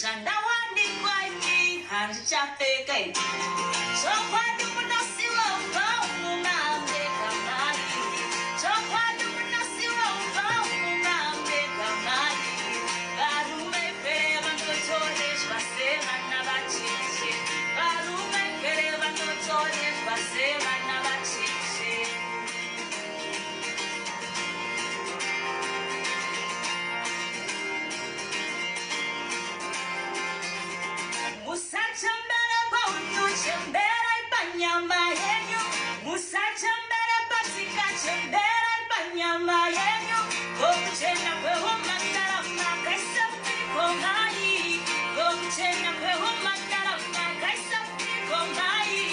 Zvandawanikwa ini handichapfeka ini. Chokwadi munosiwa ubva mumameka mai. Chokwadi munosiwa ubva mumameka mai. Varume pere vanotorezwa sevana vacheche. Varume pere vanotorezwa sevana vacheche. Musachembere paunhu, chemberai panyama yenyu. Musachembere patsika, chemberai panyama yenyu. Ko kuchena kwehumhandara makaisa piko mai? Ko kuchena kwehumhandara makaisa piko mai?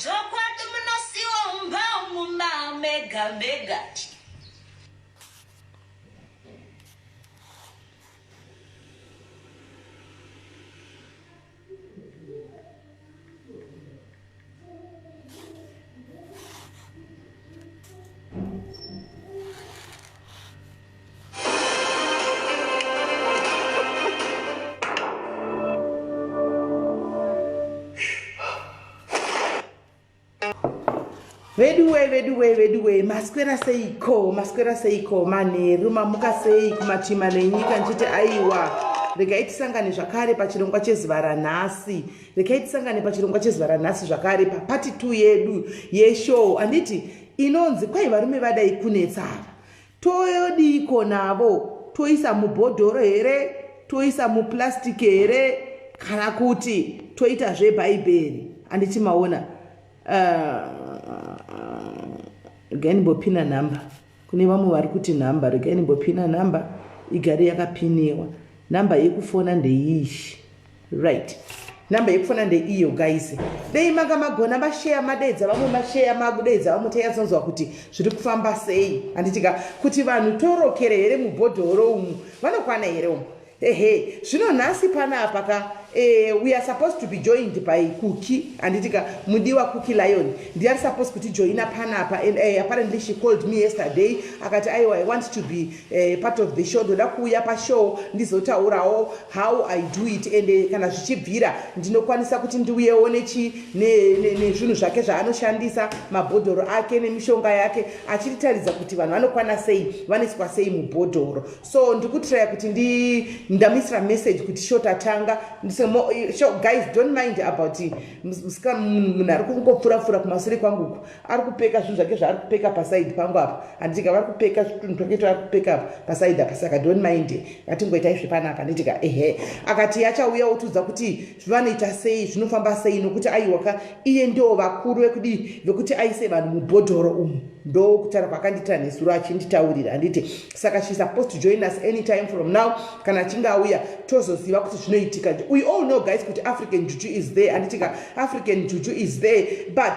Chokwadi munosiwa mumba mumba mega mega. Veduwe veduwe veduwe maswera seiko maswera seiko manheru mamuka sei kumachima nenyika ndichiti aiwa regai tisangane zvakare pachirongwa chezuva ranhasi regai tisangane pachirongwa chezuva ranhasi zvakare papati 2 yedu yeshow handiti inonzi kwai varume vadai kunetsa ava Toyodiiko navo? Toisa mubhodhoro here? Toisa muplastic here? Kana kuti toita zvebhaibheri? Handiti maona? Regai uh, ndimbopina nhamba. Kune vamwe vari kuti nhamba, regai ndimbopina nhamba igare yakapiniwa. Nhamba yekufona ndeiyi. Right. Number yekufona ndeiyo guys. Dei manga magona masheya madeedza vamwe masheya makudeedza vamwe tayatsonzwa kuti zviri kufamba sei. Handiti ka kuti vanhu torokere here mubhodhoro umu vanokwana here umu. Ehe, zvino nhasi panapa ka eh, we are supposed to be joined by Cookie handiti ka mudiwa Cookie Lion ndiye ari supposed kuti joina panapa and eh, apparently she called me yesterday akati aiwa I want to be eh, part of the show ndoda kuuya pashow ndizotaurawo how I do it and eh, kana zvichibvira ndinokwanisa kuti ndiuyewo nechi nezvinhu ne, zvake zvaanoshandisa mabhodhoro ake nemishonga yake achititaridza kuti vanhu vanokwana sei vanoiswa sei mubhodhoro so ndikutraya kuti ndi ndamuisira message kuti show tatanga so guys don't mind about munhu ari kungopfurapfura kumasure kwangu uku ari kupeka zvinhu zvake zvaari kupeka pasaidi pangu apa handitika vari kupeka zvinhu twake twaari kupeka pasaidi apa saka don't mind ngatingoita izvi panapa handitika ehe akati achauya otiudza kuti vanoita sei zvinofamba sei nokuti aiwaka iye ndo vakuru vekudii vekuti aise vanhu mubhodhoro umu ndokutaura kwakandiitira nezuro achinditaurira handiti saka she supposed to join us anytime from now kana achinge auya tozoziva kuti zvinoitika we all know guys kuti african juju is there handitika african juju is there but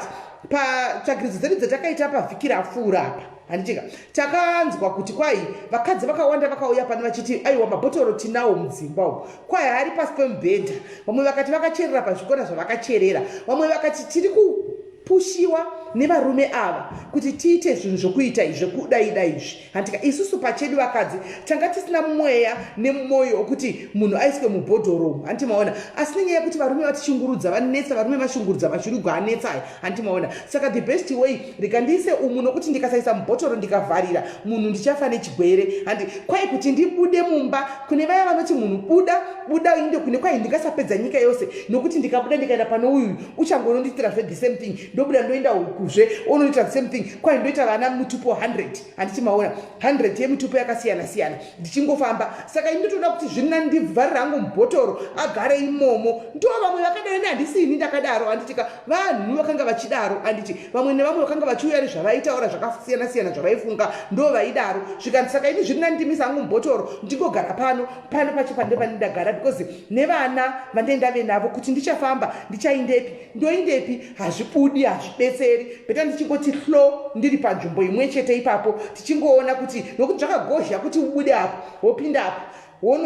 patsvagiridzo dzedu dzatakaita pavhiki rapfuura apa handitika takanzwa kuti kwai vakadzi vakawanda vakauya pano vachiti aiwa mabhotoro tinawo mudzimba umu kwai ari pasi pemubhedha vamwe vakati vakacherera pazvikora zvavakacherera vamwe vakati tiri kupushiwa nevarume ava kuti tiite zvinhu zvokuita izvi zvekudaida izvi Handika isusu pachedu vakadzi tanga tisina mweya nemwoyo wekuti munhu aiswe mubhodhoro umu hanti maona asi nenyaya yekuti varume vatishungurudza vanetsa varume vashungurudza mashurugwa anetsa aya hanti maona saka the best way rega ndiise umu nokuti ndikasaisa mubhotoro ndikavharira munhu ndichafa nechigwere handi kwai kuti ndibude mumba kune vaya vanoti munhu buda buda inde kune kwai ndingasapedza nyika yose nokuti ndikabuda ndikaenda pane uyu uchangonondiitira zve the same thing ndobuda ndoenda ukuzve onoita the same thing kwai ndoita vana mutupo 100 handiti maona 100 yemitupo yakasiyana siyana ndichingofamba saka ini ndotoda kuti zviri nani ndivharire hangu mubhotoro agare imomo ndo vamwe vakadaro ini handisi ini ndakadaro handitika vanhu vakanga vachidaro handiti vamwe nevamwe vakanga vachiuya nezvavaitaura zvakasiyana siyana zvavaifunga ndo vaidaro zvikanzi saka ini zviri nani ndimisa hangu mubhotoro ndingogara pano pano pacho pande pandindagara because nevana vandee ndave navo kuti ndichafamba ndichaindepi ndoindepi hazvibudi hazvibetseri beta ndichingoti hlo ndiri panzvimbo imwe chete ipapo tichingoona kuti nokuti zvakagozha kuti ubude apo wopinda apo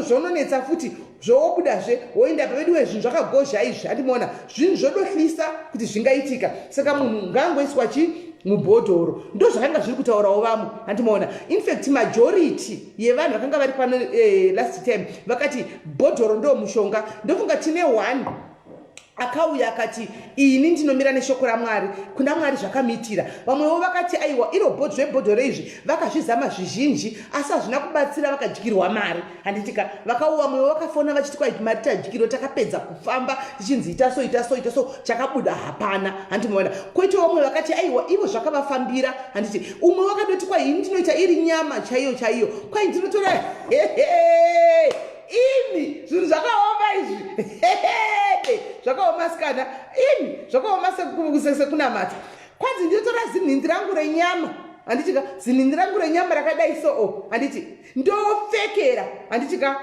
zvononetsa futi zvowobudazve woenda apa veduwe zvinhu zvakagozha izvi handimoona zvinhu zvodohlisa kuti zvingaitika saka munhu ngaangoiswa chi Mubhodhoro ndo zvakanga zviri kutaurawo vamwe, handimaona. Infact, majority yevanhu vakanga vari pano last time vakati bhodhoro ndo mushonga. Ndofunga tine one akauya akati, "Ini ndinomira neshoko raMwari, kuna Mwari zvakamuitira." Vamwewo vakati, "Aiwa, iro zvebhodhoro izvi vakazvizama zvizhinji asi hazvina kubatsira, vakadyirwa mari." Handitika vakauya vamwewo vakafona vachiti, "Kwai, mari tadyirwa, takapedza kufamba tichinzi ita so, ita so, ita so, chakabuda hapana." Handimaona. Koita vamwe vakati, "Aiwa, ivo zvakavafambira." Handiti umwe wakatoti, "Kwai, ini ndinoita iri nyama chaiyo chaiyo, kwai ndinotora." Imi, zvinhu zvakaoma izvi, zvakaoma sikana imi, zvakaoma sekunamata. Kwanzi, "Ndinotora zinhindi rangu renyama," handitika, "zinhindi rangu renyama rakadai soo," handiti, "ndopfekera," handitika,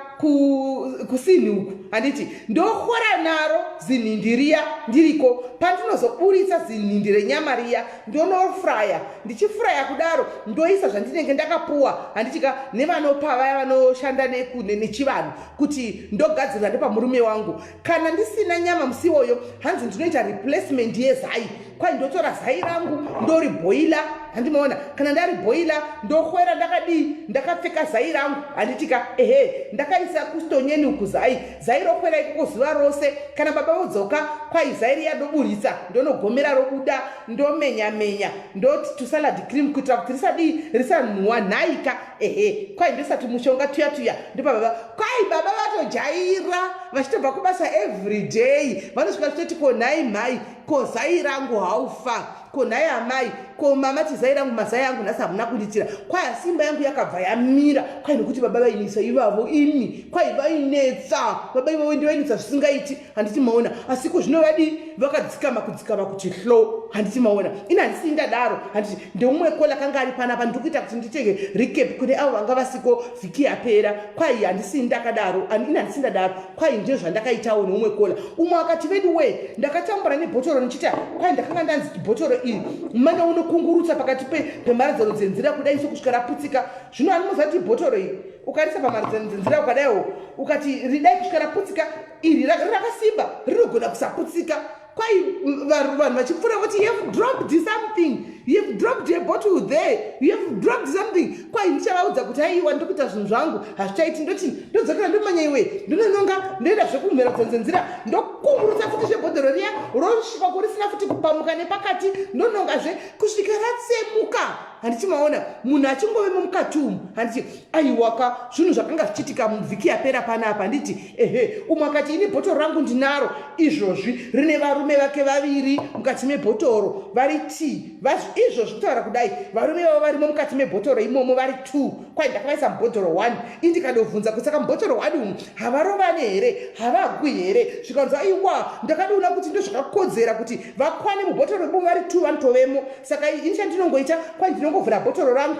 "kusinhi uku," handiti, "ndohora naro zinhindi riya ndiriko. Pandinozoburitsa zinhindi renyama riya, ndonofuraya. Ndichifuraya kudaro, ndoisa zvandinenge ndakapuwa," handitika, "nevanopa vaya vanoshanda nechivanhu, kuti ndogadzirira ndepamurume wangu. Kana ndisina nyama musi iwoyo," hanzi, "ndinoita replacement yezai. Kwai ndotora zai rangu, ndoribhoila." Handimaona. "Kana ndaribhoila, ndokwera ndakadii, ndakapfeka zai rangu," handitika, "ehe, ndakaisa kustonyeni uku zai. Zai rokwera ikoko zuva rose. Kana baba vodzoka, kwai zai riya ndoburitsa, ndonogomera, robuda, ndomenya menya, ndoti tusalad cream kuitira kuti risadii, risanhuwa nhaika. Ehe, kwai ndosati mushonga tuya tuya ndopababa." Kwai baba vatojaira, vachitobva kubasa everyday vanosvika vachitoti, "Ko nhai mhai, ko zai rangu haufa? Ko nhai amai, ko mama, chizai rangu, mazai angu nhasi hamuna kunditira." Kwai asi imba yangu yakabva yamira, kwai nokuti baba vainisa ivavo imi. Kwai vainetsa baba ivavo, ndivainetsa zvisingaiti, handiti maona. Asi ko zvino vadii? Vakadzikama, kudzikama kuti hlo, handiti maona. Ini handisi ndadaro, handiti. Ndeumwe caller kanga ari panapa. Ndiri kuita kuti nditenge recap kune avo vanga vasiko vhiki yapera. Kwai handisi ndakadaro, ini handisi ndadaro. Kwai ndizvo zvandakaitawo neumwe caller. Umwe akati, "Vedu we, ndakatambura nebhotoro ndichita, kwai ndakanga ndanzi bhotoro iri mana unokungurutsa pakati pemharadzano dzenzira kudai sokusvika raputsika." Zvino animoziva kuti bhotoro iri ukarisa pamharadzano dzenzira ukadaiwo, ukati ridai kusvika raputsika, iri rakasimba, rinogona kusaputsika. Kwai vanhu vachipfuura voti, "You have dropped something, you have dropped a bottle there, you have dropped something." Kwai ndichavaudza kuti, "Aiwa, ndokuita zvinhu zvangu hazvichaiti." Ndoti ndodzokera, ndomanya iwe, ndinononga, ndoenda zvekumhera dzenzira, ndokungurutsa futi zvebhodhoro riya, rosvika kurisina futi kupamuka nepakati, ndonongazve kusvika ratsemuka. Handiti maona munhu achingovemo mukati umu, handiti? Aiwaka, zvinhu zvakanga zvichiitika muvhiki yapera panapa, handiti? Ehe, umwe akati, "Ini bhotoro rangu ndinaro izvozvi, rine varume vake vaviri mukati mebhotoro vari t izvozvi." Kutaura kudai, varume vavo varimo mukati mebhotoro imomo vari two. Kwai ndakavaisa mubhotoro one. Indikadobvunza kuti, "Saka mubhotoro one umu havarovane here? Havagwi here?" Zvikanzi, "Aiwa, ndakadoona kuti ndozvakakodzera kuti vakwane mubhotoro imomo vari two, vanotovemo. Saka ini chandinongoita, kwai ndinongovhura bhotoro rangu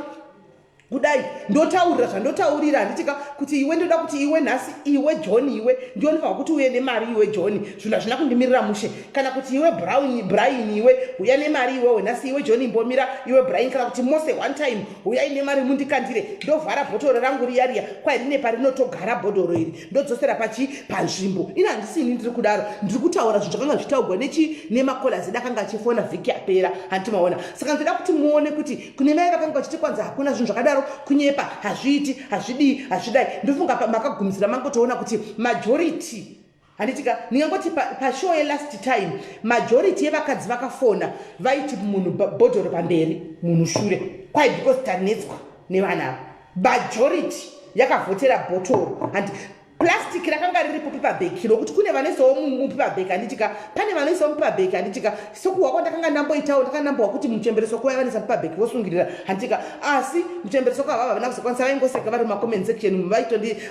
kudai, ndotaurira zvandotaurira," handitika, "kuti iwe, ndoda kuti iwe nhasi, iwe John, iwe ndiwe unofanira kuti uye nemari. Iwe John, zvinhu hazvina kundimirira mushe. Kana kuti iwe Brown, Brian, iwe uya nemari iwewe nhasi. Iwe John, imbomira. Iwe Brian, kana kuti mose one time uyai nemari mundikandire." Ndovhara bhotoro rangu riya riya, kwai rine parinotogara bhodhoro iri, ndodzosera pachi panzvimbo. Ina handisini ndiri kudaro, ndiri kutaura zvinhu zvakanga zvichitaurwa nechi nemacallers edu akanga achifona vhiki yapera, handiti maona. Saka ndoda kuti muone kuti kune mai vakanga vachiti kwanza hakuna zvinhu zvakadaro, kunyepa, hazviiti, hazvidii, hazvidai. Ndofunga makagumisira mangotoona kuti majority, handitika, ndingangoti pashow yelast time, majority yevakadzi vakafona vaiti munhu bhodhoro pamberi, munhu shure. Kwai because tanetswa nevana ava. Majority yakavhotera bhotoro, handi. Plastic rakanga riripo, paper bag, rokuti kune vanoisawo mupaper bag, handitika. Pane vanoisawo mupaper bag, handitika. Sokuhwa kwandakanga ndamboitawo, ndakanga ndambohwa kuti muchembereso kwavai vanoisa mupaper bag vosungirira, handitika. Asi muchembereso kwavava havana kuzokwanisa, vaingoseka vari mumacomment section umu,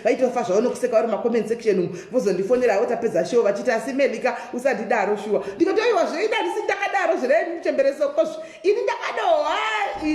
vaitofa zvavo nokuseka vari mumacomment section umu. Vozondifonera votapedza show vachiti, "Asi Melika, usandidaro shuwa." Ndikati, "Aiwa, zveida ndisi ndakadaro zvirai muchemberesokozvo. Ini ndakadohwa."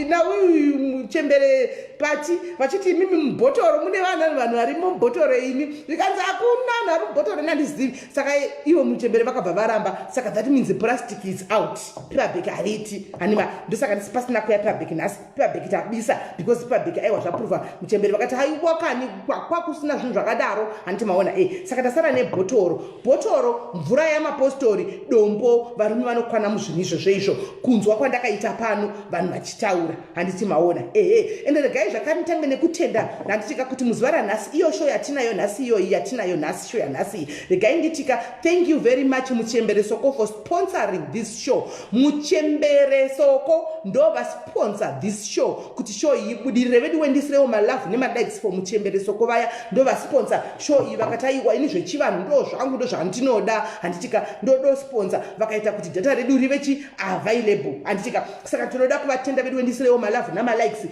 nauyu muchembere pati vachiti imimi mubhotoro mune vana vanhu varimo mubhotoro imi. Zvikanzi hakuna vanhu vari mubhotoro, nandizivi. Saka ivo muchembere vakabva varamba. Saka that means plastic is out, paper bag hariti hanima. Ndosaka ndisi pasina kuya paper bag nhasi. Paper bag tabisa because paper bag aiwa zvaprova. Muchembere vakati haiwa kani, kwakusina zvinhu zvakadaro, handiti maona e. Saka tasara nebhotoro, bhotoro, mvura yamapostori, dombo, varume vanokwana muzvinhu izvozvo izvo. Kunzwa kwandakaita pano vanhu vachitaura, handiti maona ehe. Ende regai zvakanitange nekutenda, handitika, kuti muzuva ranhasi iyo show yatinayo nhasi, iyoyi yatinayo nhasi, show yanhasi iyi, regai nditika thank you very much Muchembere Soko for sponsoring this show. Muchembere Soko ndo vasponsor this show kuti show iyi ibudirire. Vedu wendisirewo malove nemalikes for Muchembere Soko. Vaya ndo vasponsor show iyi. Vakati aiwa, ini zvechivanhu ndo zvangu, ndo zvandinoda, handitika, ndodosponsor. Vakaita kuti data redu rive chi available, handitika. Saka tinoda kuvatenda vedu. Wendisirewo malove namalikes.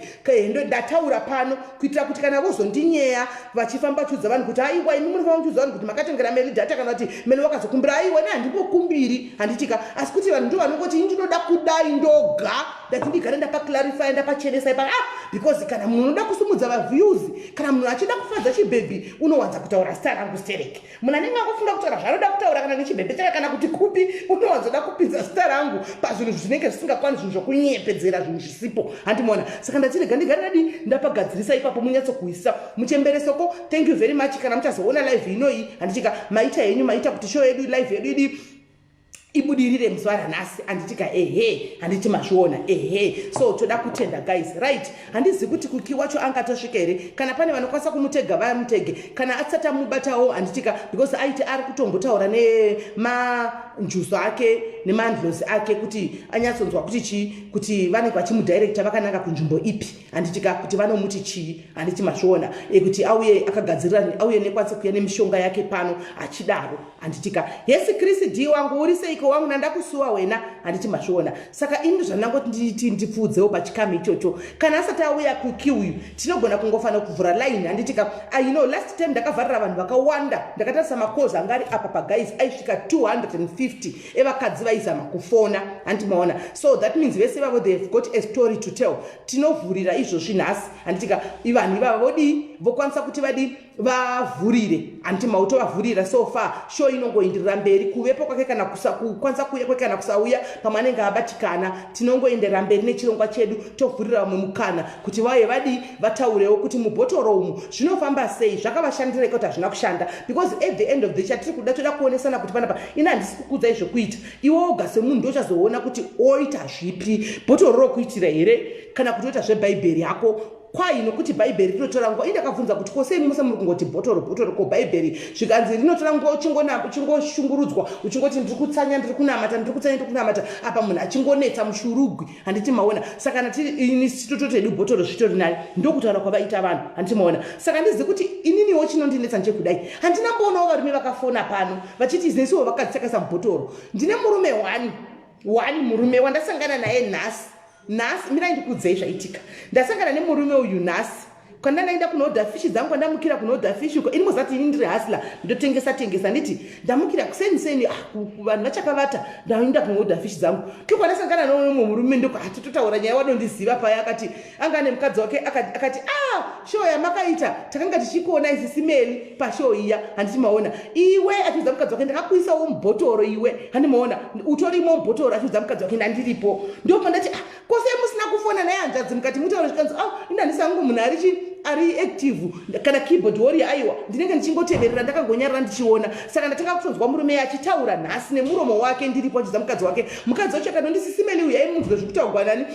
Ndo ndataura pano kuitira kuti kana vozondinyeya vachifamba vachiudza vanhu kuti aiwa, imi munofanira kuchiudza vanhu kuti makatengera Meli data, kana kuti Meli wakazokumbira, aiwa, ne handimbokumbiri, handitika. Asi kuti vanhu ndo vanongoti ini ndinoda kudai ndoga. Ndati ndigare ndapaclarify, ndapachenesa ipa, ah, because kana munhu unoda kusumudza vaviews, kana munhu achida kufadza chibhebhi, unowanza kutaura zita rangu stereki. Munhu anenge angofunga kutaura zvaanoda kutaura kana nechibhebhi chake kana kuti kupi, unowanzoda kupinza zita rangu pazvinhu zvinenge zvisingakwani, zvinhu zvokunyepedzera, zvinhu zvisipo, handimaona. Saka ndatirega ndigare ndadi ndapagadzirisa ipapo, munyatsokuisa. Muchembere Soko, thank you very much. Kana muchazoona live inoyi, handitika, maita henyu, maita kuti show yedu, live yedu idi ibudirire muzuva ranhasi, handitika. Ehe, handiti mazviona? Ehe, so toda kutenda guys. Right, handizivi kuti Kuki wacho angatosvika here. Kana pane vanokwanisa kumutega, vamutege. Kana asati amubatawo, handitika, because aiti ari kutombotaura nemanjuso ake nemandlozi ake kuti anyatsonzwa kuti chii, kuti vanenge vachimudirecta vakananga kunzvimbo ipi, handitika, kuti vanomuti chii, handiti mazviona e, kuti auye akagadzirira, auye nekwanisa kuuya nemishonga yake pano achidaro, handitika. Hesi Chris D wangu, uri seiko wangu? Nandakusuwa wena, handiti mazviona. Saka ini zvandangoti nditi ndipfuudzewo pachikamu ichocho. Kana asati auya Kuki uyu, tinogona kungofanira kuvhura line, handitika. I know last time ndakavharira vanhu vakawanda. Ndakatarisa macalls anga ari apa paguys, aisvika 250 evakadzi vaizama kufona, handiti maona. So that means vese vavo, they've got a story to tell. Tinovhurira izvozvi nhasi, handitika. Vanhu ivava vodii? Vokwanisa kuti vadii? Vavhurire, handiti mautovavhurira. So far show inongoenderera mberi, kuvepo kwake kana kukwanisa kuuya kwake kana kusauya, pamwe anenge abatikana, tinongoenderera mberi nechirongwa chedu. Tovhurira vamwe mukana kuti vauye vadii? Vataurewo kuti mubhotoro umu zvinofamba sei, zvakavashandira kuti hazvina kushanda, because at the end of the chatiri kuda, toda kuonesana kuti panapa ini handisi kukudzai zvokuita. Iwe woga semunhu ndochazoona kuti oita zvipi, bhotoro rokuitira here kana kuti oita zvebhaibheri yako. Kwai nokuti bhaibheri rinotora nguva. Indakabvunza kuti kosei muse muri kungoti bhotoro, bhotoro, ko bhaibheri? Zvikanzi rinotora nguva, uchingoshungurudzwa, uchingoti ndiri kutsanya, ndiri kunamata, ndiri kutsanya, ndiri kunamata, apa munhu achingonetsa mushurugwi, handiti maona. Saka ini tototi hedu bhotoro zvitori nani, ndokutaura kwavaita vanhu, handiti maona. Saka ndizivi kuti ininiwo chinondinetsa ndechekudai, handina mboonawo varume vakafona pano vachiti nesuwo vakadzi takaisa mubhotoro. Ndine murume one, one murume wandasangana naye nhasi. Nhasi mirai ndikuudzei zvaitika. Ndasangana nemurume uyu nhasi kwanda ndaenda kunoodha fishi dzangu. Kwandamukira kunoodha fishi uko, ini mozati ini ndiri hustler, ndotengesa tengesa. Nditi ndamukira kuseni seni, ah, vanhu vachakavata, ndaenda kunoodha fishi dzangu. Ndokwandasangana noumwe murume, ndoko hatitotaura nyaya, wadondiziva paya. Akati anga ane mukadzi wake. Akati ah, show yamakaita takanga tichikuona isisi Meli pashow iya, handiti maona. Iwe, achiudza mukadzi wake, ndakakuisawo mubhotoro iwe, handi maona, utorimo mubhotoro. Achiudza mukadzi wake ndandiripo. Ndopandati ah, kose musina kufona naye hanzvadzi mukati mutaure? Zvikanzi ah, ini hangu munhu arichi ari active kana keyboard warrior, aiwa, ndinenge ndichingoteverera ndakangonyarara ndichiona. Saka ndatanga kutonzwa murume achitaura nhasi nemuromo wake ndiripo, achiudza mukadzi wake. Mukadzi wacho akati ndisisi Meli uyu aimunzwe zvekutaurwa nani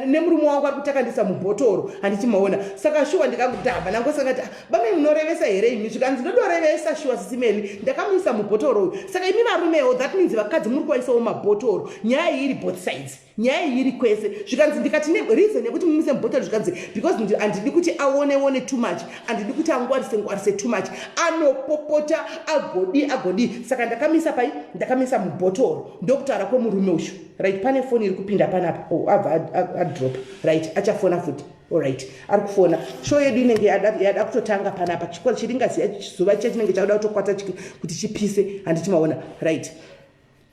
nemurume wangu, ari kutakandisa mubhotoro, handiti maona. Saka shuwa ndikangudhabva nangosangati ah, bame munorevesa here imi? Zvikanzi ndodorevesa shuwa sisi Meli, ndakamuisa mubhotoro uyu. Saka imi varumewo, that means vakadzi muri kuwaisawo mabhotoro. Nyaya iyi iri both sides, nyaya iyi iri kwese. Zvikanzi ndikati reason yekuti mumise mubhotoro, zvikanzi because handidi kuti aone one too much, handidi kuti angwarise ngwarise too much, anopopota, agodi agodi. Saka ndakamisa pai? Ndakamisa mubhotoro. Ndokutaura kwemurume uyu. Right, pane foni iri kupinda panapa. Oh, abva adrop. Right, achafona futi. Alright, ari kufona. Show yedu inenge yada kutotanga panapa. Chiringaziya zuva chicha chinenge chakuda kutokwata kuti chipise, handiti maona. Right.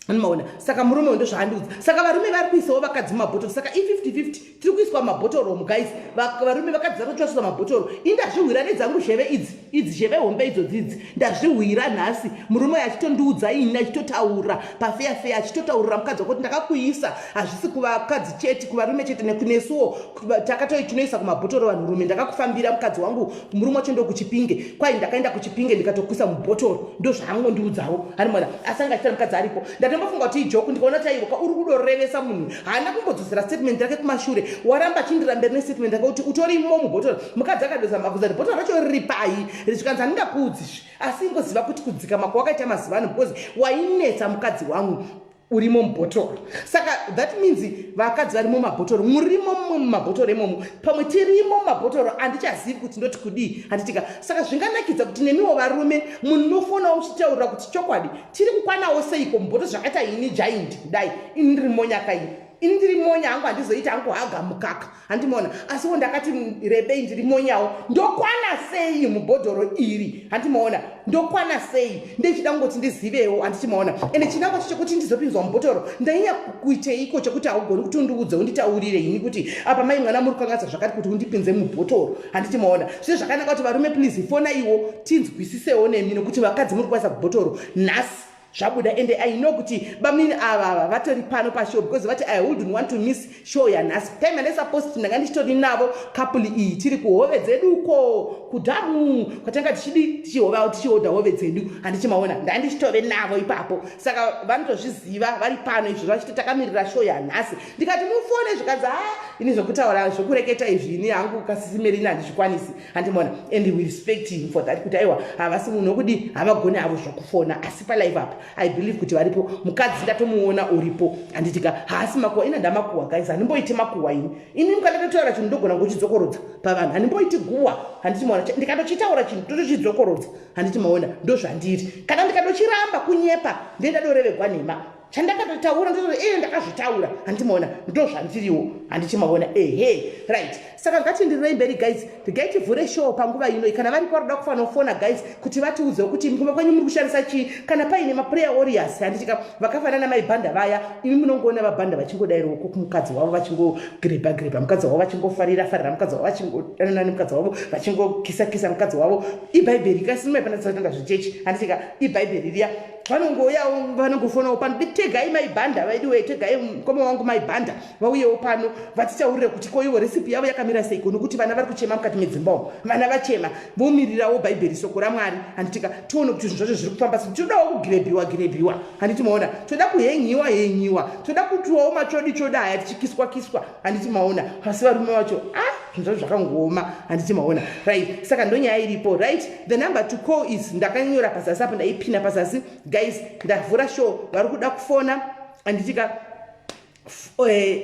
Anomaona. Saka murume uyu ndozvaandiudza. Saka varume vari kuisawo vakadzi mumabhotoro. Saka i50-50 tiri kuiswa mumabhotoro umu guys. Varume vakadzi vari kutsvaswa mabhotoro. Ini ndazvihwira nedzangu zheve idzi. Idzi zheve hombe idzodzi idzi. Ndazvihwira nhasi. Murume uyu achitondiudza ini achitotaura pafeya feya achitotaurira mukadzi wako kuti ndakakuisa. Hazvisi kuvakadzi chete, kuvarume chete nekunesuwo takatoi tinoisa kumabhotoro vanhurume. Ndakakufambira mukadzi wangu murume wacho ndokuchipinge. Kwai ndakaenda kuchipinge ndikatokuisa mubhotoro. Ndozvaangondiudzawo. Hanimona asi anga achitara mukadzi aripo. Ndatombofunga kuti ijoke ndikaona kuti aiwa uri kudorevesa munhu. Haana kumbodzosera statement rake kumashure. Waramba achindirambira nestatement rake kuti utorimo mubhotoro. Mukadzi akadoza mabvunza kuti bhotoro racho riri pai. Zvikanzi handingakuudzizve. Asi ingoziva kuti kudzikama kwawakaita mazuva ano because wainetsa mukadzi wangu urimo mubhotoro. Saka that means vakadzi varimo mumabhotoro, murimo mumwe mumabhotoro imomo, pamwe tirimo mumabhotoro, handichazivi kuti ndoti kudii, handitika. Saka zvinganakidza kuti nemiwo varume munofonawo muchitaurira kuti chokwadi tiri kukwanawo seiko mubhotoro zvakaita ini giant kudai, ini ndiri monyaka ini, ini ndiri monya hangu, handizoita hangu haga mukaka, handimona, asiwo ndakati rebei ndiri monyawo, ndokwana sei mubhodhoro iri, handimaona, ndokwana sei, ndechida kungoti ndizivewo, handichimaona. Ende chinangwa cho chekuti ndizopinzwa mubhotoro ndainya kuiteiko chekuti haugoni kuti undiudze unditaurire ini kuti apa mai mwana muri kukanganisa zvakati kuti undipinze mubhotoro, handichimaona. Zvine zvakanaka kuti varume please fonaiwo tinzwisisewo nemi, nokuti vakadzi muri kuvaisa kubhotoro nhasi zvabuda. Ende I know kuti bamnini ava ava vatori pano pashow because vati I wouldn't want to miss show yanhasi. Time yandaisa post ndanga ndichitori navo couple iyi, tiri kuhove dzedu uko kudhamu kwatanga tichidi tichihova tichihodha hove dzedu, handichimaona, ndanga ndichitove navo ipapo. Saka vanotozviziva vari pano izvo vachiti takamirira show yanhasi. Ndikati mufone, zvikanzi ha, ini zvokutaura zvokureketa izvi ini hangu kasisimerini handizvikwanisi, handimona. And we respect him for that, kuti aiwa havasi munhu wokudi, havagoni havo zvokufona, asi palive apa I believe kuti varipo. Mukadzi ndatomuona uripo, handitika. Haasi makuhwa, ina ndamakuhwa guys, handimboiti makuhwa ini. Ini mukandatotaura chinhu ndogona kuchidzokorodza pavanhu, handimboiti guhwa, handiti maona. Ndikatochitaura chinhu totochidzokorodza, handiti maona, ndozvandiri. Kana ndikatochiramba kunyepa ndendadorevegwa nhema. Chandakatotaura ndototi ee ndakazvitaura, handimaona, ndozvandiriwo, handichimaona. Ehe, right, saka ngatiendererei mberi guys. Regai tivhure show panguva ino. Kana varipo varoda kufanofona guys kuti vatiudzewo kuti kumba kwenyu muri kushandisa chii, kana paine maprayer warriors, handitika, vakafanana maibhanda vaya. Imi munongoona vabhanda vachingodairoko kumukadzi wavo, vachingogrebha grebha mukadzi wavo, vachingofarira farira mukadzi wavo, vachingodanana nemukadzi wavo, vachingokisa kisa mukadzi wavo. Ibhaibheri kasi maibhanda tisatanga zvechechi, handitika, ibhaibheri riya. Vanongouyawo, vanongofonawo pano, tegai maibhanda vaidiwe, tegai mukoma wangu maibhanda vauyewo pano vatitaurire kuti ko ivo recipe yavo yakamira seiko, nokuti vana vari kuchema mukati medzimba umu, vana vachema vomirirawo bhaibheri, soko ramwari, handitika. Tione kuti zvinhu zvacho zviri kufamba sei. Tinodawo kugirebhiwa girebhiwa, handiti maona, toda kuhenyiwa henyiwa, toda kutiwawo machodi chodi aya tichikiswa kiswa, handiti maona. Asi varume vacho, ah, zvinhu zvacho zvakangooma, handiti maona. Right, saka ndonyaya iripo. Right, the number to call is ndakanyora pazasi apo, ndaipina pazasi guys. Ndavhura show, vari kuda kufona, handitika,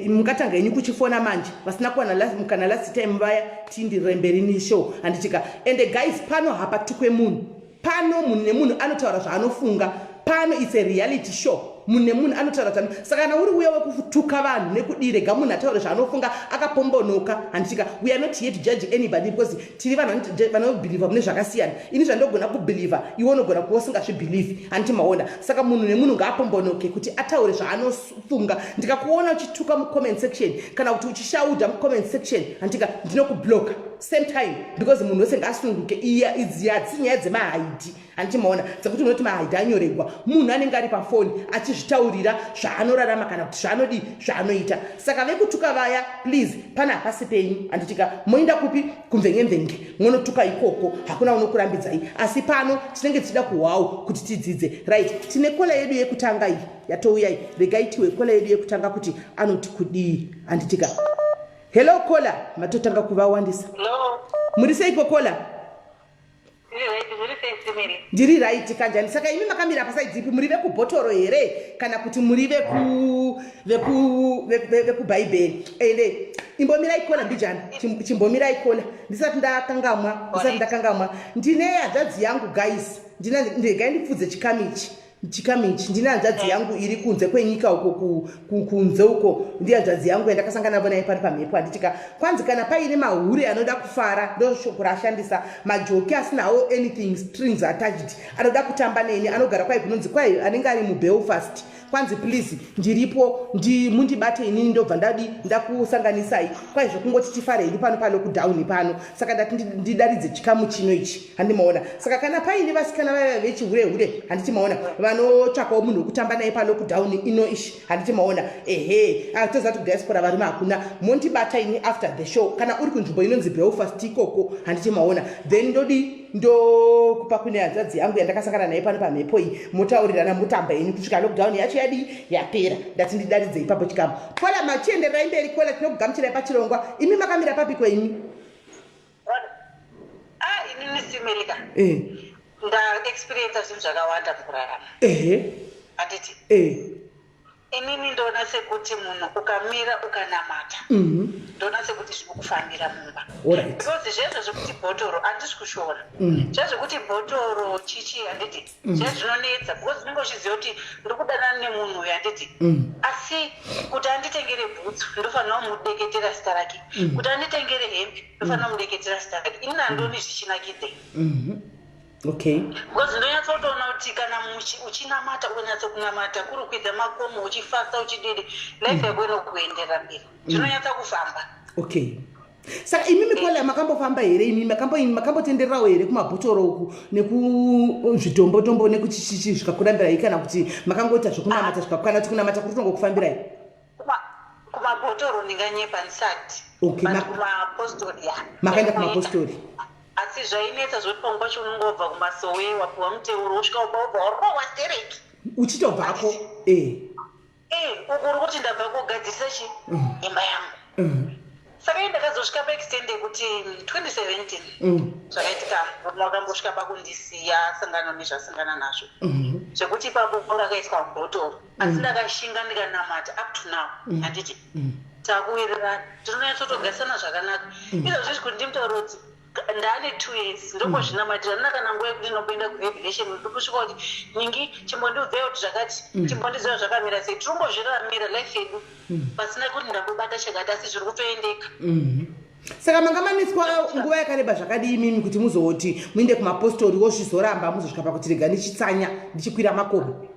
mungatanga henyu kuchifona manje. Vasina kuwana mukana last time vaya, tindiremberini show, handitika. Ende guys, pano hapatukwe munhu pano, munhu nemunhu anotaura zvaanofunga pano. It's a reality show, munhu nemunhu anotaura zvano. Saka kana uri uya wekutuka vanhu nekudii, rega munhu ataure zvaanofunga akapombonoka, handitika. We are not here to judge anybody because tiri vanhu vanobhilivha mune zvakasiyana. Ini zvandogona kubhilivha, iwe unogona kuva usingazvibhilivhi, handiti maona. Saka munhu nemunhu ngaapombonoke kuti ataure zvaanofunga. Ndikakuona uchituka mucomment section kana kuti uchishaudha mucomment section, handitika, ndinokubloka same time because munhu wese ngaasununguke. Iya idzi hatsi nyaya dzemahaidhi, handiti maona, dzekuti unoti mahaidhi anyoregwa. Munhu anenge ari pafoni achizvitaurira zvaanorarama kana kuti zvaanodii, zvaanoita. Saka vekutuka vaya, please, pana hapasi penyu, handitika. Moenda kupi? Kumvenge-mvenge munotuka ikoko, hakuna unokurambidzai, asi pano tinenge tichida kuhwawo kuti tidzidze. Right, tine caller yedu yekutanga iyi yatouyai. Regai tiwe caller yedu yekutanga kuti anoti kudii, handitika. Hello caller, matotanga kuvawandisa. Hello. Muri seiko caller? Ndiri right, muri sei Simiri? Ndiri right kanjani. Saka imi makamira paside ipi? Muri vekubhotoro here kana kuti muri vekubhaibheri? Ende imbomirai caller mbijana. Chimbomirai caller ndisati ndakangamwa, ndisati ndakangamwa. Ndine hanzvadzi yangu guys, ndina, ndegai ndipfudze chikamichi, chikamichi. Ndine hanzvadzi yangu iri kunze kwenyika uko, kunze uko. Ndi hanzvadzi yangu yandakasangana navo naye pari pamhepo, handitika. Kwanzi kana paine mahure anoda kufara, ndo shoko raashandisa, majoki asinawo anything strings attached, anoda kutamba neni, anogara kwai kunonzi kwai anenge ari muBelfast. Kwanzi please, ndiripo, mundibate inini, ndobva ndadi ndakusanganisai. Kwai zvokungoti tifare hedu pano palockdown pano. Saka ndati ndidaridze chikamu chino ichi, handimaona. Saka kana paine vasikana vaiva vechihure-hure, handiti maona, vanotsvakawo munhu wekutamba naye palockdown ino ishi, handiti maona? Ehe, toziva kuti kudiaspora varume hakuna. Mondibata ini after the show, kana uri kunzvimbo inonzi Belfast ikoko, handiti maona? Then ndodi ndokupa kune hanzvadzi yangu yandakasangana naye pano pamhepo iyi, motaurirana, motamba yenyu kusvika lockdown yacho yadii, yapera. Ndati ndidaridze ipapo chikamu. Caller, machiendererai mberi. Caller, tinokugamuchirai pachirongwa. Imi makamira papiko imi? Ah, inini simerika ndaexperiensa zvinhu zvakawanda mukurarama. Handiti? Inini ndoona sekuti munhu ukamira ukanamata, ndoona sekuti zvinokufambira mumba. Because zvezvo zvekuti bhotoro, handisi kushora, zvezvekuti bhotoro chichi, handiti, zvezvinonetsa, because unenge uchiziva kuti ndiri kudanana nemunhu uyu, handiti? Asi kuti anditengere bhutsu, ndofanira kumudeketera zita rake. Kuti anditengere hembe, ndofanira kumudeketera zita rake. Inini handioni zvichinakidze. Because ndonyatsotoona kuti kana uchinamata, ukanyatsokunamata, kuri kukwidza makomo, uchifasta, uchididi, life yako inokuenderera mberi, zvinonyatsa kufamba. Okay, saka imimi caller, makambofamba here imi? Makambotendererawo here kumabhotoro uku nekuzvitombotombo nekuchichichi, zvikakurambirai, kana kuti makangoita zvokunamata zvikakwana, kuti kunamata kuri kutongokufambirai? Kumabhotoro ndinganyepa, ndisati. Okay. But kumapostori, ya. Makaenda kumapostori? Asi zvainetsa zvoti pamwe pacho unongobva kumasowe, wapiwa muteuro, wosvika uba ubva warohwa stereki. Uchitobvako e? Eh, uku uri kuti ndabva kugadzirisa chi imba yangu. Saka ii ndakazosvika paextent yekuti 2017 zvakaitika, murume wakambosvika pakundisiya, sangano nezvasangana nazvo, zvekuti ipapo rakaiswa mubhotoro. Asi ndakashinga, ndikanamata up to now, handiti? Takuwirirana, tinonyatsotogarisana zvakanaka izvozvizvi. Kuti ndimutaure kuti ndaane 2 years ndombozvinamatira, ndina kana nguva yekuti ndinomboenda kurevelation, ndikusvika kuti ningi chimbondiudzai kuti zvakati, chimbondiziva zvakamira sei. Tirimbozviraramira life yedu pasina kuti ndambobata chakati, asi zviri kutoendeka. Saka manga maniswa nguva yakareba zvakadii imimi kuti muzoti muinde kumapostori, wozvizoramba, muzosvika pakuti rega ndichitsanya, ndichikwira makomo?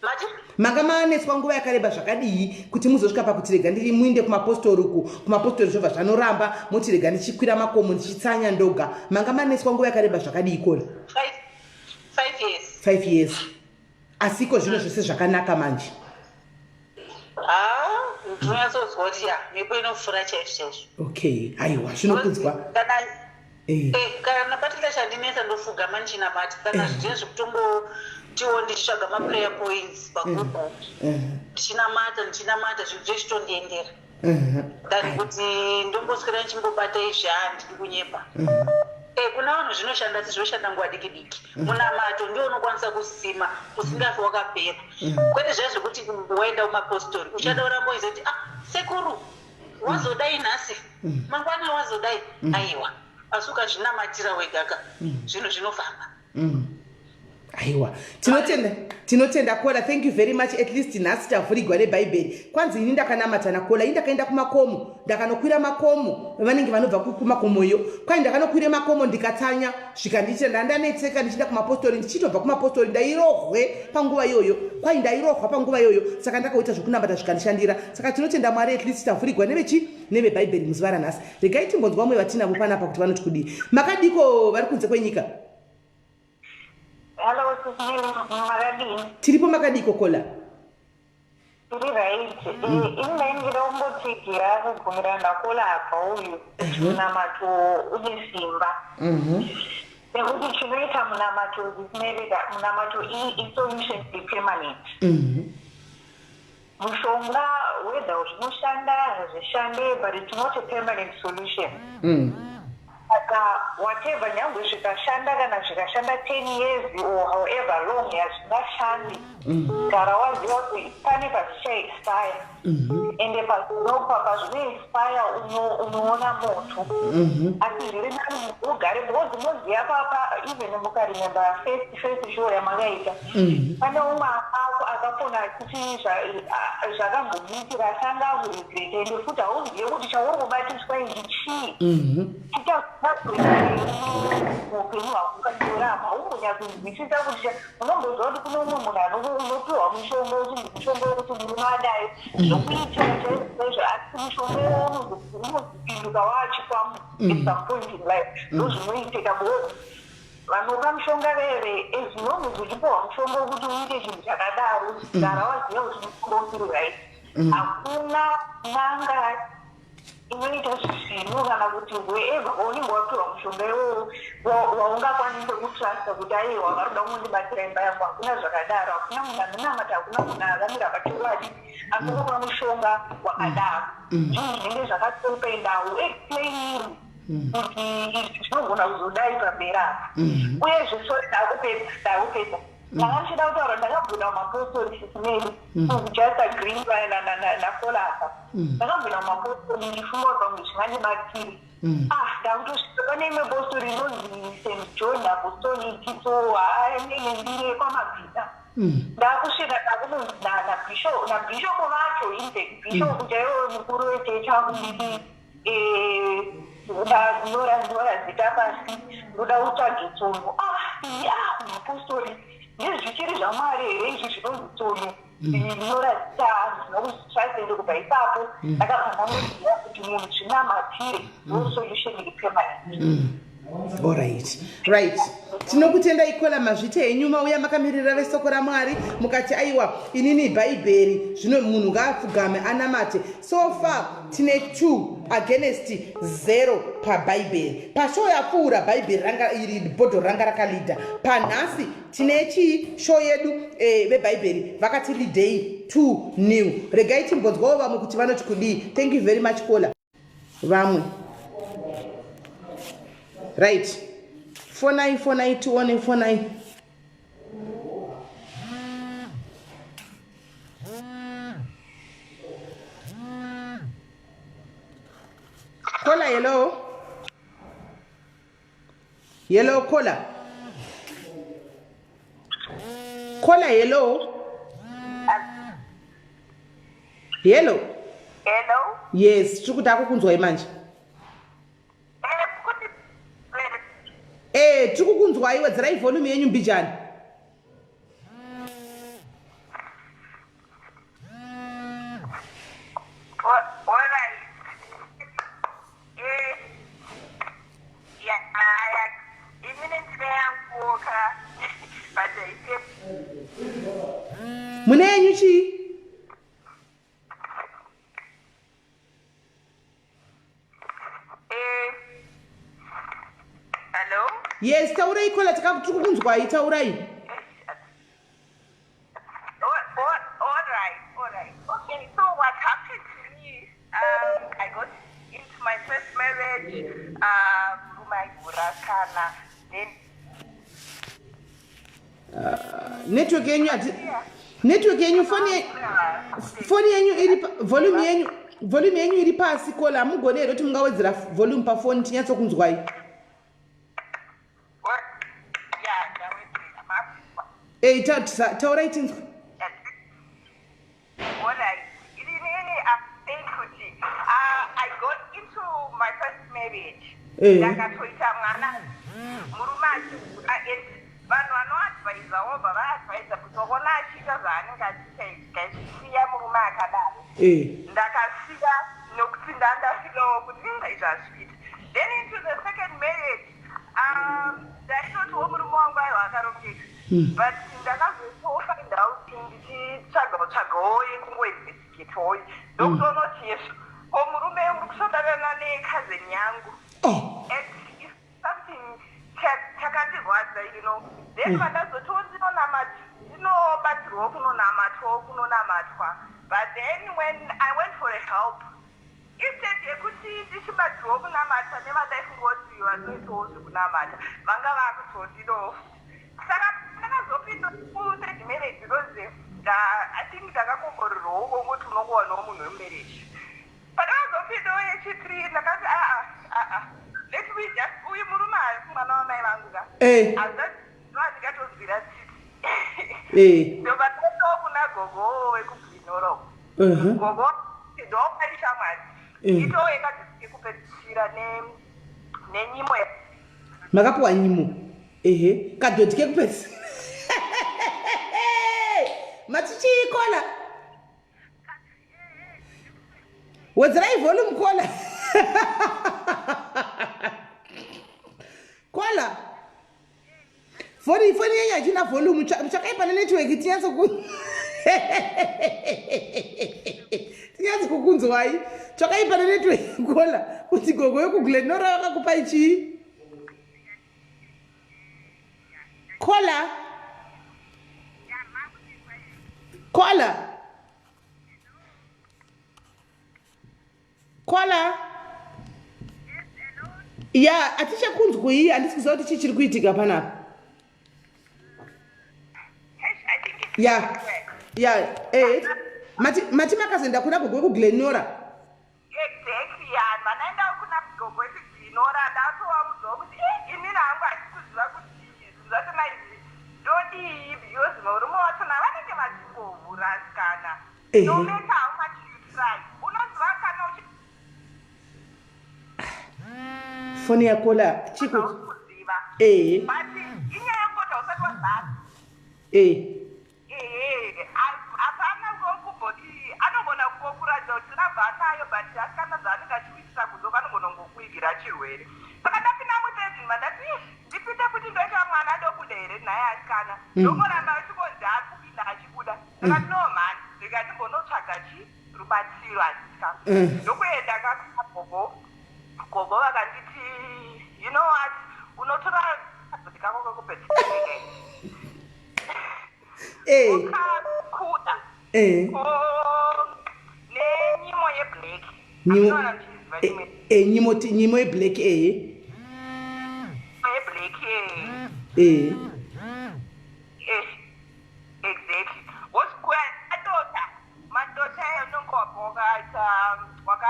Mati? Manga maneswa nguva yakareba zvakadii kuti muzosvika pakuti rega ndiri muinde kumapostori uku, kumapostori zvobva zvanoramba, moti rega ndichikwira makomo, ndichitsanya ndoga? Manga maneswa nguva yakareba zvakadii, caller? 5 years. 5 years. Asi iko zvino zvose zvakanaka manje? Ha, ndinonyatsonzwa kuti ya, mhepo inofura chaizvo chaizvo. Okay, aiwa, zvinokudzwa. Kana kana patika chandinetsa, ndofugama ndichinamata, kana zviye zvekutongotiwo ndichitsvaga maprayer points paGoogle, ndichinamata, ndichinamata, zvinhu zvechitondiendera than kuti ndomboswera ndichimbobata izvi. Handidi kunyepa. Kuna vanhu zvinoshanda, asi zvinoshanda nguva diki diki. Munamato ndio unokwanisa kusima usingafi wakapera, kwete zviya zvekuti waenda kumapostori, uchada uramba uizoti, "Ah, sekuru wazodai nhasi, mangwana wazodai." Aiwa, asi ukazvinamatira wegaka, zvinhu zvinofamba. Aiwa, tinotenda, tinotenda caller. Thank you very much. At least nhasi tavhurigwa nebhaibheri. Kwanzi ini ndakanamata nacaller, ini ndakaenda kumakomo, ndakanokwira makomo, vanenge vanobva kumakomoyo. Kwai ndakanokwira makomo, ndikatsanya, zvikandiitira. Ndandanetseka ndichienda kumapostori, ndichitobva kumapostori ndairohwe panguva iyoyo. Kwai ndairohwa panguva iyoyo, saka ndakaita zvokunamata, zvikandishandira. Saka tinotenda Mwari, at least tavhurigwa nevechi nevebhaibheri muzuva ranhasi. Regai timbonzwa vamwe vatinavo panapa kuti vanoti kudii. Makadiko vari kunze kwenyika? Hello, Sis Mili, makadini? Tiripo, makadiko, caller? Tiri right. Ini ndainge kumbotsigira kugumira nacaller abva uyu, kuti munamato une simba. Nekuti chinoita munamato, Sis Melika, munamato isolution permanent. Mushonga, whether zvinoshanda, hazvishande, but it's not a permanent solution. Saka whatever, nyangwe zvikashanda, kana zvikashanda 10 years or however long hazvingashandi, gara waziva kuti pane pazvichaexpire. Ende pazvinopa, pazvinoexpire, unoona moto. Asi zviri nani ugare, because moziva papa, even mukaremember first show yamakaita, pane umwe akafona achiti zvakambomuitira, asi anga akuregreta. Ende futi hauzive kuti chauri kubatiswa ichi chii, chichazokuita muupenyu hwako kandiora. apa haumbonyatsonzwisisa kuti unomboziva kuti kune umwe munhu anopiwa mushonga uchinzi mushonga wekuti murume adai zvokuitira chaizvo chaizvo asi mushonga iwowo unozopinduka waachikwambo at some point in life. Ndozvinoitika because vanopa mushonga veve, as long as uchipiwa mushonga wekuti uite chinhu chakadaro, gara waziva kuti mushonga usiri right. Hakuna n'anga inoita zvisvinu kana kuti wherever waunenge wapiwa mushonga iwowo waungakwanise kutrusta kuti aiwa, vari kuda kungondibatsira imba yangu. Hakuna zvakadaro. Hakuna munhu anonamata, hakuna munhu akamira pachokwadi anokupa mushonga wakadaro. Zvinhu zvinenge zvakatopenda uexplainirwi kuti izvi zvinogona kuzodai pamberi apa. Uyezve, sorry, ndakupedza, ndakupedza. Ndanga ndichida kutaura, ndakabvuna mumapostori sisimeni, just agree nakola apa. Ndakabvuna mumapostori ndichifunga kuti pamwe zvingandibatsire. Ah, ndakutosvika pane imwe postori inonzi St John Apostolic, so hainenge ndire kwamabvita. Ndakusvika ndakunonzi nabhishopu vacho, infact bhishopu chaivo mukuru wechechi akunditi nyora, nyora zita pasi, ndoda utsvage tsono. Ah, ya mapostori, ndezvichiri zvaMwari here izvi zvinonzi tsono, nyora zita? Handina kuzvitrust. Kubva ipapo ndakabva ndangoziva kuti munhu zvinamatire no solution iri permanent. Alright, right, tinokutendai caller. Mazvite henyu, mauya makamirira vesoko raMwari, mukati aiwa, inini Bhaibheri zvino munhu ngaapfugame anamate. So far tine 2 against 0 pabhaibheri. Pashow yapfuura Bhaibheri ranga iri bhodhoro ranga rakalidha. Panhasi tine chii show yedu vebhaibheri vakati leadei 2 nil. Regai timbonzwawo vamwe kuti vanoti kudii. Thank you very much, caller. Vamwe, right, fonai, fonai tione, fonai. Caller, hello, hello, caller, caller, hello, hello. Hello. Yes, tiri kuti akukunzwai manje. Kuti Tiri kukunzwai, wedzerai volume yenyu mbijani. Alright. Yeah, inini ndine yanguoka, but ite Mune yenyu chii? Hello. Yes, taurai caller, tiri kukunzwai, taurai. All right. Okay, so what happened to me? I got into my first marriage. My kana then Network yenyu hati network yenyu, foni yenyu iri volume yenyu iri pasi. Caller, hamugoni here kuti mungawedzera volume pafoni tinyatsokunzwai? What? Yeah, ndawedzera. Ei, taurai tinzwa. All right. Inini, I'm saying kuti I got into my first marriage. Ndakatoita mwana murume achihura, and vanhu vanoadvisa vobva vaadvisa kuti waona achiita zvaanenge achiita izvi, kaizvisiya murume akadaro. Ndakasiya nokuti ndandasilawo kuti inga izvi hazviiti. Then into the second marriage, ndaitotiwo murume wangu aiwa akarongeka, but ndakazotofind out ndichitsvagawo tsvagawo yekungoinvestigatowo, ndokutoona kuti yesvo ko murume uri kusondanana necousin yangu. And it's something chakandirwadza. Then vandazotiwo ndinobatsirwawo kunonamatwawo kunonamatwa, but then when I went for a help, instead yekuti ndichibatsirwawo kunamata nevandaifunga kuti vanoitawo zvekunamata, vanga vakutondidawo futi. Saka ndakazopinda kuthird marriage because I think ndakakomborerwawo kongoti unongowanawo munhu wemumarriage. Pandakazopindawo yechithree, ndakati aa aa, let me just, uyu murume haasi mwana wamai vangu ka. Andingatonzwira tsitsi. Ndobva ndaendawo kuna gogo wekubvinoro. Gogo ndopai shamwari ito yekupedzisira nenyimo. Makapiwa nyimo? Ehe, kadhodhi kekupedza. Mati chii kola? Wedzerai volume kola. Kola. Foni foni yenyu hachina volume. Tsvakai pane network tinyatso ku tinyatso kukunzwai. Tsvakai pane network kola kuti gogo yekuGlenora vakakupai chii? Kola. Kola. Kola. Ya, hatichakunzwei, handisi kuziva kuti chii chiri kuitika panapa. Ya. Ya, eh. Mati mati makazoenda kuna gogo wekuGlenora. Exactly, ya ndanaenda kuna gogo wekuGlenora ndatovaudzawo kuti eh, inini hangu handisi kuziva kuti zvinhu zvachona izvi ndodii because varume vachona vanenge vachingohura asikana. No matter how much you try unoziva kana uchi Foni yakola chiko kuziva ehe but inyaya yekungoti hausati wazara. Eh. Ehe hapana kumboti anogona kungokuratidza kuti love anayo but asikana zvaanenge achikuitira kunze uko anogona kungokuigira chirwere. Saka ndapinda muthird mandati ih ndipinde kuti ndoita mwana ndobuda here nhai asikana. Ndongoramba achingonzi akupinda achibuda. Ndakati no mhani rega ndimbonotsvaga chi rubatsiro handitya. Ndokuenda ka kuna gogo gogo vakanditi you know what unotora kadhodhi kako kekupedzisira Eh. Wakakuda. Eh. Nenyimo yeblack. Nyimo. Eh, eh, nyimo nyimo yeblack eh. Yeblack eh. Eh. Eh. Exactly. Wosikuya adota. Madota unonge wakaita waka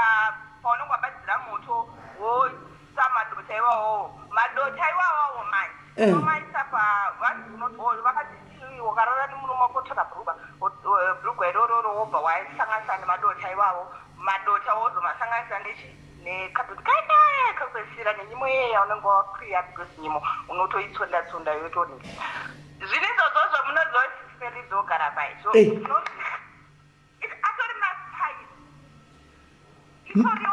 paunonge wabatidzira moto woisa madota iwawowo. Madota iwawawo manje. Eh. Unomaisa pa vanhu vakati wakarara nemurume wako tora bhurugwa bhurugwa irororo wobva waisanganisa nemadota iwawo. Madota wozomasanganisa nechi nekadoti kaikaya kakupedzisira nenyimo iye yaunenge wakwiya because nyimo unotoitsonda tsonda yotonzi. Zvino izvozvozvo munoziva kuti Feli dzogara pai. So Eh. atori maspice. Itoriwo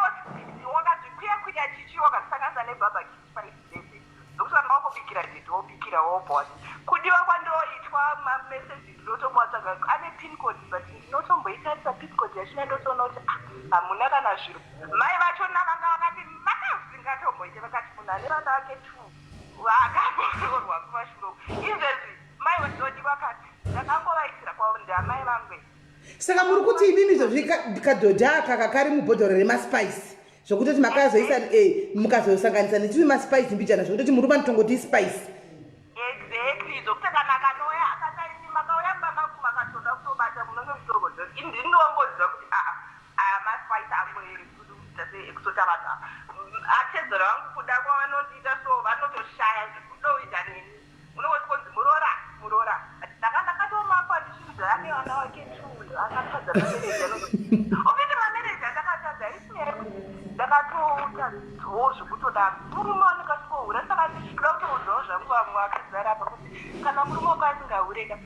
wakazvikuya kuya chichi wakasanganisa nebarbecue spice dzese. Ndokuti vanga wakubikira dede wobikira wobva kudiwa kwandoitwa mameseji ndinotomuwatsvaga ane pin code but ndinotomboitarisa pin code yachona ndotoona kuti ah, hamuna kana zviro. Mai vachona vanga vakati makazingatomboite vakati munhu ane vana vake two vakamboroorwa kumashure uku. Izvezvi mai vadodi vakati ndakangovaisira kwavo ndiamai vangu. Saka muri kuti imimi izvozvi kadhodhi aka kakari mubhodhoro remaspice zvokutoti makazoisa eh, mukazosanganisa nechivi maspice mbijana zvokutoti murume anotongoti ispice. Exactly, zvokuti kana akanouya akati makauya mumba mangu makatoda kutobata munonge muchitongoziva kuti ini ndinongoziva kuti aa aya maspice angu ekusota vanhu ava. Atezvara vangu kuda kwavanondiita so vanotoshaya zvekudoita neni. Unongoti konzi muroora muroora. Ndaka ndakatomakwa ndichinzi ane vana vake two akatadza mamarriage anonzi. Ofiti mamarriage andakatadza haisi nyaya yekuti ndakatotadzawo zvekutodaro. Murume anenge achingohura saka ndichida kutoudzawo zvangu vamwe vakadzi vari apa kuti kana murume wako asingahureka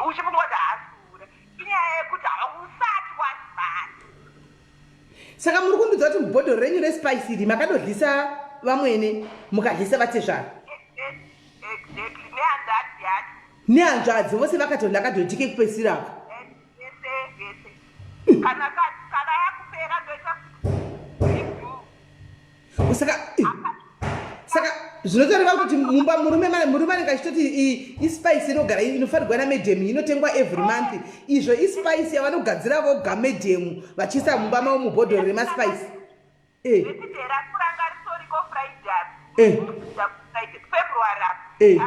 uchifunga kuti haasi kuhura inyaya yekuti hausati wazvibata. Saka muri kundiudza kuti mubhodhoro renyu respice iri makadodlisa vamwene mukadlisa vatezvara? Exactly, nehanzvadzi yacho. Nehanzvadzi vose vakatodla kadhodhi kekupedzisira aka. Vese vese. Kana kana yakupera ndoita redo. Saka saka zvinotoreva kuti mumba murume murume anenge achitoti ispice inogara inofanirwa namedhemu inotengwa every month izvo ispice yavanogadzira voga medhemu vachiisa mumba mavo mubhodhoro remaspice. Eh. Eh. Eh.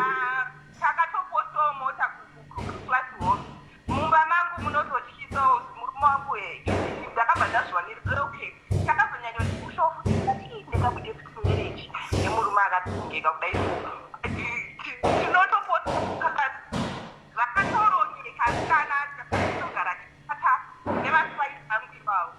Takatopostawo mota kuclass hall mumba mangu munototyisawo murume wangu ndakabva ndazviwanira okay takazonyanyondipushawo futi ndikati ndingabude futi marriage nemurume akatsungeka kudai so tinotopota vakatorongeka kana togara tichata nevaswaisi vangu ivavo.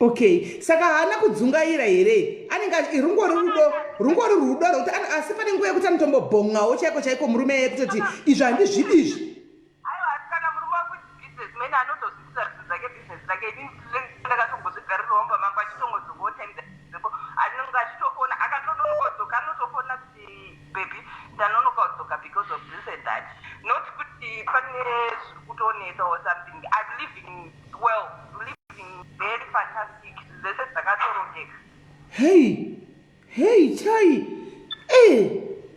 Okay, saka haana kudzungaira here? Anenge rungori rudo, rungori rudo rwekuti asi pane nguva yekuti anotombobhongawo chaiko chaiko murume yekutoti izvi handizvidi izvi. Aiwa, asi kana murume wangu businessman anotozviitira zvinhu zvake, business rake. Ini ndakatombozvigarirawo mumba mangu achitongodzokawo time dzeko, anenge achitofona, akatononoka kudzoka anotofona kuti, "Baby, ndanonoka kudzoka because of this and that," not kuti pane zviri kutonetsa or something. I'm living well, I'm living very fantastic, zvese zvakatorongeka. Hei hei, chai e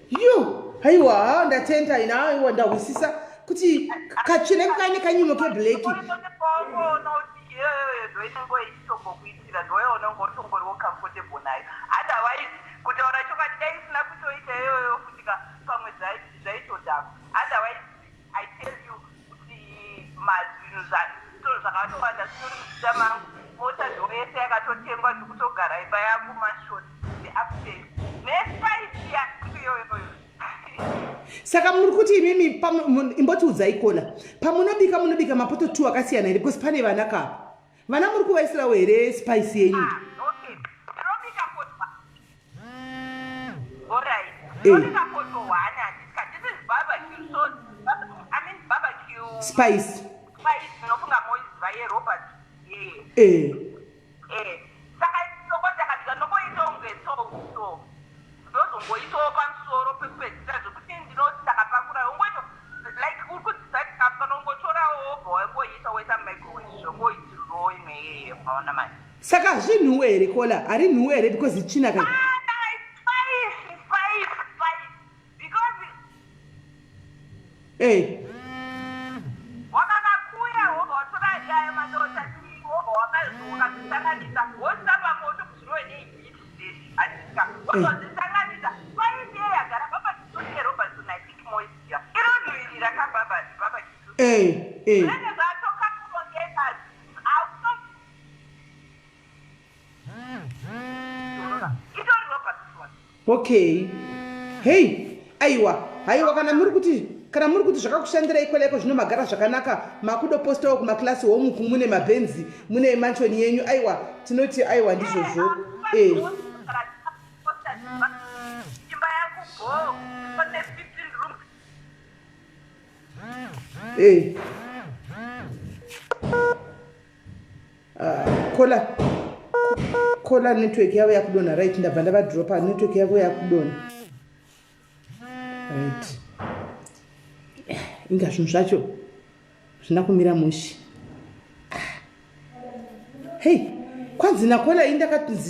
yo, haiwa, ndatenda ina. Aiwa, ndahwisisa kuti katsvene kaine kanyimo keblack. Paungoona kuti iyoyo ndoinenge ichitombokuitira, ndoyaunenge utongoriwo comfortable nayo. Otherwise, kutaura chokwadi, dai isina kutoita iyoyo futika, pamwe zvaitodhakwa. Otherwise, I tell you kuti mazvinhu zvakatowanda zvitori mudzita mangu. Mota ndo yese yakatotengwa, ndikutogara imba yangu, mansion upstairs nespice yangu iyoyoyo. Saka muri kuti imimi imbotiudzai kona, pamunobika munobika mapoto two akasiyana here? Because pane vana kapa, vana muri kuvaisirawo here spice yenyu? Ah, okay, tinobika poto, alright. Tinobika poto one, handisika. This is barbecue sauce, I mean barbecue spice. Spice, ndinofunga moiziva yeRobert. Saka toko ndakabika, ndongoita unge sauce, so ndozongoitawo pamusoro pekupedzisira, zvekuti ndinoti ndakapakura, ungoito like uri kudzisa chikafu, kana ungotorawo wobva wangoisa, woisa mumicrowave, zvongoitirirawo imwe yeye, maona manje. Saka hazvinhuwe here, kola? Hari nhuwe here? Because itsvina kai. Ah, spice, spice, spice, because wakakakuya, wobva watora ayo madota, wobva wakazvisanganisa, woisa pamoto zvinove neheat handisika, wozozvisanganisa spice ye yagara barbecue yeRobertson. I think moisiya inonhuhwirira kabarbecue. Zvinenge zvatokakurongeka, auto itori Robertson. Okay, hei, aiwa, haiwa, kana muri kuti zvakakushandirai kwelaiko, zvino magara zvakanaka, makudopostawo kumaclass home mune mabhenzi, mune mansion yenyu. Aiwa, tinoti aiwa, ndizvozvo e. Imba yangu bo pane 15 rooms. Ah, kola, kola, network yavo yakudonha. Right, ndabva ndavadropa, network yavo yakudonha. Right, inga zvinhu zvacho zvina kumira mushe. Hei, kwanzi nakola,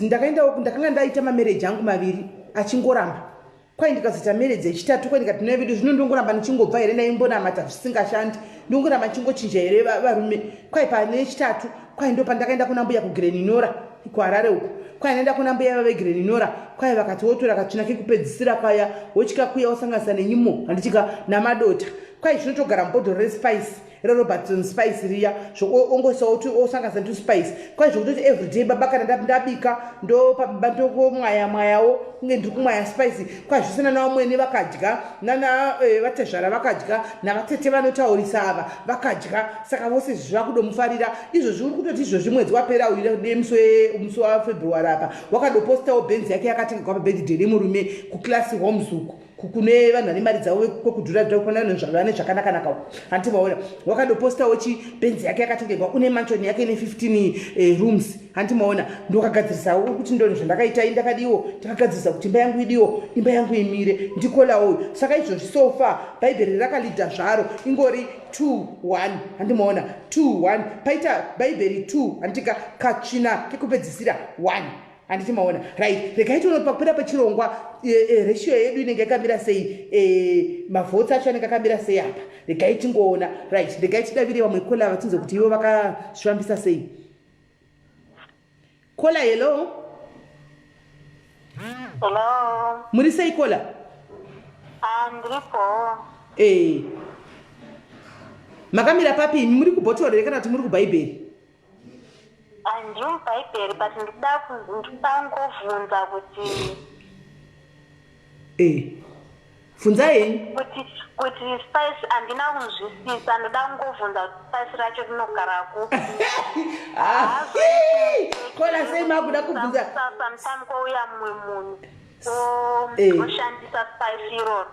ndakaendawo, ndakanga ndaita mamarriage angu maviri achingoramba. Kwai ndikazoita marriage yechitatu, kwai ndikati novedu zvino ndongoramba ndichingobva here? Ndaimbonamata zvisingashandi, ndongoramba ndichingochinja here varume? Kwai pane chitatu, kwai ndo pandakaenda kuna mbuya kuGlen Norah kuHarare uko. Kwai ndaenda kuna mbuya vave Glen Norah, kwai vakati wotora katsvina kekupedzisira kaya, wotyika kuya, wosanganisa nenyimo, handichika namadota. Kwai zvinotogara mubhodhoro respice reRobertson spice riya, ongoisawo osanganisa netuspice. Kwai zvokutoti everyday, baba, kana ndabika, ndongomwaya mwayawo kunge ndiri kumwaya spice. Kwai zvisina navamwene vakadya, nana vatezvara vakadya, navatete vanotaurisa ava vakadya, saka vose zvakudomufarira izvozvi. Uri kutoti izvozvi mwedzi wapera uyu, nemusi waFebruary apa, wakadopostawo bhenzi yake yakatengegwa pabirthday nemurume kuclass homes uku, kune vanhu vane mari dzavo kwekudhura dhura, kuna vanhu vane zvakanaka-naka uku, handiti maona? Wakadopostawo chibenzi yake yakatengegwa, une mansion yake ine 15 rooms, handiti maona? Ndokagadzirisa kuti ndoni zvandakaita, ndakadiwo, ndakagadzirisa kuti imba yangu idiwo, imba yangu imire. Ndikolawo uyu. Saka izvozvi so far bhaibheri rakalidha zvaro, ingori 2 1, handiti maona? 2 1, paita bhaibheri 2, handitika? Katsvina kekupedzisira 1, handiti maona? Right, regai tione pakupera pechirongwa ratio yedu inenge yakamira sei, mavotes acho anenge akamira sei apa. Regai tingoona. Right, regai tidavire vamwe kola, vatinze kuti ivo vakazvifambisa sei. Kola, hello. Hello. Muri sei, kola? Ah, ndiripo. Makamira papi imi? Muri kubhotoro here kana kuti muri kubhaibheri? Ah, ndiri mubhaibheri, but ndikuda kungovhunza kuti e. Bvunzai henyu. Kuti kuti spice handina kunzwisisa ndoda kungovhunza kuti spice racho rinogara kupi. Ah, kola sei makuda kubvunza? Sometime kouya mumwe munhu eh. oshandisa spice iroro.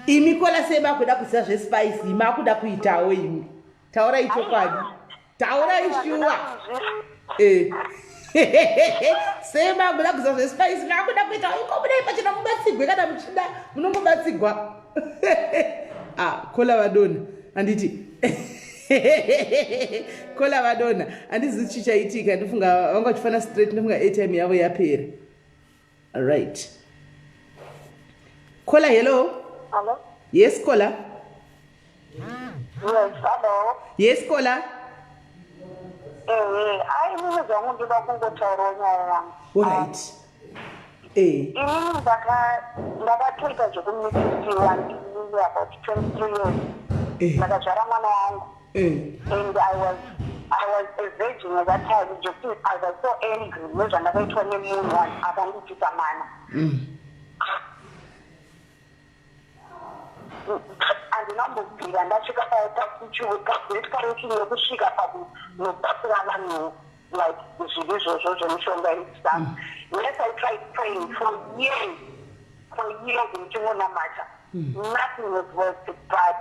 Imi kola sei makuda kuziva zvespice makuda kuitawo imi. Taurai chokwadi. Taurai shuwa. Eh. Sei makuda kuziva zvespice makuda kuita iko budai pachena mubatsigwe kana muchida munongobatsigwa. Ah, kola vadona. Anditi. Kola vadona. Andizivi chichaitika ndofunga vanga vachifana straight ndofunga airtime yavo yapera. Right. Kola hello. Hello. Yes Kola. Yes, hello. Yes Kola. Eh, ai mimi zvangu ndoda kungotaurawo nyaya yangu. All right. Eh. Inini ndaka ndakatoita zvekumitisiwa ndiri about 23 years. Eh. Ndakazvara mwana wangu. Eh. And I was a virgin at that time zvekuti I was so angry nezvandakaitwa nemunhu akandiitisa mwana. Handina kumbobvira ndasvika paescalation yekusvika pakunobatsira vanhu like zviri izvozvo zvemishonga and stuff. Yes, I tried praying for years, for years ndichingonamata. Nothing was worked, but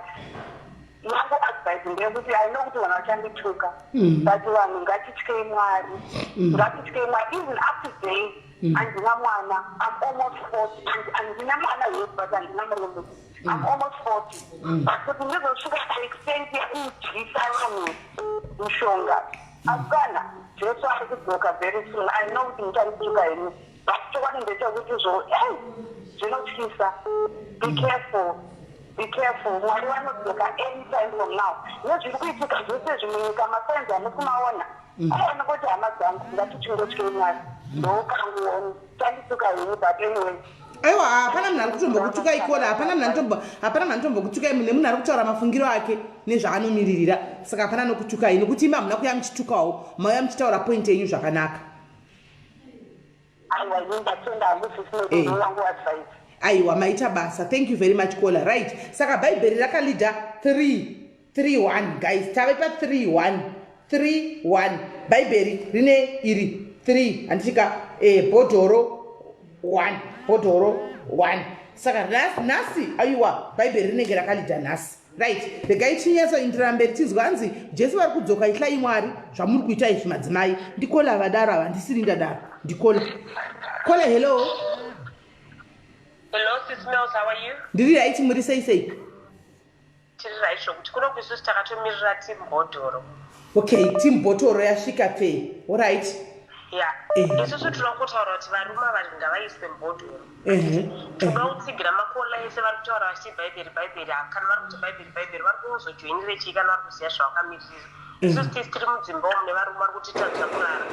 yangu advice ndeyekuti I know kuti vanhu vachandituka, but vanhu ngatityei Mwari, ngatityei Mwari. Even up to date handina mwana. I'm almost 40 and handina mwana, yes, but handina murume. I'm almost 40, but kuti ndizosvika paextent yekudyisa vanhu mushonga, akana. Jesu ari kudzoka very soon. I know kuti muchandituka henyu, but chokwadi ndechekuti zvo ei zvinotyisa. Be careful, be careful. Mwari vanodzoka anytime from now. Nezviri kuitika zvese zvimunyika, masigns amusi maona aiona kuti hama dzangu, ngatichingotyei Mwari. Ndokanguoni chandituka henyu, but anyway. Aiwa, hapana munhu ari kutombokutukai Kola. Hapana munhu anotombokutukai nemunhu ari kutaura mafungiro ake nezvaanomiririra. Saka hapana nokutukai nekuti imi hamuna kuya muchitukawo, mauya muchitaura point yenyu zvakanaka. Aiwa, ini ndatenda hangu Eh. sisi wangu advice. Aiwa, maita basa. Thank you very much, Kola. Right, saka Bhaibheri rakalidha 3 3 1. Guys, tave pa 3 1 3 1. Bhaibheri rine iri 3 handichika bhodhoro 1, bhodhoro 1. Saka nhasi, aiwa, Bhaibheri rinenge rakalidha nhasi. Right, regai tinyatsoindira mberi tinzwa. Hanzi Jesu vari kudzoka, ityai Mwari. Zvamuri kuita izvi madzimai. Ndikola vadaro ava, ndisiri ndadaro, ndikola. Kola hello. Hello, Sis Mills, how are you? Ndiri right, muri sei sei? Tiri right zvokuti kuno isusu takatomirira team bhodhoro. Okay, team bhotoro yasvika pei? Alright. Ya. Eh. Isusu tinoda kutaura kuti varume ava ngavaiswe mubhodhoro. Tinoda kutsigira makola ese vari kutaura vachiti Bhaibheri, Bhaibheri. Kana vari kuti Bhaibheri, Bhaibheri, vari kuzojoinire chii kana vari kuziva zvavakamiririra? Isusu tisi tiri mudzimba umu nevarume vari kutitadza kurara.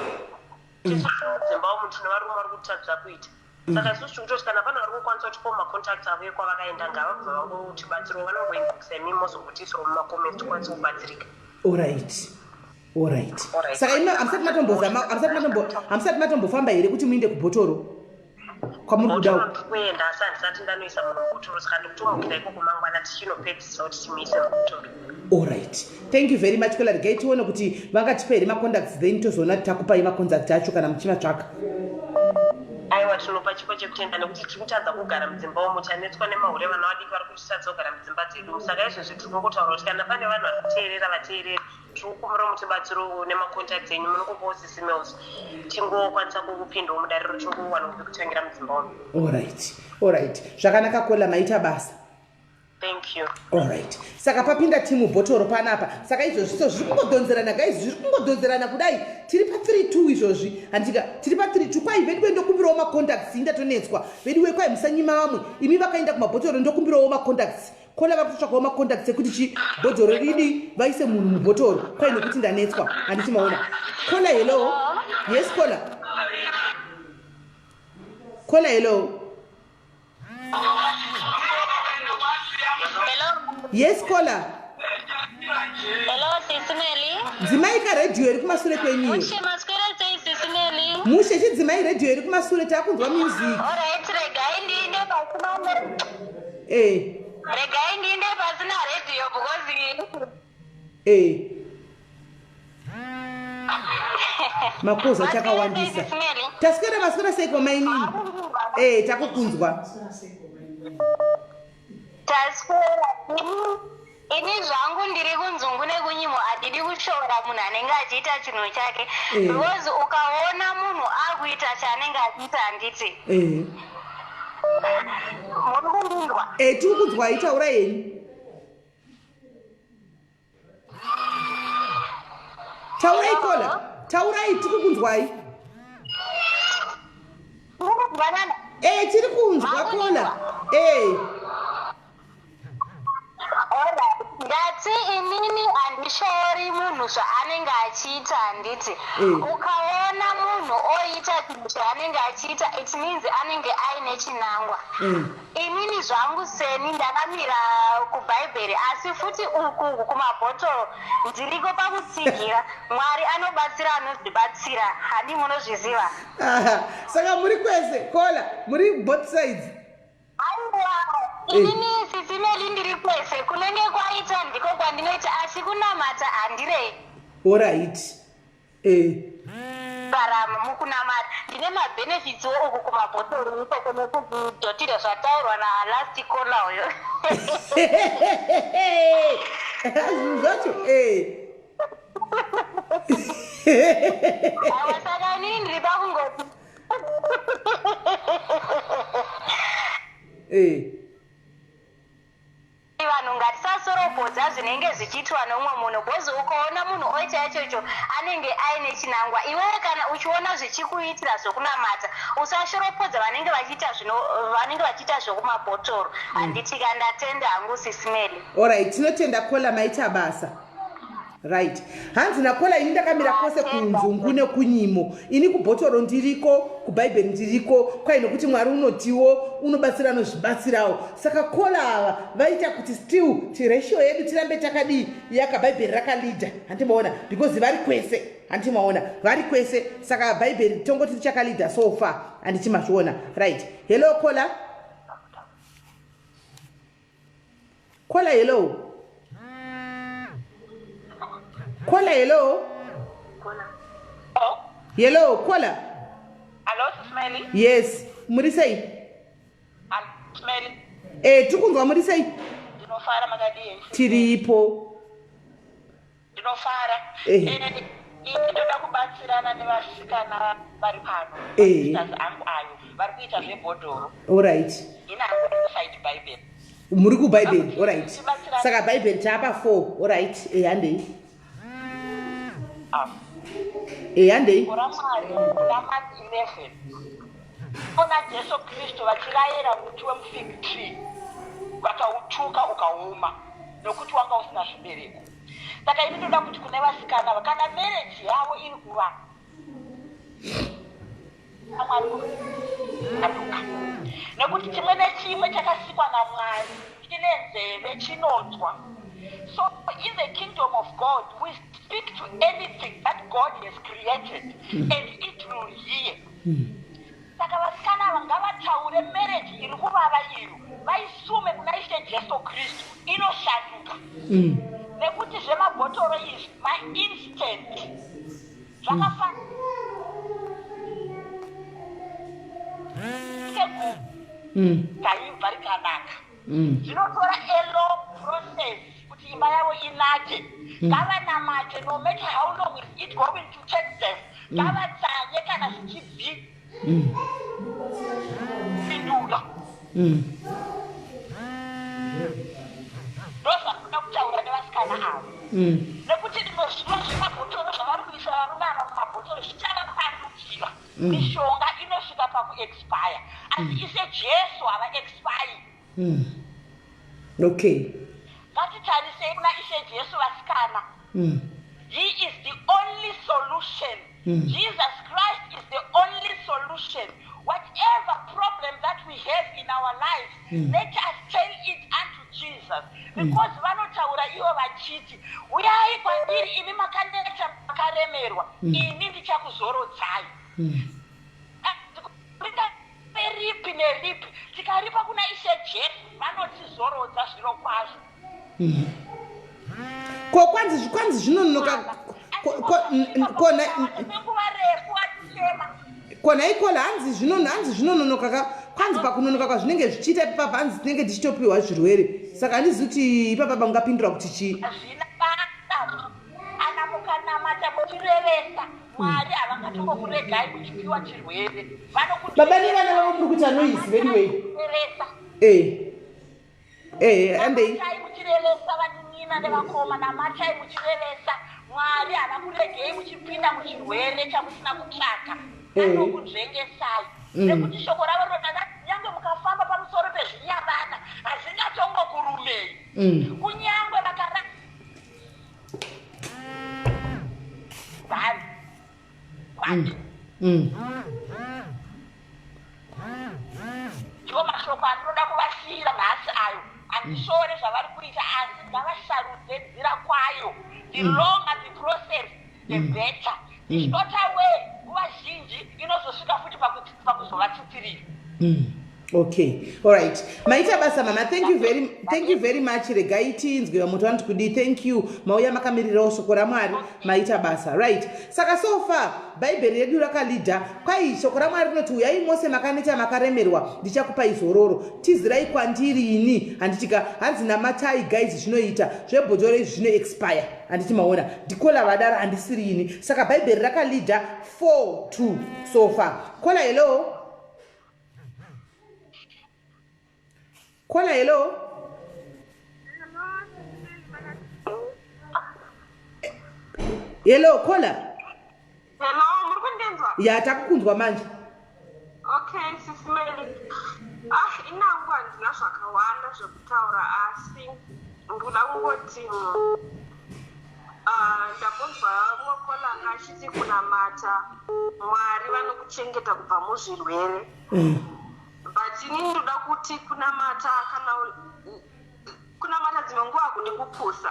Tisu tiri mudzimba umu tine varume vari kutitadza kuita. Saka isusu tiri kutoti kana pane vari kukwanisa kutipawo macontacts avo ekwavakaenda, ngavabva vangotibatsirawo, vanongoinboxa imi mozongotiisirawo mumacomments tikwanise kubatsirika. Alright. Alright. Saka imi hamusati matombofamba here kuti muinde kubhotoro kwamuri Bhotoro kudawo? ndiri kuenda, asi handisati ndanoisa munhu mubhotoro. Saka ndikutomukira ikoko mangwana tichinopedzisa kuti timuise mubhotoro. Alright, thank you very much, Kola. Regai tione kuti vangatipa here macontacts, then tozoona kuti takupai macontact acho kana muchimatsvaka. Aiwa, tinopa chipo chekutenda nekuti tiri kutadza kugara mudzimba umu. Tanetswa nemahure, vana vadiki vari kutitadza kugara mudzimba dzedu. Saka izvezvi tiri kungotaura kuti kana pane vanhu vari kuteerera, vateereri, tiri kukumbira mutibatsiro nemacontacts enyu. Munongopawo Sisi Mills, tingokwanisa kukupindawo mudariro, tingowana pekutangira mudzimba umu. Alright, zvakanaka Kola, maita basa. Thank you. Alright, saka papinda timu bhotoro panapa. Saka izvozvi so zviri kungodhonzerana guys, zviri kungodhonzerana kudai. Tiri pa3 2 izvozvi, handika? Tiri pa3 2. Kwai veduwe, ndokumbirawo macontacts, indatonetswa veduwe. Kwai musanyima vamwe imi vakaenda kumabhotoro, ndokumbirawo macontacts. Kola vari kutsvakawo macontacts ekuti chi bhodhoro ridi vaise munhu mubhotoro. Kwai nekuti ndanetswa, handiti maona? Kola hello. Yes, Kola. Kola hello. Hello. Yes, Kola. Hello, Sisi Meli. Dzimai karedhiyo iri kumasure kwenyu. Mushe, maswera sei, Sisi Meli? Mushe, chidzimai redhiyo iri kumasure, taakunzwa music. Alright, regai ndiinde pasina. Eh. Regai ndiinde pasina radio because Eh. Makoza chakawandisa. Taswera maswera sei kwamainini? Eh, takukunzwa. Taswera. Ini zvangu ndiri kunzungu nekunyimo handidi kushora munhu anenge achiita chinhu chake Eh. because ukaona munhu akuita chaanenge achiita handiti Eh. muri kundinzwa Eh, tiri kunzwa itaura henyu. Taurai kola. Taurai tiri kunzwai. Muri kunzwanana Eh, tiri kunzwa kola. Eh. Alright. Ndati inini handishori munhu zvaanenge achiita handiti ukaona munhu oita chinhu chaanenge achiita it means anenge aine chinangwa inini zvangu seni ndakamira kubhaibheri asi futi uku kumabhotoro ndiriko pakutsigira mwari anobatsira anozvibatsira handi munozviziva Aha, saka muri kwese kola muri both sides Aiwa, inini Sisi Meli ndiri kwese kunenge kwaita ndiko kwandinoita asi kunamata handirei Alright. Eh. kurarama mukunamata ndine mabenefits wo uku kumabhotoro ikoko nekudhotira zvataurwa nalast caller uyo Zvinhu zvacho eh. Aiwa saka inini ndiri pakungoti Eh. Vanhu ngatisasoropodza zvinenge zvichiitwa neumwe munhu bhozi ukaona munhu oita ichocho anenge aine chinangwa iwewe kana uchiona zvichikuitira zvokunamata usashoropodza vanenge vachiita zvino vanenge vachiita zvokumabhotoro handiti ka ndatenda hangu Sisi Meli Alright, tinotenda kola maita basa. Right. Hanzi nakola ini ndakamira kwose kunzungu nekunyimo. Ini kubhotoro ndiriko, kubhaibheri ndiriko, kwai nokuti Mwari unotiwo unobatsira anozvibatsirawo. Saka kola ava vaita kuti still tiratio yedu tirambe takadii yaka bhaibheri rakalida. Handimaona because vari kwese. Handimaona vari kwese. Saka bhaibheri tongoti richakalida so far. Handiti mazviona. Right. Hello kola. Kola hello. Kola hello. Hello kola. Hello, Sis Melly. Yes, muri sei? Sis Melly. Eh, tiri kunzwa muri sei? Ndinofara makadii? Tiripo. Ndinofara. Eh. Eh, ini ndoda kubatsirana nevasikana vari pano. Eh. Sisters angu ayo vari kuita zvebhodhoro. Alright. Ini hangu ndiri kuside Bhaibheri. Muri kubhaibheri. Alright. Saka bhaibheri taapa 4. Alright. Eh, handei. Ah. Eh, handei. Shoko raMwari kuna Mark 11. Ona Jesu Kristu vachirayira muti wemufig tree vakautuka ukaoma nokuti wanga usina zvibereko. Saka ini ndoda kuti kune vasikana ava kana marriage yavo iri kuva Mwari aduka nekuti chimwe nechimwe chakasikwa naMwari chine nzeve chinonzwa. So in the kingdom of God we speak to anything that God has created and it will hear. Saka vasikana ava ngavataure marriage iri kuvava iro vaisume kuna Ishe Jesu Kristu inoshanduka nekuti zvemabhotoro izvi mainstant zvakafanana kaibva rikanaka zvinotora a long process kuti imba yavo inake ngavanamate no matter how long is it going to take them ngavatsanye kana zvichibvi pindura ndozvakuda kutaura nevasikana ava nekuti rimwe zvino zvemabhotoro zvavari kuisa varume ava mumabhotoro zvichavapandukira mishonga inosvika pakuexpire asi ise Jesu havaexpire Ngatitarisei kuna Ishe Jesu vasikana He is the only solution. Jesus Christ is the only solution. Whatever problem that we have in our lives, let us tell it unto Jesus. Because vanotaura ivo vachiti, uyai kwandiri imi makaneta makaremerwa, ini ndichakuzorodzai. Rima Ripi neripi tikaripa kuna Ishe Jesu vanotizorodza zviro kwazvo. Ko kwanzi kwanzi zvinonoka kona Nenguva refu achichema. Kona ikola hanzi zvino hanzi zvinononoka ka kwanzi pakunonoka kwazvinenge zvichiita ipapa hanzi tinenge tichitopiwa zvirwere, saka handizivi kuti ipapa bangapindura kuti chii. Hazvina basa kana mukanamata muchirevesa, Mwari havangatombokuregai muchipiwa chirwere. Baba nevana vavo muri kuita noise anyway. Vanokurevesa. Eh, andei. Namatai muchirevesa, vanin'ina nevakoma, namatai muchirevesa. Mwari havakuregei muchipinda muchirwere chamusina kutsvaka. Vanokunzvengesai nekuti shoko ravo rinoti nyange mukafamba pamusoro pezvinyavana hazvingatongokurumei. Kunyange vakara bhani kwacho. Ndiwo mashoko andinoda kuvasiyira nhasi ayo. Handishore zvavari kuita, asi ngavasarudze nzira kwayo. The longer the process, the better. The shorter way nguva zhinji inozosvika futi pakuzovatsitirira. Okay, alright, maita basa mama. Thank you very much. Regai tinzwe vamwe vanoti kudii. Thank you, mauya makamirirawo shoko raMwari, maita basa. Right, saka so far Bhaibheri redu rakalidha kwai shoko raMwari rinoti, "Uyai mose makaneta makaremerwa, ndichakupai zororo. Tizirai kwandiri ini." Handitika hanzi namatai guys, zvinoita zvebhodhoro izvi zvino expire. Handiti maona ndikola vadara, handisiri ini. Saka Bhaibheri rakalidha 4 2 so far. Caller, hello. Caller, hello. Hello, caller. Hello, muri kundinzwa? Ya, takukunzwa manje. Okay, Sisi Meli. Ah, inangu handina zvakawanda zvekutaura, asi ndikuda kungoti ah, ndambonzwa mumwe caller anga achiti kunamata Mwari vanokuchengeta kubva muzvirwere. But inini ndoda kuti kunamata, kana kunamata dzimwe nguva hakudi kupusa.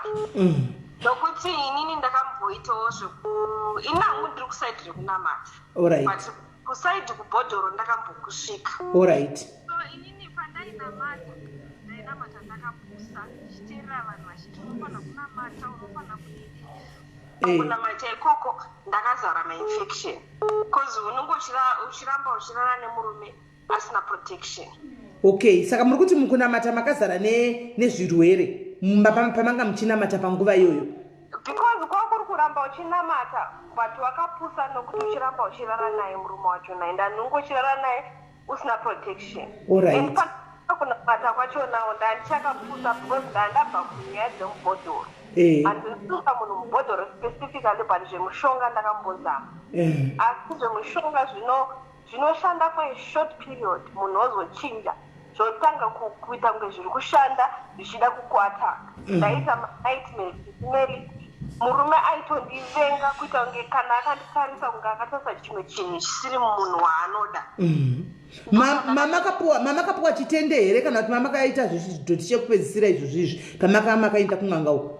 Nokuti inini ndakamboitawo zveku ini hangu ndiri kuside rekunamata. But kuside kubhodhoro ndakambokusvika. So inini pandainamata, ndainamata ndakapusa, ndichiteerera vanhu vachiti unofanira kunamata, unofanira kudidi. Kunamata ikoko ndakazara mainfection, because unenge uchiramba uchirara nemurume asina protection. Okay, saka muri kuti mukunamata makazara nezvirwere pamanga muchinamata panguva iyoyo? Because kwakuri kuramba uchinamata but wakapusa, nokuti uchiramba uchirara naye murume wacho naye, ndanunge uchirara naye usina protection. And kunamata kwachonawo ndandichakapusa, because ndandabva kunyaya dzemubhodhoro. Handinosuka munhu mubhodhoro specifically, but zvemushonga ndakambozama. Asi zvemushonga zvinoshanda for a short period, munhu ozochinja, zvotanga kuita kunge zviri kushanda, zvichida kukuataka. Ndaita manightmares, Mary. Murume aitondivenga, kuita kunge kana akanditarisa kunge akatarisa chimwe chinhu chisiri munhu waanoda. Mama kapuwa chitende here, kana kuti mamakaita zvezvidhoti chekupedzisira izvozvo izvi pamaka makaenda kun'anga uko?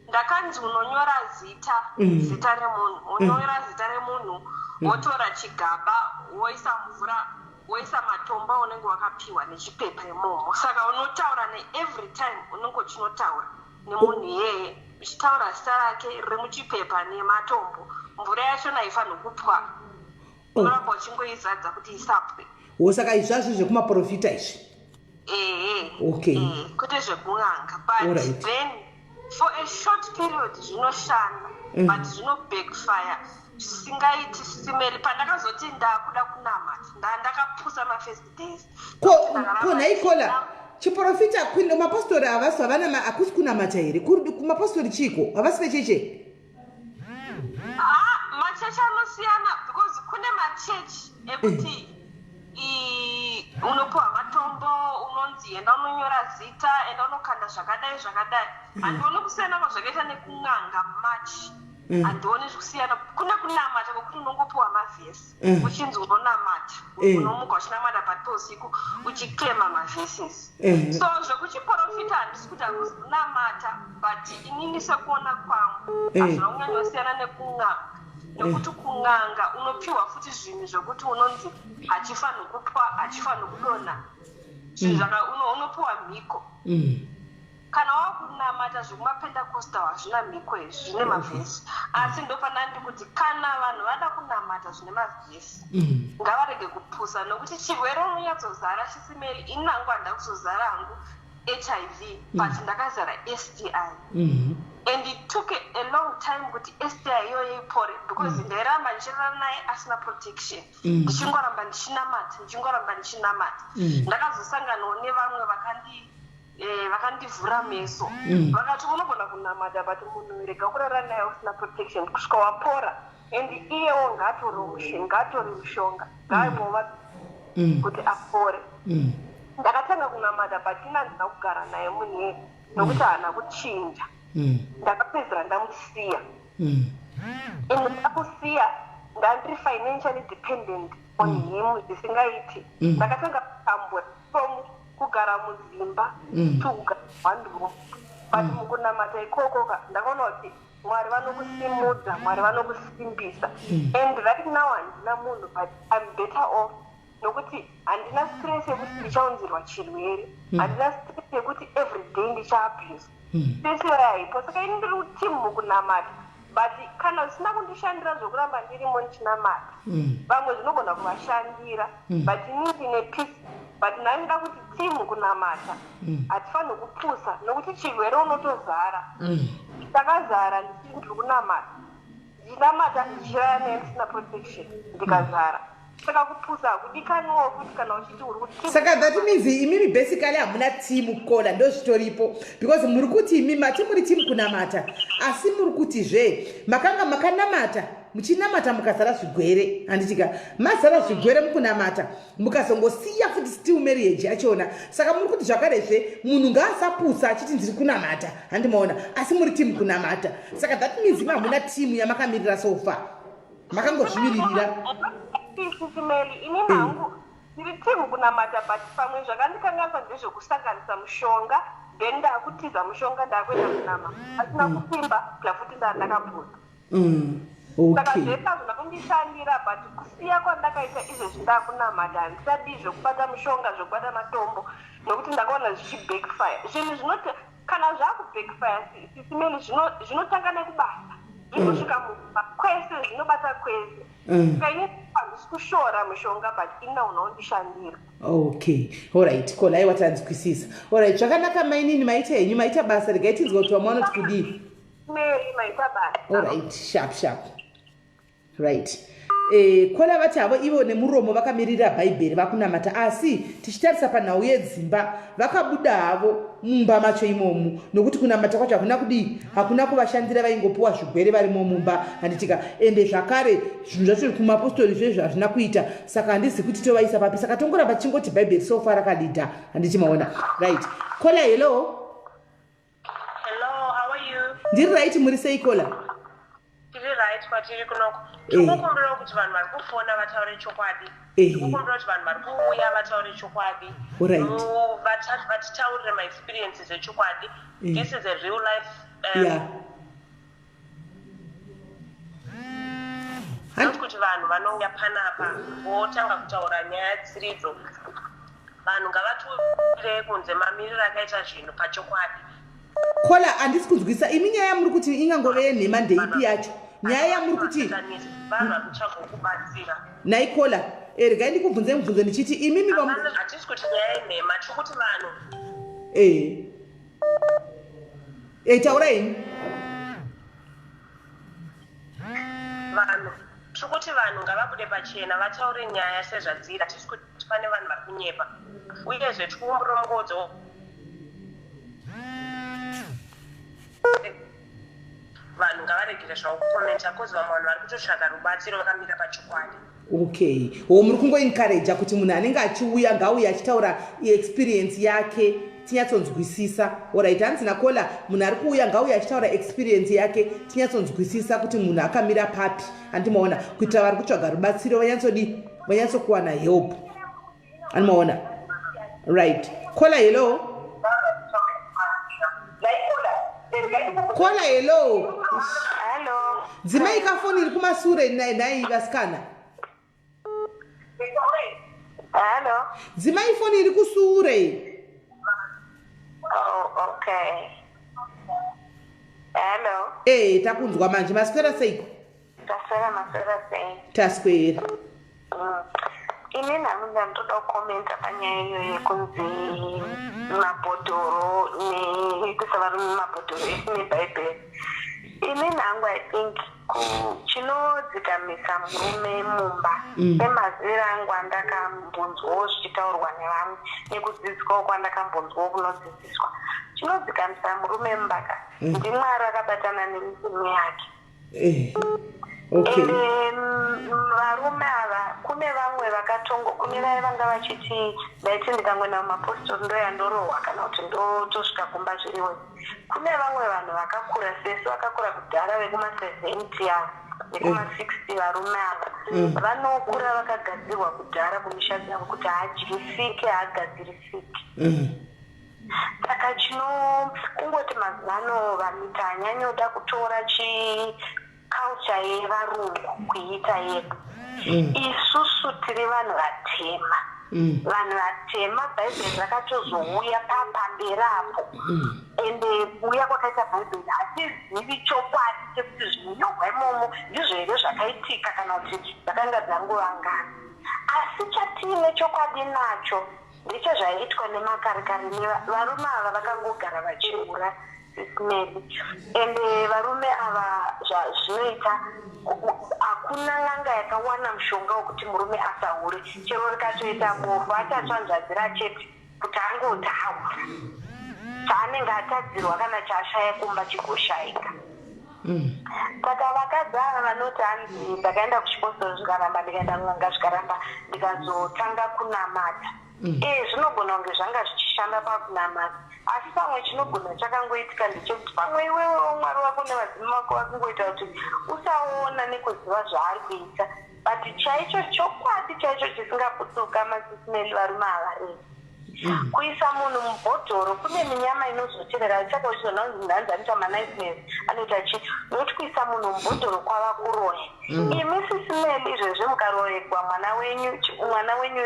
Ndakanzi unonyora zita, zita remunhu, unonyora zita remunhu, wotora chigaba, woisa mvura, woisa matombo aunenge wakapiwa nechipepa imomo. Saka unotaura neevery time unenge uchinotaura nemunhu iyeye, uchitaura zita rake riri muchipepa nematombo. Mvura yachona haifaniri kupwa, unoramba uchingoizadza kuti isapwe. Wo, saka izvazvo zvekumaprofita izvi? Ehe. Kwete zvekun'anga, but then for a short period zvinoshanda, but zvino backfire zvisingaiti simeri. Pandakazoti ndakuda kunamata, ndakapusa mafirst days. Ko nhai caller, chiprofita kwino mapostori havasi havana, hakusi kunamata here? Kumapostori chiko, havasi vecheche? Ah, machechi anosiyana, because kune machechi ekuti unopiwa matombo, unonzi enda unonyora zita, enda unokanda zvakadai zvakadai. Handioni kusiyana kwazvakaita nekun'anga much. Handioni zvikusiyana. Kune kunamata kwekuti unongopiwa mavhesi, uchinzi unonamata, unomuka uchinamata pati peusiku uchiklema mavhesis. So zvekuchiprofita handisi kuti hakuzi kunamata, but inini sekuona kwangu hazvina kunyanyosiyana nekun'anga. Nekuti kun'anga unopiwa futi zvinhu zvekuti unonzi hachifanhi kupwa, hachifanhi kudonha. Zvinhu zvaka unopiwa mhiko. Kana wakunamata zvekumaPentecostal hazvina mhiko izvi, zvine mavhesi. Asi ndopanandi kuti kana vanhu vada kunamata zvine mavhesi, ngavarege kupusa nokuti chirwere unonyatsozara chisimeri. Ini hangu handida kuzozara hangu HIV, but ndakazara STI. And it took a long time kuti STI iyoyo ipore because ndairamba ndichirara naye asina protection. Ndichingoramba ndichinamata, ndichingoramba ndichinamata. Ndakazosanganawo nevamwe vakandivhura meso. Vakati unogona kunamata but munhu rega kurara naye usina protection kusvika wapora. And iyewo ngaatore mushonga, ngaamwewo kuti apore. Ndakatanga kunamata but ini handina kugara naye munhu iyeye nokuti haana kuchinja. Ndakapedzera ndamusiya. And ndakusiya ndandiri financially dependent on him zvisingaiti. Ndakatanga kutambura from kugara mudzimba to kugara one room. But mukunamata ikoko ka ndakaona kuti Mwari vanokusimudza, Mwari vanokusimbisa. And right now handina munhu but I'm better off nokuti handina stress yekuti ndichaunzirwa chirwere. Handina stress yekuti every day ndichaabuse. Stress iyoyo haipo. Saka ini ndiri team mukunamata. But kana zvisina kundishandira zvokuramba ndirimo ndichinamata, vamwe zvinogona kuvashandira. But ini ndine peace. But ndinoda kuti team kunamata hatifaniri kupusa nokuti chirwere unotozara. Ndakazara ndichiti ndiri kunamata, ndichinamata ndichirara naye ndisina protection, ndikazara. Saka kupusa hakudikaniwo futi kana uchiti uri kuti Saka that means imimi basically hamuna team caller, ndozvitoripo, because muri kuti imi mati muri team kunamata, asi muri kuti zve makanga makanamata, muchinamata mukazara zvigwere, handitika? Mazara zvigwere mukunamata, mukazongosiya futi still marriage yachona. Saka muri kuti zvakarezve munhu ngaasapusa achiti ndiri kunamata, handimaona, asi muri team kunamata. Saka that means imi hamuna team yamakamirira so far, makangozvimiririra. Sisimeli, ini hangu ndiri team kunamata, but pamwe zvakandikanganisa ndezvekusanganisa mushonga, then ndaakutiza mushonga, ndaakuenda kunama asina kusimba plafuti, ndaa ndakabvunza. Saka zvese hazvina kundishandira, but kusiya kwandakaita izvezvi ndakunamata, handichadi zvekubata mushonga, zvekubata matombo, nokuti ndakaona zvichibackfire. Zvinhu zvinoti kana zvakubackfire, sisimeli, zvinotanga nekubasa, zvigosvika mumba kwese, zvinobata kwese. Saka ini handisi kushora mushonga, but ini nauna undishandira. Okay, alright caller, aiwa tanzwisisa. Alright, zvakanaka mainini, maita henyu, maita basa. Regai tinzwa kuti vamwe vanoti kudii. Mary, maita basa. Alright, sharp sharp. Right, caller vati havo ivo nemuromo vakamirira Bhaibheri, vakunamata, asi tichitarisa panhau yedzimba vakabuda havo mumba macho imomu nokuti kunamata kwacho hakuna kudii, hakuna kuvashandira. Vaingopiwa zvigwere varimo mumba, handitika? Ende zvakare zvinhu zvacho kumapostori zvezvo hazvina kuita, saka handizi kuti tovaisa papi. Saka tongoramba tichingoti Bhaibheri so far rakalidha, handiti maona? Right, caller, hello. Hello, how are you? Ndiri right, muri sei caller? Tiri right kwatiri kunoko. Tikukumbirawo kuti vanhu vari kufona vataure chokwadi. Tikukumbira kuti vanhu vari kuuya vataure chokwadi. Vatitaurire maexperiences echokwadi. This is a real life. Not kuti vanhu vanouya panapa votanga kutaura nyaya dzisiridzo. Vanhu ngavatiurire kunze mamiriro akaita zvinhu pachokwadi. Caller, handisi kunzwisa imi. Nyaya yamuri kuti ingangove yenhema ndeipi yacho, nyaya yamuri kuti? Vanhu vari kutsvaga kubatsira. Nhai caller, regai ndikubvunze mubvunzo ndichiti imimi Hatisi kuti nyaya yenhema, tiri kuti vanhu Taura henyu. Vanhu, tiri kuti vanhu ngavabude pachena vataure nyaya sezvadziri. Hatisi kuti pane vanhu vari kunyepa. Uyezve tiri kukumbira mungodzo vanhu ngavaregere zvavo kukomenta, cause vamwe vanhu vari kutotsvaga rubatsiro vakamira pachokwadi. Okay, ho, muri kungoencouraja kuti munhu anenge achiuya ngauye achitaura experience yake tinyatsonzwisisa. Alright, hanzi nacaller munhu ari kuuya ngauye achitaura experience yake tinyatsonzwisisa kuti munhu akamira papi, handimaona, kuitira vari kutsvaga rubatsiro vanyatsodi vanyatsokuwana help, handimaona? Right, caller, hello. Caller, hello. Hello. Dzimai kafoni iri kumasure nhai vasikana. Hello. Dzimai foni iri kusure. Oh, okay. Hello. Eh, takunzwa manje maswera seiko? Taswera maswera sei? Taswera. Ini nhangu ndandoda kukomenta panyaya iyoyo yekunzi mabhodhoro nekuisa varume mabhodhoro ese nebhaibheri. Ini nhangu I think chinodzikamisa murume mumba semaziviro angu andakambonzwawo zvichitaurwa nevamwe nekudzidziswawo kwandakambonzwawo kunodzidziswa chinodzikamisa murume mumba ka ndiMwari akabatana nemidzimu yake. Okay. Ende varume ava kune vamwe vakatongo kune vaya vanga vachiti ndaiti ndikangoenda mumapostori ndoyandorohwa kana kuti ndotosvika kumba zviriwe. Kune vamwe vanhu vakakura sesu vakakura kudhara vekuma70 ava nekuma60 varume ava vanokura vakagadzirwa kudhara kumisha dzavo kuti haadyisike haagadzirisike. Saka chino kungoti mazuva ano vanhu tanyanyoda kutora chiculture yevarungu kuiita yedu. Isusu tiri vanhu vatema. Vanhu vatema bhaibheri rakatozouya papamberi apo. Ende kuuya kwakaita bhaibheri hatizivi chokwadi chekuti zvinonyorwa imomo ndizvo here zvakaitika kana kuti dzakanga dzangova ngano. Asi chatiine chokwadi nacho ndechezvaiitwa nemakare kare varume ava vakangogara vachihura sisimeli. Ende varume ava zvinoita hakuna n'anga yakawana mushonga wekuti murume asahure chero rikatoita bofu achatsvanzvadzira chete kuti angoti ahura chaanenge atadzirwa kana chaashaya kumba chigoshaika. Saka vakadzi ava vanoti hanzi ndakaenda kuchipostori zvikaramba ndikaenda kun'anga zvikaramba ndikazotanga kunamata. Zvinogona kunge zvanga zvichishanda pakunamata asi pamwe chinogona chakangoitika ndechekuti pamwe iwewewo Mwari wako nevadzimu vako vakungoita kuti usaona nekuziva zvaari kuita but chaicho chokwadi chaicho chisingaputsuka masisimeli varume havaregi. Kuisa munhu mubhodhoro kune minyama inozotevera saka uchizoona kunzi munhu hanzi anoita manightmares anoita chii nokuti kuisa munhu mubhodhoro kwava kuroya. Imi sisimeli izvezvi mukaroyegwa mwana wenyu mwana wenyu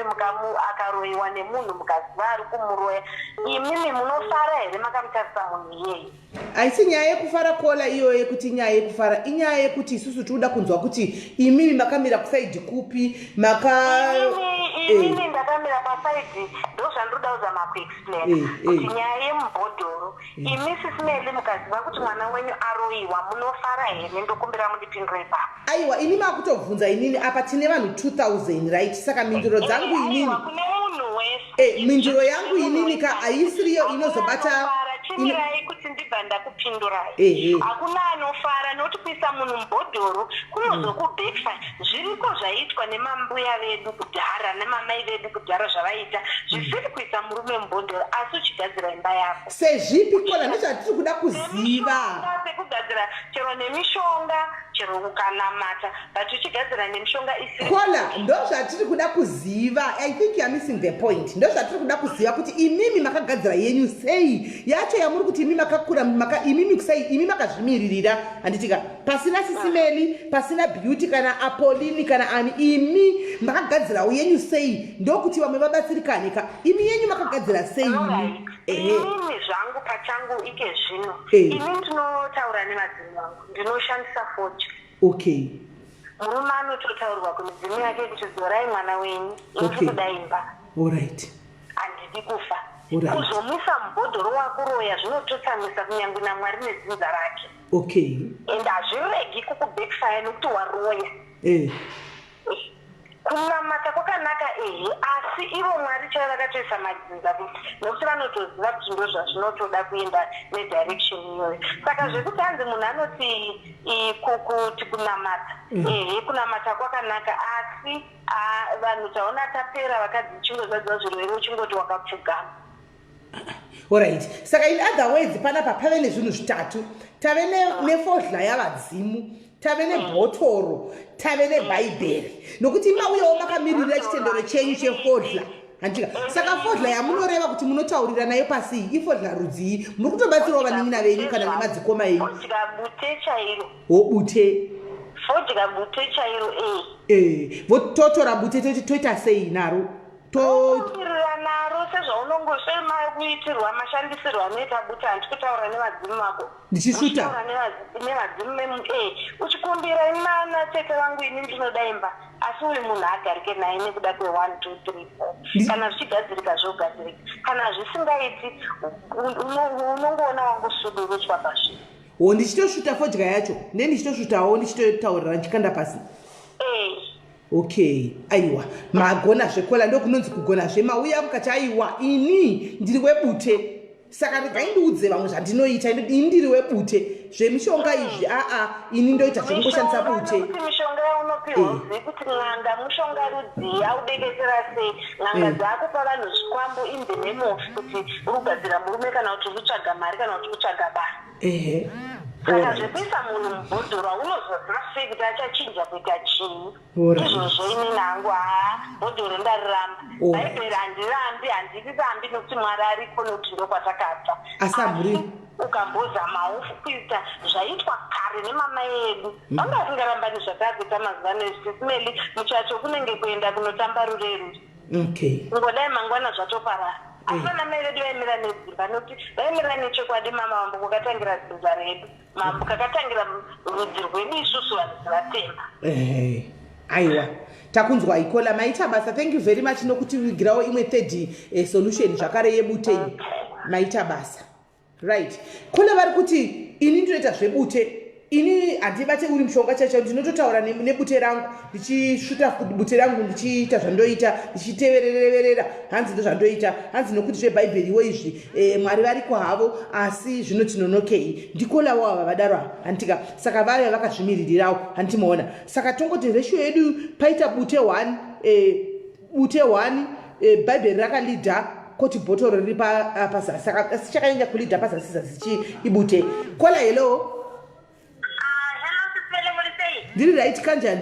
akaroyiwa nemunhu mukaziva ari kumuroya imimi munofara here makamutarisa munhu iyeye? Haisi nyaya yekufara kola iyoyo yekuti inyaya yekufara inyaya yekuti isusu tinoda kunzwa kuti imimi makamira kusaidhi kupi maka Inini ndakamira pasaidhi ndozvandinoda kuzama kuexplain kuti nyaya yemubhodhoro imi sisimeli mukaziva kuti mwana wenyu aroyiwa munofara here ndokumbira mundipindure ipapo. Aiwa ini makutobvunza inini apa tine vanhu 2000 right saka mhinduro dzangu inini Kune munhu wese. Mhinduro yangu inini ka haisiriyo inozobata Chimirai kuti ndibva ndakupindurai. Hakuna anofara nokuti kuisa munhu mubhodhoro kunozokubackfire. Zviriko zvaiitwa nemambuya vedu kudhara nemamai vedu kudhara zvavaiita zvisiri kuisa murume mubhodhoro asi uchigadzira imba yako. Sezvipi kona ndozvatiri kuda kuziva. Sekugadzira chero nemishonga chero ukanamata but uchigadzira nemishonga isiri. Kola ndozvatiri kuda kuziva. I think you are missing the point. Ndozvatiri kuda kuziva kuti imimi makagadzira yenyu sei yacho yamuri kuti imi makakura maka imimi kusai imi makazvimiririra handitika pasina sisimeli pasina beauty kana apolini kana ani imi makagadzirawo yenyu sei ndokuti vamwe vabatsirikane ka imi yenyu makagadzira sei imi? Inini zvangu pachangu ike zvino ini ndinotaura nevadzimu vangu ndinoshandisa fodya. Okay. Murume anototaurwa kumidzimu yake kuti dzorai mwana wenyu ini ndikuda imba. Alright. Handidi kufa. Kuzomuisa mubhodhoro wakuroya zvinototsamwisa kunyangwe naMwari nedzinza rake. Okay. And hazviregi kukubackfire nokuti waroya. Kunamata kwakanaka ehe asi ivo Mwari chaivo vakatoisa madzinza kuti nokuti vanotoziva kuti ndozvazvinotoda kuenda nedirection iyoyo. Saka zvekuti hanzi munhu anoti kuti kunamata ehe kunamata kwakanaka asi vanhu taona tapera vakadzi uchingozadzwa zvirwere uchingoti wakapfugama. Alright. Saka in other words panapa pave nezvinhu zvitatu. Tave nefodla yavadzimu, tave nebhotoro, tave nebhaibheri. Nokuti mauyawo makamiririra chitendero chenyu chefodla. Handika. Saka fodla yamunoreva kuti munotaurira nayo pasi iyi ifodla rudzii? Muri kutobatsirawo vanin'ina venyu kana nemadzikoma enyu. Fodla bute chairo. Ho bute. Fodya bute chairo e. Eh, vototora bute toita sei naro? Tokumbirira naro sezvaunongosema kuitirwa mashandisirwo anoita bute handi kutaura nevadzimu vako. Ndichisvuta. Nevadzimu vemu e uchikumbira imana tete vangu ini ndinoda imba asi uyu munhu agarike naye nekuda kwe 1 2 3 4 kana zvichigadzirika zvogadzirika kana zvisingaiti unongoona wangosudurutswa pazvinhu. Ho ndichitosvuta fodya yacho ne ndichitosvutawo ndichitotaurira ndichikanda pasi. Eh. Okay, aiwa magona zvekola ndokunonzi kugona zvemauya mukati aiwa ini ndiri webute saka regai ndiudze vamwe zvandinoita ini ndiri webute zvemishonga izvi aa ini ndoita zvekungoshandisa bute mishonga yaunopiwa eh. uzivi kuti n'anga mushonga rudzii audeketera sei n'anga eh. dzakupa vanhu zvikwambo in the name of kuti uri kugadzira murume kana kuti uri kutsvaga mari kana kuti kutsvaga basa ehe saka zvekuisa munhu mubhodhoro haunozoziva sei kuti achachinja kuita chii izvozvo inini hangu haa bhodhoro ndariramba bhaibheri handirambi handirirambi nokuti mwari ariko nokuti ndokwatakabva asi hamuri ukambozamawo kuita zvaitwa kare nemamai edu mm. vanga vasingarambani zvatakuita mazuva ano izvi sisimeli muchato kunenge kuenda kunotamba rureruri okay kungodai mangwana zvatoparara asi mm. vana mai vedu vaimira nedzimba nokuti vaimira nechokwadi mama mambo kwakatangira dzinza redu mambo kakatangira rudzi rwedu isusu vanhu vatema aiwa takunzwa ikola maita basa thank you very much nokutivigirawo imwe third eh, solution zvakare yebute iyi maita basa right kune vari kuti ini ndinoita zvebute ini handibate uri mushonga chaicho ndinototaura nebute rangu ndichisvuta bute rangu ndichiita zvandoita ndichiteverereverera hanzi ndozvandoita hanzi nokuti zvebhaibheriwo izvi e, mwari variko havo asi zvino tinonokei ndikolawo ava vadaro ava handitika saka vaya vakazvimiririrawo handiti maona saka tongoti ratio yedu paita bute one e, bute one e, bhaibheri rakalidha koti bhotoro riri pazasi saka asi chakanyanya kulidha pazasi zasi chii ibute kola hello ndiri right kanjani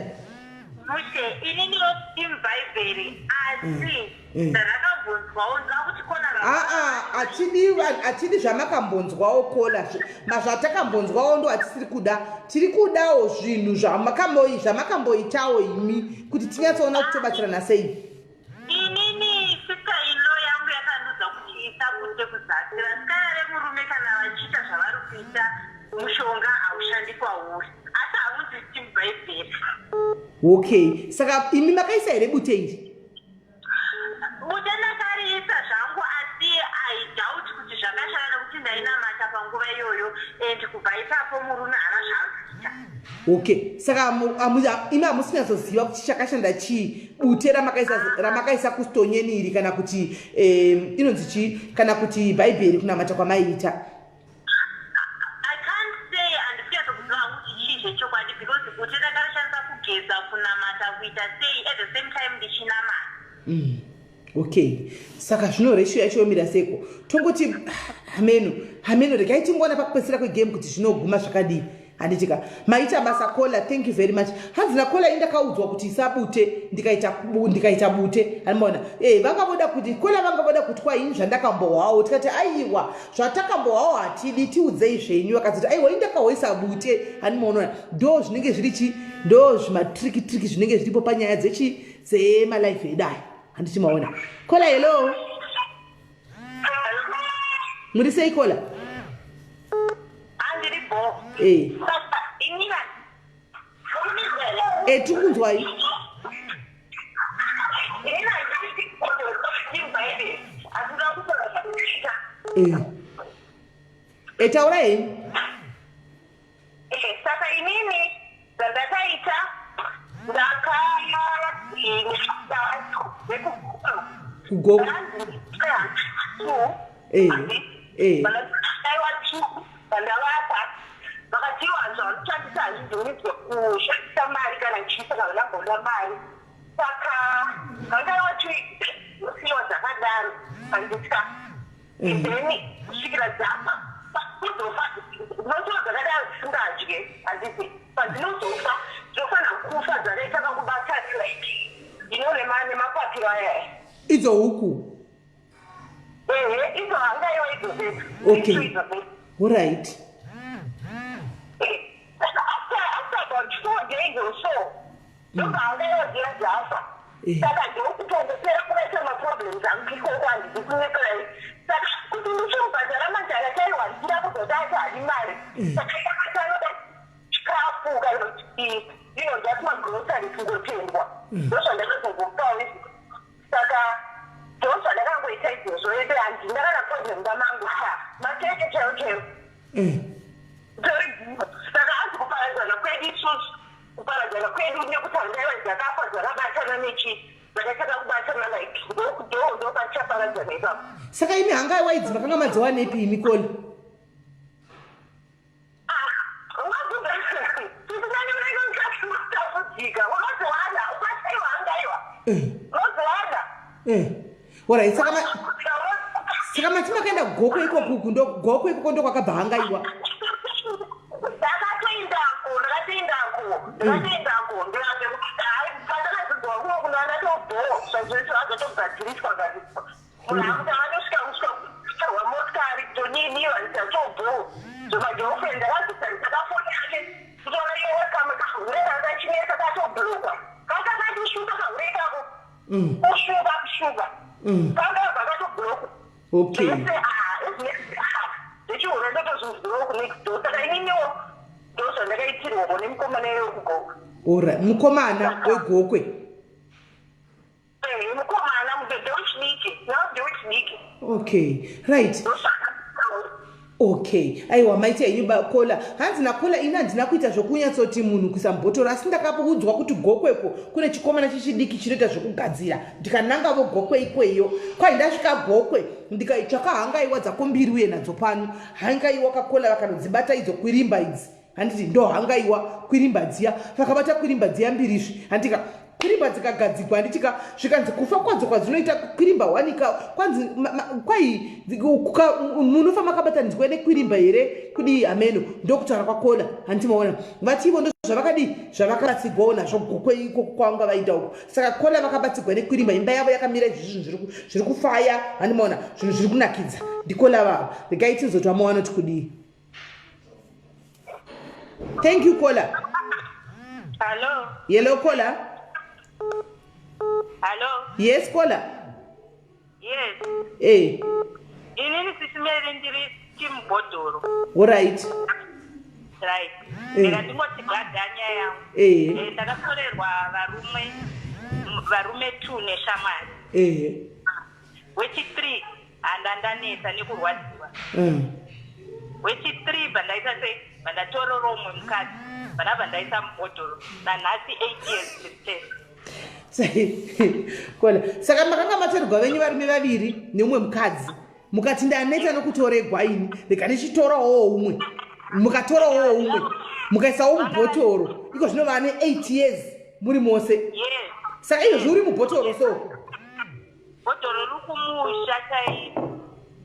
mushe ini ndinoteam bhaibheri asi mm. mm. ndakambonzwawo ndoda kuti kona aa hatidi hatidi zvamakambonzwawo kola mazvatakambonzwawo ndo hatisiri kuda tiri kudawo zvinhu zvamakamboitawo imi kuti tinyatsoona kuti tobatsirana sei inini sister ino yangu yakandiudza kuti isa bute kuzasi vasikana vemurume kana vachiita zvavari kuita mushonga haushandi kwauri asi haunzi team bhaibheri okay saka imi makaisa here bute iri bute ndakariisa zvangu asi i doubt kuti zvakashanda nekuti ndainamata panguva iyoyo and kubva ipapo murume haana zvaari kuita okay saka imi hamusi kunyatsoziva kuti chakashanda chii bute ramakaisa kustonyeni iri kana kuti inonzi chii kana kuti bhaibheri kunamata kwamaiita I can't say handisi kunyatsokuziva hangu kuti chii zvechokwadi because bute ndakarishandisa kugeza kunamata kuita sei at the same time ndichinamata mm. Okay saka zvino ratio yacho yomira seiko tongoti hameno hameno regai tingoona pakupedzisira kwegame kuti zvinoguma zvakadii handitika maita basa kola thank you very much hanzi nakola indakaudzwa kuti isabute ndikaita ndikaita bute handimaona e eh, vanga voda kuti kola vanga voda kuti kwaini zvandakambohwawo tikati aiwa zvatakambohwawo hatidi tiudzei zvenyu vakazoti aiwa indakahoisa bute handimaonaona ndo zvinenge zviri chi ndo zvimatriki triki zvinenge zviripo panyaya dzechi dzemalife edu aya handiti maona kola hello muri sei kola eh. eh, tiri kunzwai eh. eh taura henyu Saka inini zvandakaita ndakavekugogo vandavapa vakatiwa zvavanoshandisa hazvibvumidzwe kushandisa mari kana ndichiisa kana ndamboda mari saka vandaiwa tusiwa dzakadaro handitya then kusvikira dzafa kuzofa dzinotova dzakadaro dzisingadye handiti padzinozofa dzinofanira kufa dzakaita kakubata like you know nemapapiro aya idzo huku ehe idzo hangaiwa idzo dzedu okay alright after about 4 days days or so ndobva hangaiwa dziya dzafa. Saka ndokutongopera kuvaita maproblems angu ikoko, handidi kunyeperai. Saka kuti ndichimubhadhara manje, akataiwa ndichida kuzoti ati hadi mari. Saka ndakati anoda chikafu kana kuti just magrocery kungotengwa, ndozvandakazongopawo. Saka ndozvandakangoita izvozvo. Ende handina kana problem pamangu, ha, makeke chaiwo chaiwo tori. Saka hanzi kuparadzana kwedu isusu, kuparadzana kwedu nekuti hangaiwa dzakafa dzakabatana nechi dzakatanga kubatana, like ndo patichaparadzana ipapo. Saka imi hangaiwa idzi makanga madziwanepi imi, caller? Tambudzika, unodziwana ukashaiwa hangaiwa, unodziwana. Alright, saka mati makaenda Gokwe ikokuku, ndo Gokwe ikoko ndo kwakabva hangaiwa? Ndakatoendako, ndakatoendako, ndakatoendako. Pandakadzidzwa kuno kuno andatobho zvazvese azatogadziriswa gadziriswa. Munhu akuti akatosvika kusvika kutorwa motikari kutodini, vanhu tatobho. So magirlfriend ndakazosarisa kafoni yake kutoona iwe kamwe kahure kanga chinetsa katoblockwa, kanga katishupa kahure ikako, kushupa kushupa, kangabva katoblockwa. Zvese zvechihure ndotozvinzwirawo kunext door. Saka ininiwo ndozvandakaitirwawo nemukomana iye wekuGokwe. Alright, mukomana weGokwe. Mukomana ndewechidiki, now ndewechidiki. Okay, right, okay. Aiwa, maita henyu caller. Hanzi nacaller, ini handina kuita zvokunyatsoti munhu kuisa mubhotoro, asi ndakaudzwa kuti Gokweko kune chikomana chechidiki chinoita zvokugadzira. Ndikanangavo Gokwe ikweyo. Kwai ndasvika Gokwe, ndikaitsvaka hangaiwa dzako mbiri uye nadzo pano. Hangaiwa kacaller vakanodzibata idzo kwirimba idzi, handiti? Ndo hangaiwa kwirimba dziya, vakabata kwirimba dziya mbirizvi, handika? Kwirimba dzikagadzigwa, handitika? Zvikanzi kufa kwadzo kwadzinoita kwirimba wanika kwanzi kwai munofa makabatanidzwa nekwirimba here kudii, ameno. Ndokutaura kwacaller, handiti? Maona, vati ivo ndozvavakadii, zvavakabatsigwawo nazvo Gokwe ikoko kwavanga vaenda uko. Saka caller vakabatsigwa nekwirimba, imba yavo yakamira izvi, zvinhu zviri kufaya, handi maona? Zvinhu zviri kunakidza. Ndicaller vavo. Regai tizoti vamwe vanoti kudii. Thank you, caller. Hello. Hello, caller. Hello. Yes, caller. Yes. Inini Sisi Mary ndiri team bhodhoro. Alright. Right. Ndika ndingoti gadha nyaya yangu. Ndakatorerwa varume 2 neshamwari. Wechi3 handandanetsa nekurwadziwa. Wechi3 bvandaita sei, bvandatorera umwe mukadzi, vanabva ndaisa mubhodhoro. Nanhasi 8 years tiri tese. Caller, saka makanga matorerwa venyu varume vaviri neumwe mukadzi, mukati ndaneta nokutoregwa ini, rega ndichitorawo umwe. Mukatorawo umwe, mukaisawo mubhotoro. Iko zvino vane 8 years muri mose. Yes. Saka izvozvi uri mubhotoro so? Bhodhoro riri kumusha chaiko.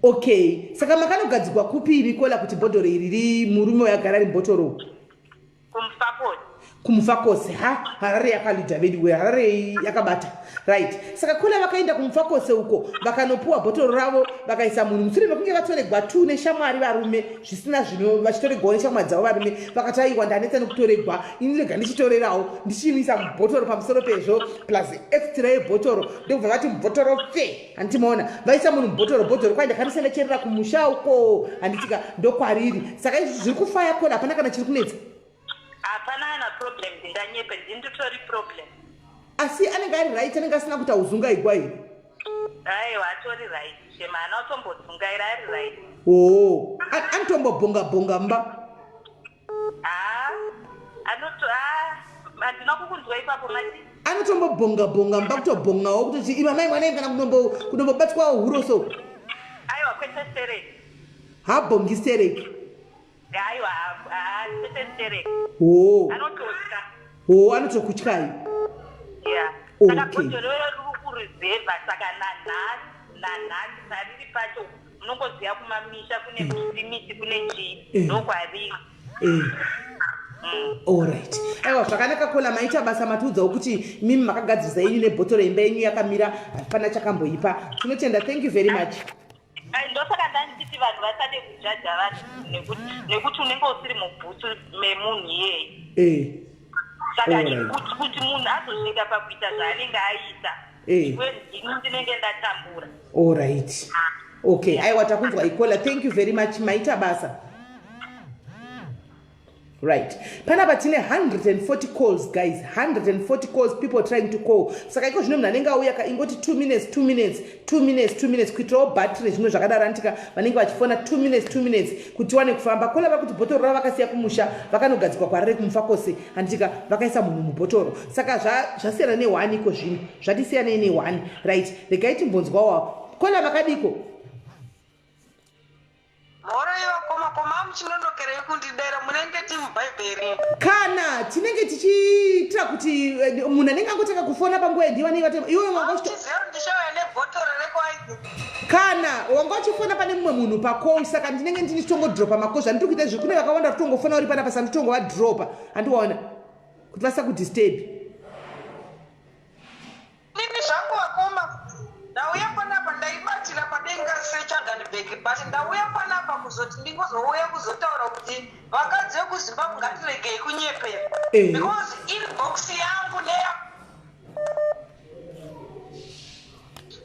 Okay, saka makanogadzigwa kupi imi, caller, kuti bhodhoro iri ri murume wayagara ari mubhotoro? Kumufakose. Kumufakose. Ha, Harare yakalidha veduwe, Harare yakabata. Right, saka caller vakaenda kuMufakose uko, vakanopiwa bhotoro ravo, vakaisa munhu mushure mekunge vatoregwa t neshamwari varume zvisina zvino, vachitoregwawo neshamwari dzavo varume. Vakati aiwa, ndanetsa nekutoregwa ini, rega ndichitorerawo ndichimuisa mubhotoro pamusoro pezvo, plus extra yebhotoro. Ndokubva vati mubhotoro fe, handiti? Maona, vaisa munhu mubhotoro. Bhotoro kwai ndakanisa ndacherera kumusha uko, handitika? Ndokwariri. Saka izvi zviri kufaya, caller, hapana kana chiri kunetsa. Hapana kana problem, ndinganyepe, ndinditori problem. Asi anenge ari right, anenge asina kuita uzungaigwa here? Aiwa, atori right shema, haana kutombodzungaira, ari right. Oo, anotombobhonga bhonga mba? Ha, anoto, ha, handina kukunzwa ipapo, mati? Anotombobhonga bhonga mba, kutobhongawo kutoti ima mai mwana kana kunombobatwawo huro so? Aiwa, kwete stereki. Habhongi stereki? Aiwa, ha, kwete stereki. Oo. Anototya. Oo, anotokutyai. Ya. Saka bhodhoro riri kuruzevha. Saka nanhasi pariri pacho, munongoziva kumamisha kune simiti, kune chii, ndokwariri. Alright, aiwa, zvakanaka caller, maita basa. Matiudzawo kuti mimi makagadzirisa yenyu nebhotoro, imba yenyu yakamira, hapana chakamboipa. Tinotenda, thank you very much. Ai, ndosaka ndandichiti vanhu vasade kujaja vanhu, nekuti unenge usiri mubhutsu memunhu iyeye. Saka kuti munhu azosvika pakuita zvaanenge aita, ini ndinenge ndatambura. Allright, okay, aiwa, takunzwa ikola. Thank you very much, maita basa. Right, panapa tine 140 calls, guys, 140 calls, people trying to call. Saka iko zvino munhu anenge auya ka, ingoti 2 minutes, 2 minutes, 2 minutes, 2 minutes, kuitirawo battery, zvimwe zvakadaro. Antika vanenge vachifona 2 minutes, 2 minutes, kuti wane kufamba. Kola vakuti bhotoro ravo vakasiya kumusha, vakanogadzikwa kwarire kumufa kwose. Antika vakaisa munhu mubhotoro. Saka zvasiyana ne1 iko zvino, zvatisiyanei ne1. Right, regai timbonzwawo kola. Makadiko? Mhoro ivakoma koma, muchinonokerei kundidera? Munenge ti mubhaibheri. Kana tinenge tichiitira kuti munhu anenge angotanga kufona panguva yendiva iwe wanga Chiziva ndichauya nebhotoro rekwaiti. Kana wanga uchifona pane mumwe munhu pacall, saka ndinenge ndichitongodropa macall. Zvandiri kuita izvi, kune vakawanda kutongofona uri panapa, saka nditongovadropa, handiwaona kuti vasakudisturb. Ini zvangu vakoma, ndauya panapa, ndaibatira padenga sechaganibheki, but ndauya panapa kuzoti ndingozouya kuzotaura kuti vakadzi vekuZimbabwe ngatiregei kunyepera, because inbox yangu neya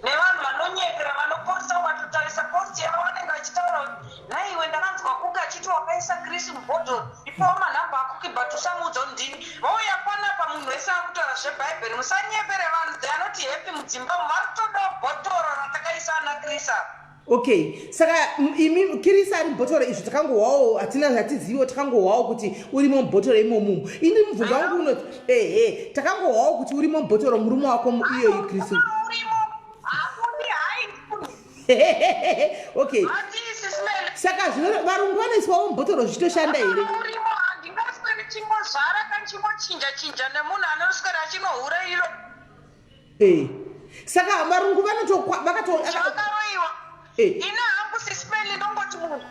nevanhu vanonyepera vanoposta, ukatotarisa post yavo vanenge vachitaura kuti, "Naiwe, ndakanzwa kuka achiti wakaisa Chris mubhodhoro, ipawo manhamba akuki, but usamuudza kuti ndini." Vauya panapa, munhu wese akutaura zvebhaibheri. Musanyepere vanhu, they are not happy mudzimba umu, vari kutodawo bhotoro ratakaisa ana Chris apa. Okay, saka imi Chris ari mubhotoro, izvo takangohwawo, hatina hatiziviwo, takangohwawo kuti urimo mubhotoro imomumu. Ini mubvunzo wangu unoti, ehe, takangohwawo kuti urimo mubhotoro, murume wako iyoyi Chris. Urimo, hakudi hai. Okay. Hatisi smell. Saka zvino varungu vanoiswawo mubhotoro, zvichitoshanda here? Urimo, handingasweri chingozvara kanchingochinja chinja nemunhu anoswera achinohura iro. Saka varungu vanotokwa vakato Zvakaroiwa. Ine hangu sispeli, ndongoti munhu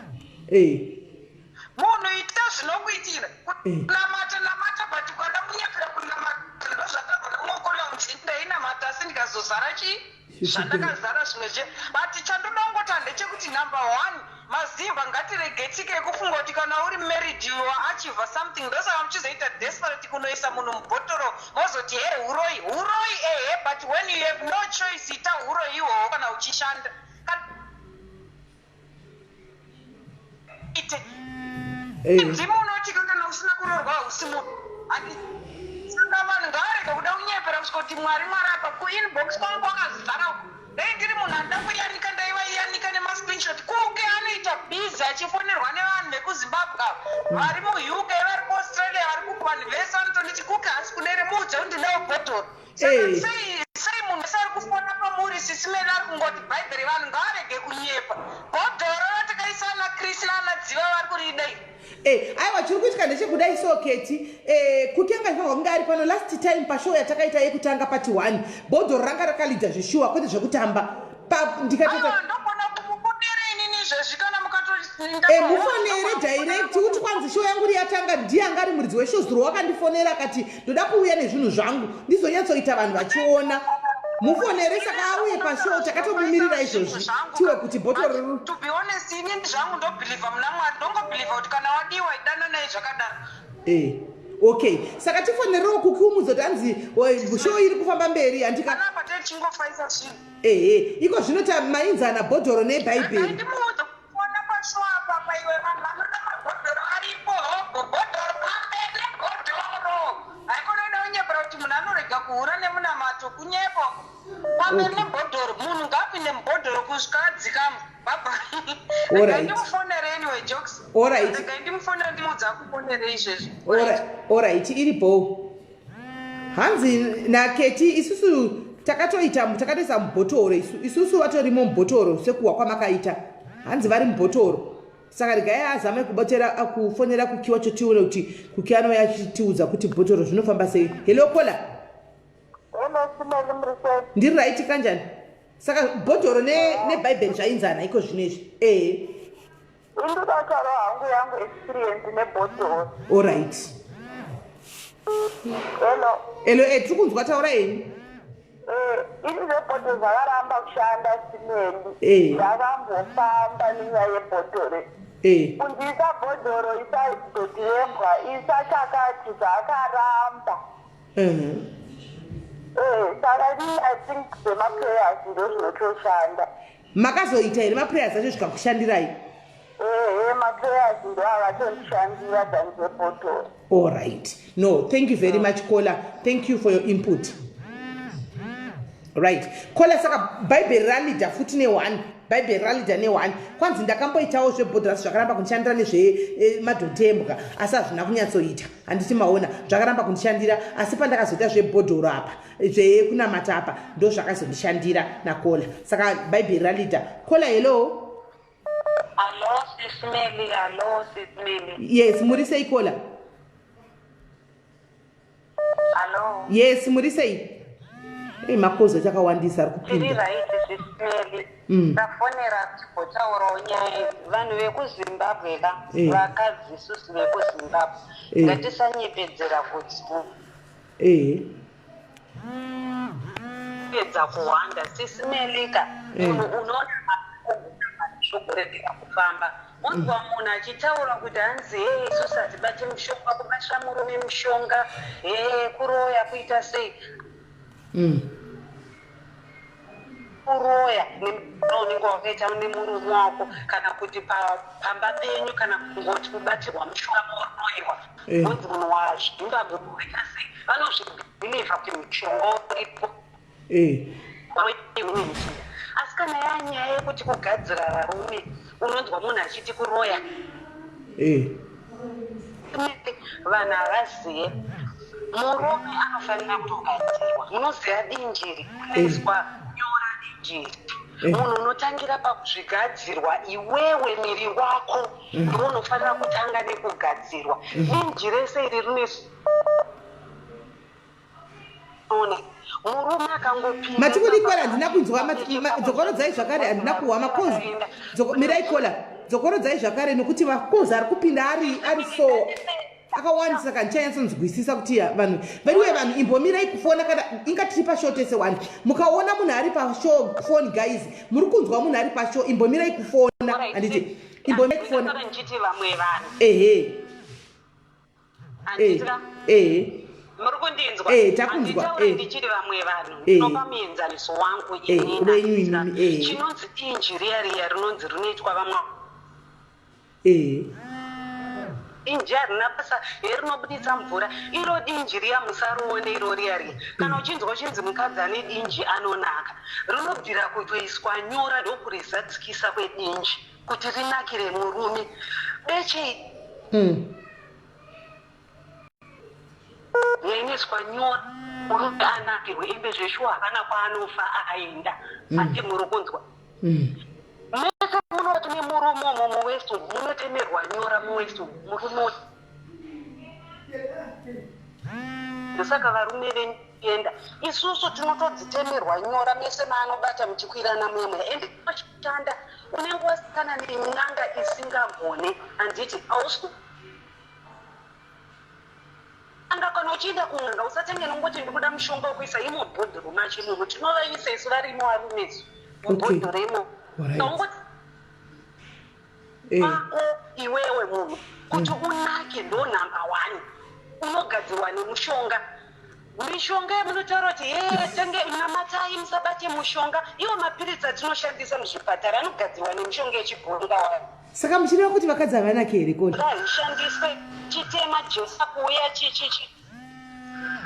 munhu ita zvinokuitira. Namata, namata, but ukada kunyepera kunamata, ndozvatabva kumokona kuti ndainamata, asi ndikazozara chii zvandakazara zvimwe zve. But chandoda kungoti ndechekuti, number one, mazimba ngatirege tsika yekufunga kuti kana uri married you are achieve something. Ndosaka muchizoita desperate kunoisa munhu mubhotoro, mozoti, "He, uroi, uroi." Ehe, but when you have no choice, ita uroi ihwohwo kana uchishanda. Ite mudzimu unotika kana usina kurorwa hausi munhu. Saka vanhu ngavarege kuda kunyepera kusvika kuti Mwari, Mwari. Apa kuinbox kwangu kwakazara uko. Dai ndiri munhu anoda kuyanika, ndaivaiyanika nemascreenshot. Kuke anoita busy achifonerwa nevanhu vekuZimbabwe ava vari muUK, vari kuAustralia, vari kuku, vanhu vese vanotonditi, "Kuke hasi kudere, muudze kuti ndinewo bhotoro." Saka sei sei munhu wese ari kufona pamuri, sisimeni, ari kungoti bhaibheri? Vanhu ngavarege kunyepa. Bhodhoro ratakaisa ana Chris naana Dziva vari kuridei? Aiwa, chiri kuitika ndechekudai so, Keti, Kuki anga ifanirwa kunge ari pano last time pashow yatakaita yekutanga, part 1. Bhodhoro ranga rakalidza zvishuwa, kwete zvekutamba. Ndikatoita Aiwa, ndogona kumufonera inini izvezvi kana mukato Mufonere direct kuti kwanzi show yangu riyatanga. Ndiye anga ari muridzi weshow zuro, wakandifonera akati, "Ndoda kuuya nezvinhu zvangu ndizonyatsoita vanhu vachiona." Mufonere saka auye pashow, takatomumirira izvozvi tiwe kuti bhotoro To be honest, inini zvangu ndobhilivha muna Mwari, ndongobhilivha kuti kana wadiwa, idana naye zvakadaro. Okay, saka tifonerewo Kuki, umudze kuti anzi show iri kufamba mberi, handika? Panapa techingofaisa zvinhu. Ehe, iko zvino tamainzana bhodhoro nebhaibheri. Ndimuudze kufona pashow apa paiwe, vanhu vanoda mabhodhoro aripo, hobho bhodhoro pamberi nebhodhoro. Haikona kuda kunyepera kuti munhu anorega kuhura nemunamato, kunyepa pamberi nebhodhoro. Munhu ngaapinde mubhodhoro kusvika adzikama. Baba, regai ndimufonere. Anyway, jokes. Regai ndimufonere, ndimuudze akufonere izvezvi. Alright, iripo. Hanzi naKeti, isusu takatoita, takatoisa mubhotoro isusu vatorimo mubhotoro sekuhwa kwamakaita. Hanzi vari mubhotoro. Saka regai azame kubatera kufonera Kuki wacho, tione kuti Kuki anouya achitiudza kuti bhotoro zvinofamba sei. Hello, caller. Hello, Simeli, muri sei? Ndiri right, kanjani? Saka bhodhoro nebhaibheri zvainzana iko zvino izvi, ehe. Indodataura hangu yangu experience nebhodhoro. Alright. Hello. Hello, tiri kunzwa, taura henyu. Ini zvebhodhoro zvakaramba kushanda, Simeli. Ndakambofamba nenyaya yebhodhoro. Kunzi isa bhodhoro, isa dhodhi yembwa, isa chakati, zvakaramba. Saka ini I think zvemaprayers ndo zvinotoshanda. Makazoita here maprayers acho zvikakushandirai? Ehe, maprayers ndo akatondishandira than zvebhotoro. All right, no, thank you very much, caller. Thank you for your input. Right, caller, saka Bhaibheri ralidha futi ne1, Bhaibheri ralidha ne1. Kwanzi ndakamboitawo zvebhodhoro asi zvakaramba kundishandira, nezvemadhotembwa asi hazvina kunyatsoita. Handiti maona, zvakaramba kundishandira, asi pandakazoita zvebhodhoro apa, zvekunamata apa, ndo zvakazondishandira nacaller. Saka Bhaibheri ralidha. Caller, hello. Hello, Sis Melly. Hello, Sis Melly. Yes, muri sei, caller? Hello. Yes, muri sei? Ei, makozi achakawandisa ari Tiri kupinda. right, Sis Melly. Tafonera tigotaurawo nyaya idzi. Vanhu vekuZimbabwe ka, vakadzi isusu vekuZimbabwe, ngatisanyepedzera kuti pedza kuwanda. Sis Melly ka, munhu unoona zvokuregera kufamba, unzwa munhu achitaura kuti hanzi, "Hei, isusu hatibati mushonga, kubatira murume mushonga, he kuroya, kuita sei." Kuroya neunenge wakaita nemurume wako, kana kuti pamba penyu, kana kungoti kubatirwa mushonga moroyiwa. Unzi munhu waZimbabwe waita sei, vanozvibhilivha kuti mushonga uripo. Asi kana yanyaya yekuti kugadzira varume, unonzwa munhu achiti kuroya. Vanhu havaziye murume anofanira kutogadzirwa. Munoziva dinjiri kunoiswa nyora, dinjiri munhu unotangira pakuzvigadzirwa iwewe. Miri wako ndiwo unofanira kutanga nekugadzirwa. Dinji rese iri rinoiswa, murume akangopinda. Matikudi, caller, handina kunzwa. Dzokorodzai zvakare, handina kuhwa makozi. Mirai, caller, dzokorodzai zvakare nokuti makozi ari kupinda ari so akawandisa, saka ndichanyatsonzwisisa kuti ya, vanhu vediwe. Vanhu, imbomirai kufona kana inga tiri pashow tese one. Mukaona munhu ari pashow, phone guys, muri kunzwa munhu ari pashow, imbomirai kufona, handiti? Imbomirai kufona. Ndakataura ndichiti vamwe vanhu. Handitira? Ehe. Muri kundinzwa? Eh, takunzwa. Handitauri ndichiri vamwe vanhu. Ndinopa muenzaniso wangu inini. Wenyu imimi, eh. Chinonzi dinji riya riya rinonzi rinoitwa vamwe, dinji harina basa herinobuditsa mvura. Iro dinji riya musarione iro riya riya. Kana uchinzwa uchinzi mukadzi ane dinji anonaka, rinobvira kutoiswa nyora, ndokurizadzikisa kwedinji kuti rinakire murume. Beche yainoiswa nyora, murume anakirwe. Ende zveshuwa hapana kwaanofa aenda. Ati muri kunzwa? Mese munoti nemurume umo muwest umu munotemerwa nyora, muwest umu murume. Ndosaka varume venienda, isusu tinotodzitemerwa nyora mese maanobata muchikwirana muya muya. Ende shanda unenge wasangana nen'anga isingagone, handiti? Hausi anga kana uchienda kun'anga, usatenge nongoti ndikuda mushonga wekuisa imo bhodhoro macho imomo. Tinovaisa isu varimo varume isu mubhodhoro imo. Ungoti pako iwewe munhu kuti unake ndo number one, unogadzirwa nemushonga. Mishonga yamunotaura kuti he tenge namatai musabate mushonga, iwo mapiritsi atinoshandisa muzvipatara anogadzirwa nemishonga yechibhonga wayo. Saka muchireva kuti vakadzi havanaki here, caller? Ngaishandiswe chitema jesa kuuya chichichi.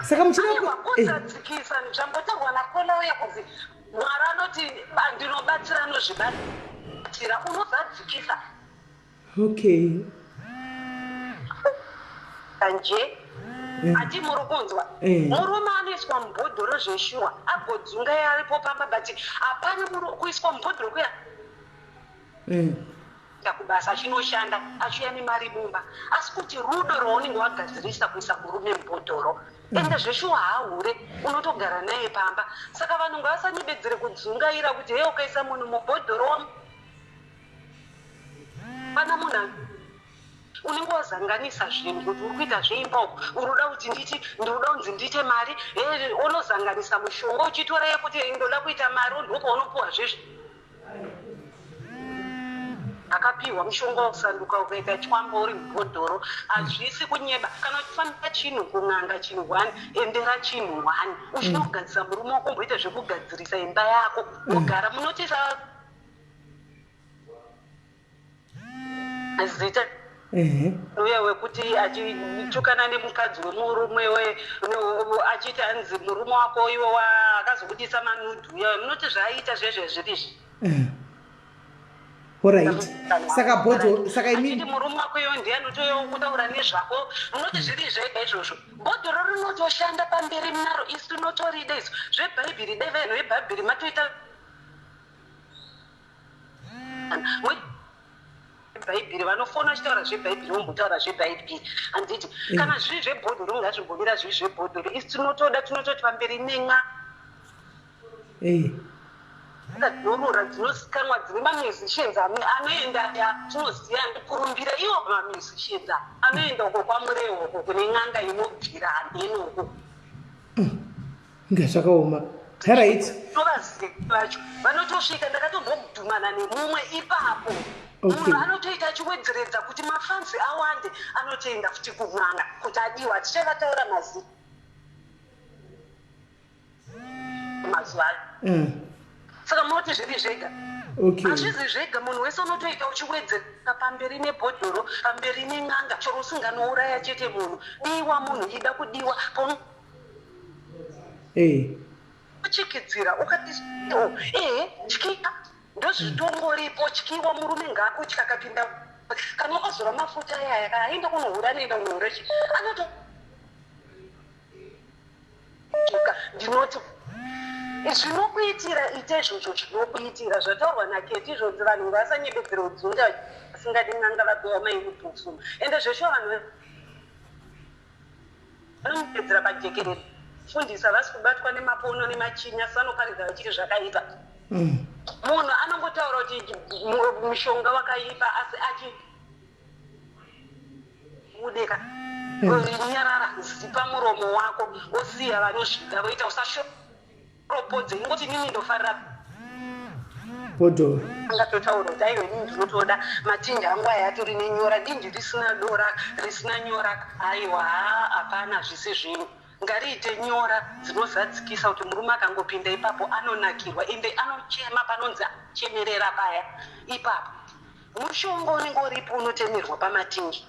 Saka muchireva Aiwa, kuzadzikisa zvambotaurwa nacaller uye kunzi Mwari anoti, "Ndinobatsira anozvibatsira," unozadzikisa. Nje ati muri kunzwa? Murume anoiswa mubhodhoro zveshuwa, agodzunga aripo pamba, but hapana kuiswa mubhodhoro kuya kubasa achinoshanda, achiuya nemari mumba, asi kuti rudo rwaunenge wagadzirisa kuisa murume mubhodhoro, ende zveshuwa hahure, unotogara naye pamba. Saka vanhu ngavasanyebedzere kudzungaira kuti he ukaisa munhu mubhodhoro, pana munhu unenge wazanganisa zvinhu kuti uri kuita zveimba uku, uri kuda kuti nditi ndiri kuda kunzi ndiite mari, he unozanganisa mushonga uchitora yekuti ndoda kuita mari, ndopaunopuwa zvezvi. Wakapiwa mushonga usanduka ukaita chikwambo uri mubhodhoro. Hazvisi kunyeba. Kana uchifambira chinhu kun'anga, chinhu one, endera chinhu one. Uchida kugadzirisa murume wako, umboita zvekugadzirisa imba yako, wogara munotisa zita uye wekuti achitukana nemukadzi wemurume we achiiti anzi murume wako iwe akazobudisa manudhu uya, munoti zvaaita zvezve zviri izvi. Alright, saka bhodho, saka imi murume wako iwe ndiye anotoyo kutaura nezvako, munoti zviri zvega izvozvo. Bhodhoro rinotoshanda pamberi naro, isu tinotorida isu. Zvebhaibheri, dai vanhu vebhaibheri matoita bhaibheri, vanofona vachitaura zvebhaibheri, vombotaura zvebhaibheri, handiti? Kana zviri zvebhodhoro, ngazvimbomira zviri zvebhodhoro. Isu tinotoda, tinototi pamberi nen'a dzinorora dzinozikanwa, dzine mamusicians anoenda aya tinoziva, ndikurumbira iwo mamusicians anoenda uko kwaMurewo uko kune n'anga inobvira handeni uko. Nga zvakaoma, right. Tovaziva vacho vanotosvika. Ndakatombodhumana nemumwe ipapo. Munhu anotoita achiwedzeredza kuti mafans awande, anotoenda futi kun'anga kuti adiwa. Tichavataura mazita mazuva ayo. Saka munoti zviri zvega? Hazvizi zvega. Munhu wese unotoita uchiwedzera pamberi nebhodhoro, pamberi nen'anga, chero usinganouraya chete munhu. Diwa munhu, ida kudiwa. Uchikidzira ukati o ehe, tyika, ndozvitongoripo. Tyiwa murume, ngaakutya. Akapinda, kana wakazora mafuta ayaya, kana aenda kunohura, anoenda kunohura chi anoto ndinoti zvinokuitira, ite izvozvo zvinokuitira. Zvataurwa naKeti izvonzi vanhu vasanyebedzere kudzunga, vasingadi n'anga vapiwa mainputs. Ende zveshuwa vanhu vanomupedzera pajekerere. Fundisa vasi kubatwa nemapono nemachinya, asi vanoparidza vachiti zvakaipa. Munhu anongotaura kuti mushonga wakaipa, asi achibudeka. Nyarara, zipa muromo wako, wosiya vanozvida voita. Usashoropodze, ingoti inini ndofarira bhodhoro. Angatotaura kuti aiwa, inini ndinotoda matinji angu aya atori nenyora. Dinji risina dora, risina nyora, aiwa, hapana, zvisi zvinhu. Ngariite nyora dzinozadzikisa kuti murume akangopinda ipapo anonakirwa, ende anochema panonzi chemerera paya ipapo. Mushonga unenge uripo unotemerwa pamatinji.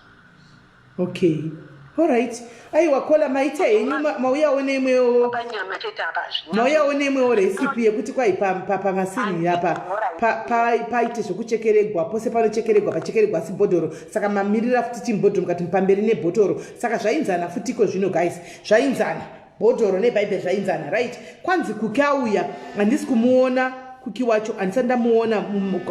Okay, alright. Aiwa caller, maita henyu, mauyawo neimwewo panyama chete apa hazvina. Mauyawo neimwewo recipe yekuti kwai pamasini apa paite zvekuchekeregwa pose panochekeregwa, pachekeregwa, asi bhodhoro. Saka mamirira futi chimubhodhoro, mukati pamberi nebhotoro. Saka zvainzana futiko zvino, guys, zvainzana. Bhodhoro nebhaibheri zvainzana, right. Kwanzi Kuki auya, handisi kumuona Kuki wacho, handisati ndamuona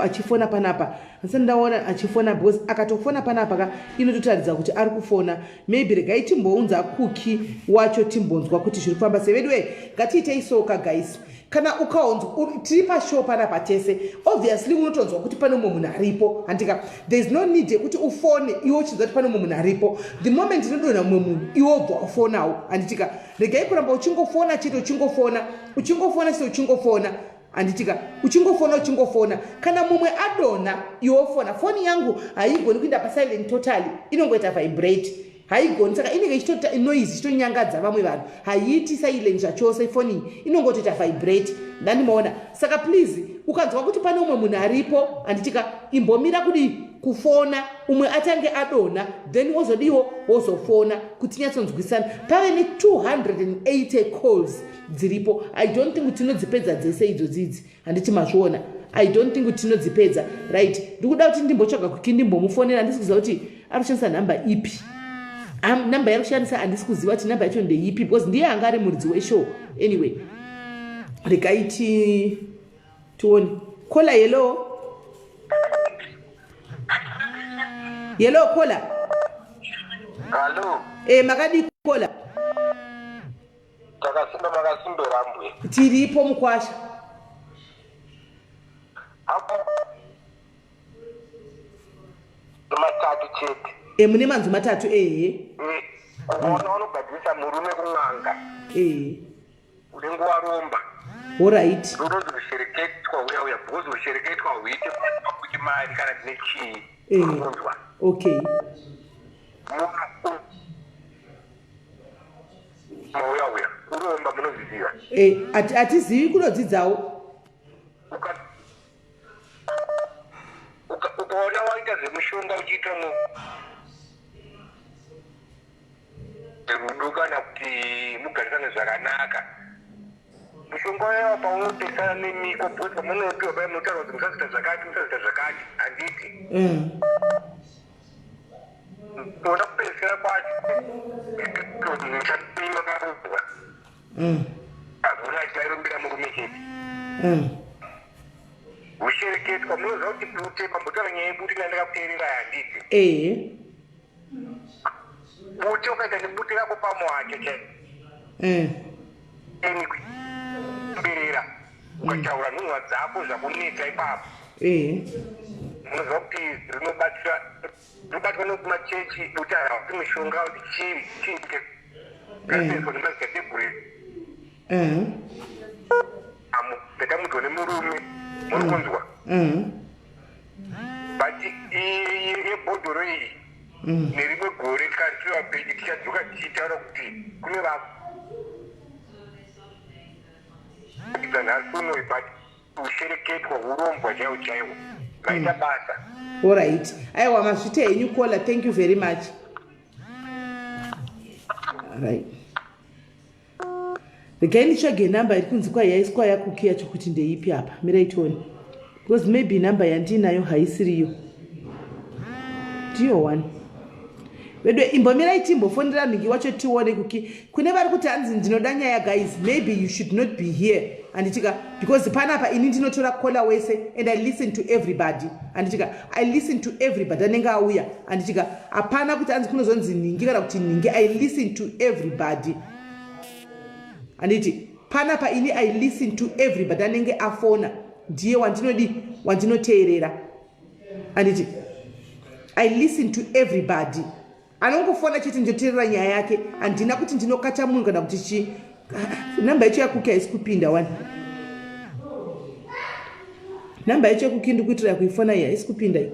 achifona panapa, handisati ndaona achifona, because akatofona panapa ka inototaridza kuti ari kufona. Maybe regai timbounza Kuki wacho, timbonzwa kuti zviri kufamba sei. Veduwe, ngatiitei soka, guys. Kana ukaonzwa tiri pashow panapa tese, obviously unotonzwa kuti pane mumwe munhu aripo, handika? There is no need yekuti ufone iwe uchinzwa kuti pane mumwe munhu aripo. The moment inodonha mumwe munhu, iwe wobva wafonawo, handitika? Regai kuramba uchingofona chete, uchingofona, uchingofona chete, uchingofona, handitika? Uchingofona, uchingofona. Kana mumwe adonha, iwe wofona. Foni yangu haigoni kuinda pasilent totally, inongoita vibrate, haigoni. Saka inenge ichitoita noise, ichitonyangadza vamwe vanhu. Haiiti silent zvachose foni iyi, inongotoita vibrate, ndandimaona. Saka please, ukanzwa kuti pane umwe munhu aripo, handitika, imbomira kudii kufona, umwe atange adonha, then wozodiwo, wozofona kuti tinyatsonzwisana. Pave ne280 calls dziripo. I don't think kuti tinodzipedza dzese idzodzi idzi, handiti mazviona? I don't think kuti tinodzipedza, right. Ndikuda kuti ndimbotsvaga Kuki, ndimbomufonera. Handisi kuziva kuti ari kushandisa nhamba ipi. Namba yaari kushandisa, handisi kuziva kuti namba yacho ndeipi, because ndiye anga ari muridzi weshow. Anyway, regai ti tione caller. Hello, hello, caller. Hallo. Makadii, caller? Takasimba, makasimbera mbwe? Tiripo, mukwasha. Hapo matatu chete. Mune manzwi matatu, ehe. Kuona unogadzirisa murume kun'anga, unenge waromba. Orit. Runonzi rushereketwa uya uya because rushereketwa huite kuti mari kana tine chii. Eh. Okay. Mauya uya kuromba munozviziva. Eh, hatizivi kunodzidzawo. Ukaona waita zvemushonga uchiita rudo kana kuti mugarisane zvakanaka mushonga uya paunopesana nemiko bcause pamunopiwa paya munotaura kuti musazoita zvakati musazoita zvakati handiti mm. ona kupedzisira kwacho muchapima parubwa mm. hakuna achairumbira murume chete mm. hushereketwa munoziva kuti bute pambotaura nyaya yebute nandakakuteerera handiti ehe bute ukaita nebute rako pamuhacho chai eh. mberera ukataura nhunha dzako zvakunetsa ipapo ehe munoziva kuti rinobatsira rinobatwa nekumachechi bute harauti mishonga kuti chii chii kasezwa nemadzitateguru eh. amu ndakamudzwa nemurume muri kunzwa mm. but yebhodhoro iyi mm. nerimwe gore tikati tiri vapenyu tichadzoka tichitaura kuti kune vakuidza nhasi unoyi but ushereketwa urombwa chaiwo chaiwo maita mm. basa. Orit, aiwa mazvita henyu kola, thank you very much. Right, regai nditsvage nhamba iri kunzi kwai yaiswa yakuki yacho kuti ndeipi apa. Mirai tione, because maybe nhamba yandiinayo haisiriyo. Ndiyo one vedu. Imbomirai timbofonera mhingi wacho tione kuki. Kune vari kuti hanzi ndinoda nyaya, guys, maybe you should not be here, handitika? Because panapa ini ndinotora caller wese and I listen to everybody, handitika? I listen to everybody anenge auya, handitika? Hapana kuti hanzi kunozonzi nhingi kana kuti nhingi. I listen to everybody, handiti? Panapa ini I listen to everybody anenge afona, ndiye wandinodi wandinoteerera, handiti? I listen to everybody anongofona chete, ndinoteerera nyaya yake. Handina kuti ndinokacha munhu kana kuti chii. Namba yacho yakuki haisi kupinda wani. Namba yacho yakuki ndikuitira kuifona iyi haisi kupinda iyi.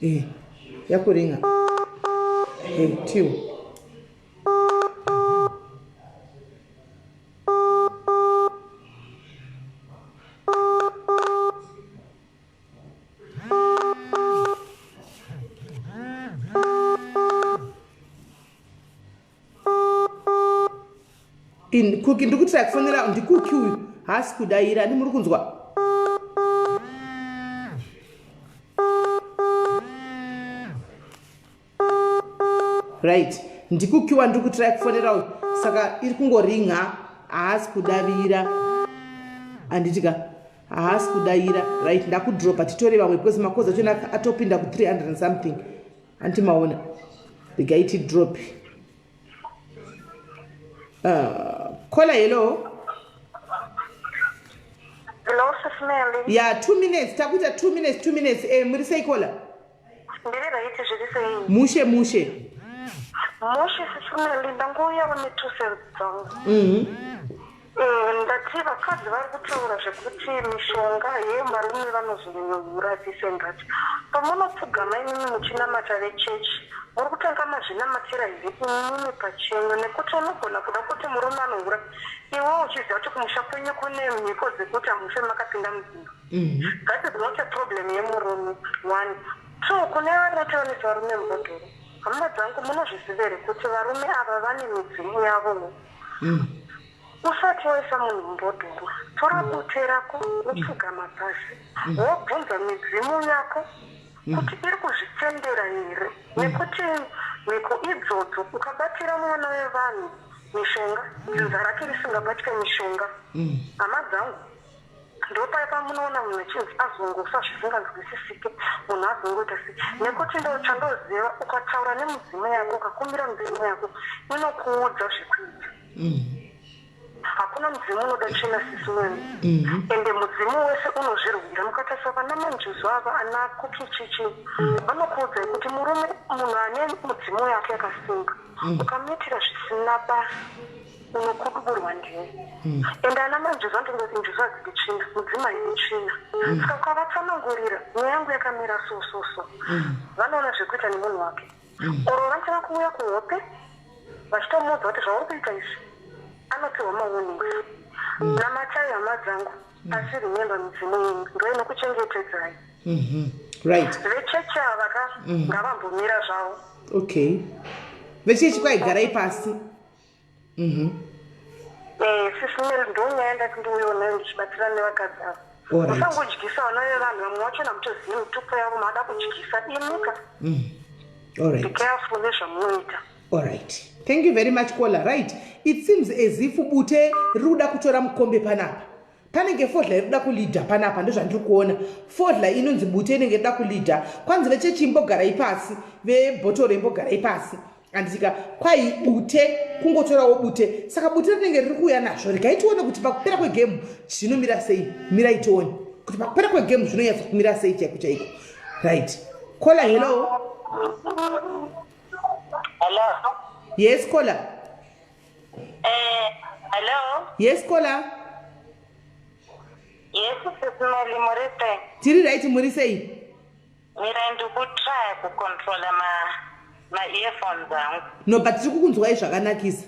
Eh, yakuringa. Hey, tiwo Kuki ndikuti kufonera ndikuki uyu haasi kudayira. Ndi muri kunzwa? Right, ndikukiwa ndiri kutry kufonera uyu, saka iri kungoringa, haasi kudavira, handitika? Haasi kudayira. Right, ndakudropa, titore vamwe because macalls achona atopinda ku300 and something, handiti maona? Regai tidrop. Caller, hello. Hello, Sis Melly. Ya, 2 minutes, takuita 2 minutes, 2 minutes. Muri sei, caller? Ndiri right, zviri sei? Mushe mushe. Mushe, Sis Melly, ndangouyawo ne2 cents dzangu. Ndati vakadzi vari kutaura zvekuti mishonga yevarume vanozonyura this and that. Pamunopfugama imimi muchinamata vechechi, muri kutanga mazvinamatira here imimi pachenyu? Nekuti unogona kuda kuti murume anohura, iwe uchiziva kuti kumusha kwenyu kune mhiko dzekuti hamufe makapinda mudzimba. That is not a problem yemurume. One, two, kune vanotionesa varume mubhodhoro, hama dzangu, munozviziva here kuti varume ava vane midzimu yavowo? Usati waisa munhu mubhodhoro, tora bute rako, wopfugama pasi, wobvunza midzimu yako kuti iri kuzvitendera here, nekuti mhiko idzodzo ukabatira mwana wevanhu mishonga, dzinza rake risingabatwe mishonga, hama dzangu, ndopaya pamunoona munhu achinzi azongofa zvisinganzwisisike, munhu azongoita sei, nekuti ndo chandoziva, ukataura nemudzimu yako, ukakumbira mudzimu yako, inokuudza zvekuita. Hakuna mudzimu unoda tsvina, Sis Melly, ende mudzimu wese unozvirwira. Mukatarisa vana manjuzu ava, ana kukichichi, vanokuudzai kuti murume munhu ane mudzimu yake yakasimba, ukamuitira zvisina basa. Unokuduburwa ndiwe. Ende ana manjuzu anotongoti njuzu hadzidi tsvina, mudzimu haidi tsvina. Saka ukavatsanangurira nyaya yangu yakamira so so so, vanoona zvekuita nemunhu wake. Or vanotanga kuuya kuhope vachitomuudza kuti zvauri kuita izvi anopiwa mawarnings. Namatai hama dzangu asi remember midzimu yenyu ndoinokuchengetedzai. Right. Vechechi ava ka ngavambomira zvavo. Okay. Vechechi kwai garai pasi. Eh, Sisi Mary, ndonyaya ndati ndiuyewo nayo ndichibatsirana nevakadzi ava. Musangodyisa vana vevanhu, vamwe vacho namutozivi mitupo yavo maada kudyisa imika. All Be careful nezvamunoita. All right. Thank you very much, caller. Right. It seems as if bute riri kuda kutora mukombe panapa. Panenge fodla iri kuda kulidha panapa, ndozvandiri kuona. Fodla inonzi bute inenge iri kuda kulidha. Kwanzi vechechi imbogarai pasi, vebhotoro imbogarai pasi. Anditika kwai bute kungotorawo bute. Saka bute rinenge riri kuuya nazvo. Regai tione kuti pakupera kwegame zvinomira sei. Mirai tione kuti pakupera kwegame zvinonyatsa kumira sei chaiko chaiko. Right. Caller, hello. Hello. Yes, caller. Hello. Yes, caller. Yes, Sisi Meli, muri sei? Tiri right, muri sei? Mira ndikutraya kucontrola ma ma-earphones angu. No, but tiri kukunzwai zvakanakisa.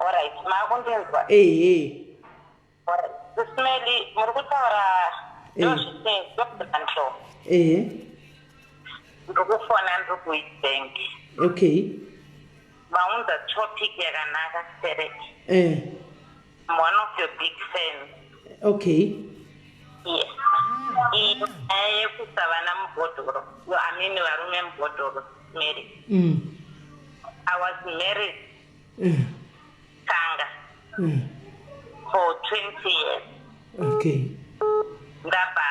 Alright, maakundinzwa? Ehe. Alright. Sisi Meli, muri kutaura ndozvite ndozvanto. Ehe. Ndikufona ndiri kuWitbank. Okay. Maunza topic yakanaka stereki. I'm one of your big fans. Okay. Yes. Inyaya yekuisa vana mubhodhoro, I mean varume mubhodhoro, Mary. I was married tanga for 20 years. Ndabva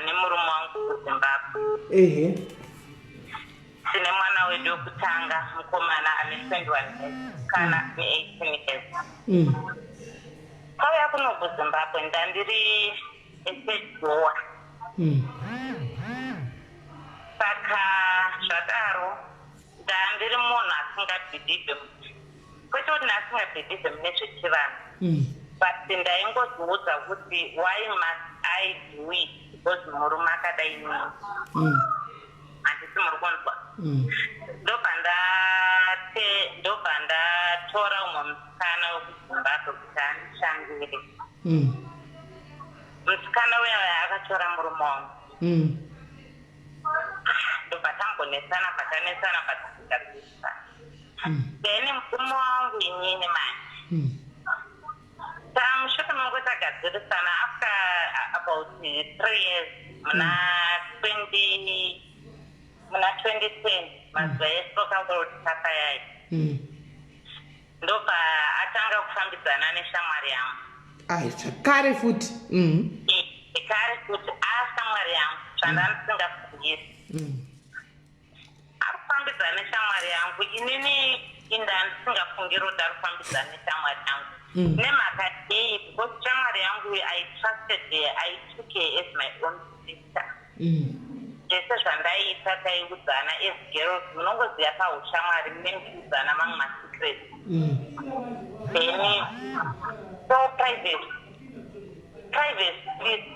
nemurume wangu kuZimbabwe. Tine mwana wedu wekutanga mukomana ane 21 years, kana ane 18 years. Tauya kuno kuZimbabwe ndandiri esegoa. Saka zvadaro ndandiri munhu asingabhilivhe, kwete kuti ndasingabhilivhe mune zvechivanhu, but ndaingoziudza kuti why must I do it, because murume akadai nini. Handisi muri kunzwa? Ndobva ndate ndobva ndatora umwe musikana wekuZimbabwe kuti andishandire. Musikana uya akatora murume wangu. Ndobva tambonesana, bvatanesana, bvatigadzirisa. Then murume wangu inini manje tamushure mangu tagadzirisana after about 3 years, muna 2010, mazuva eSoccer World Cup ayai, ndobva atanga kufambidzana neshamwari yangu. Ai, zvakare futi. Kare kuti ashamwari yangu zvanda ndisingafungisi. Ari kufambidzana neshamwari yangu, inini inda ndisingafungiri kuti ari kufambidzana neshamwari yangu. Nemhaka yei? Because shamwari yangu, I trusted her, I took her as my own sister. Zvese zvandaiita taiudzana as girls. Munongoziva paushamwari mune muchiudzana mamwe masecret. Then so private, private, please.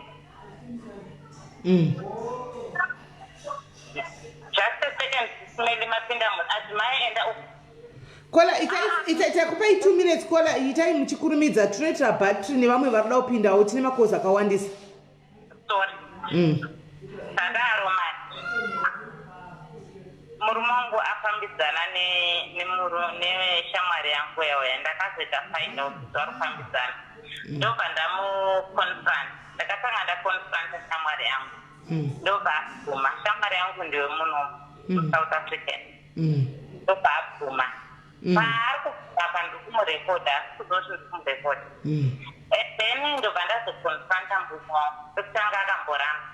Just a second, Meli, mapinda adzimai, enda uku. Caller, itakupai 2 minutes. Caller, itai muchikurumidza, tinoitira bhatiri nevamwe vari kuda kupindawo. Tine makozi akawandisa. Sorry. Sadaro mani murume wangu afambidzana neshamwari yangu yauya. Ndakazoita find out kuti vari kufambidzana, ndobva ndamuconfront. Ndakatanga ndaconfronta shamwari yangu, ndobva abvuma. Shamwari yangu ndiwe muno muSouth African. Ndobva abvuma. Paari kubvuma pa ndiri kumurekodha, asi kuzoti ndiri kumurekodha. And then ndobva ndazoconfronta murume wangu. Pekutanga akamboramba,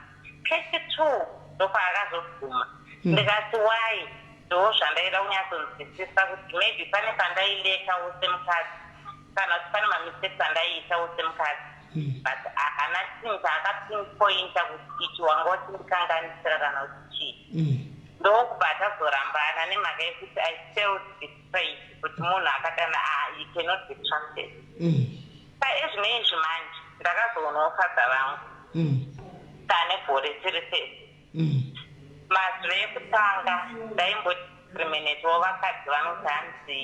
kesi two ndopaakazobvuma. Ndikati why? Ndo zvandaida kunyatsonzwisisa kuti maybe pane pandailekawo semukadzi kana kuti pane mamistakes andaiitawo semukadzi, but haana chinhu chaakapinpointa kuti ichi wanga uchindikanganisira kana kuti chii. Ndokubva tazorambana nemhaka yekuti I felt betrayed kuti munhu akadana, ah, he cannot be trusted. Paezvino izvi manje ndakazoonawo father vangu. Tane gore tiri tese. Mazuva ekutanga ndaimbodiscriminatewo vakadzi vanoti hanzi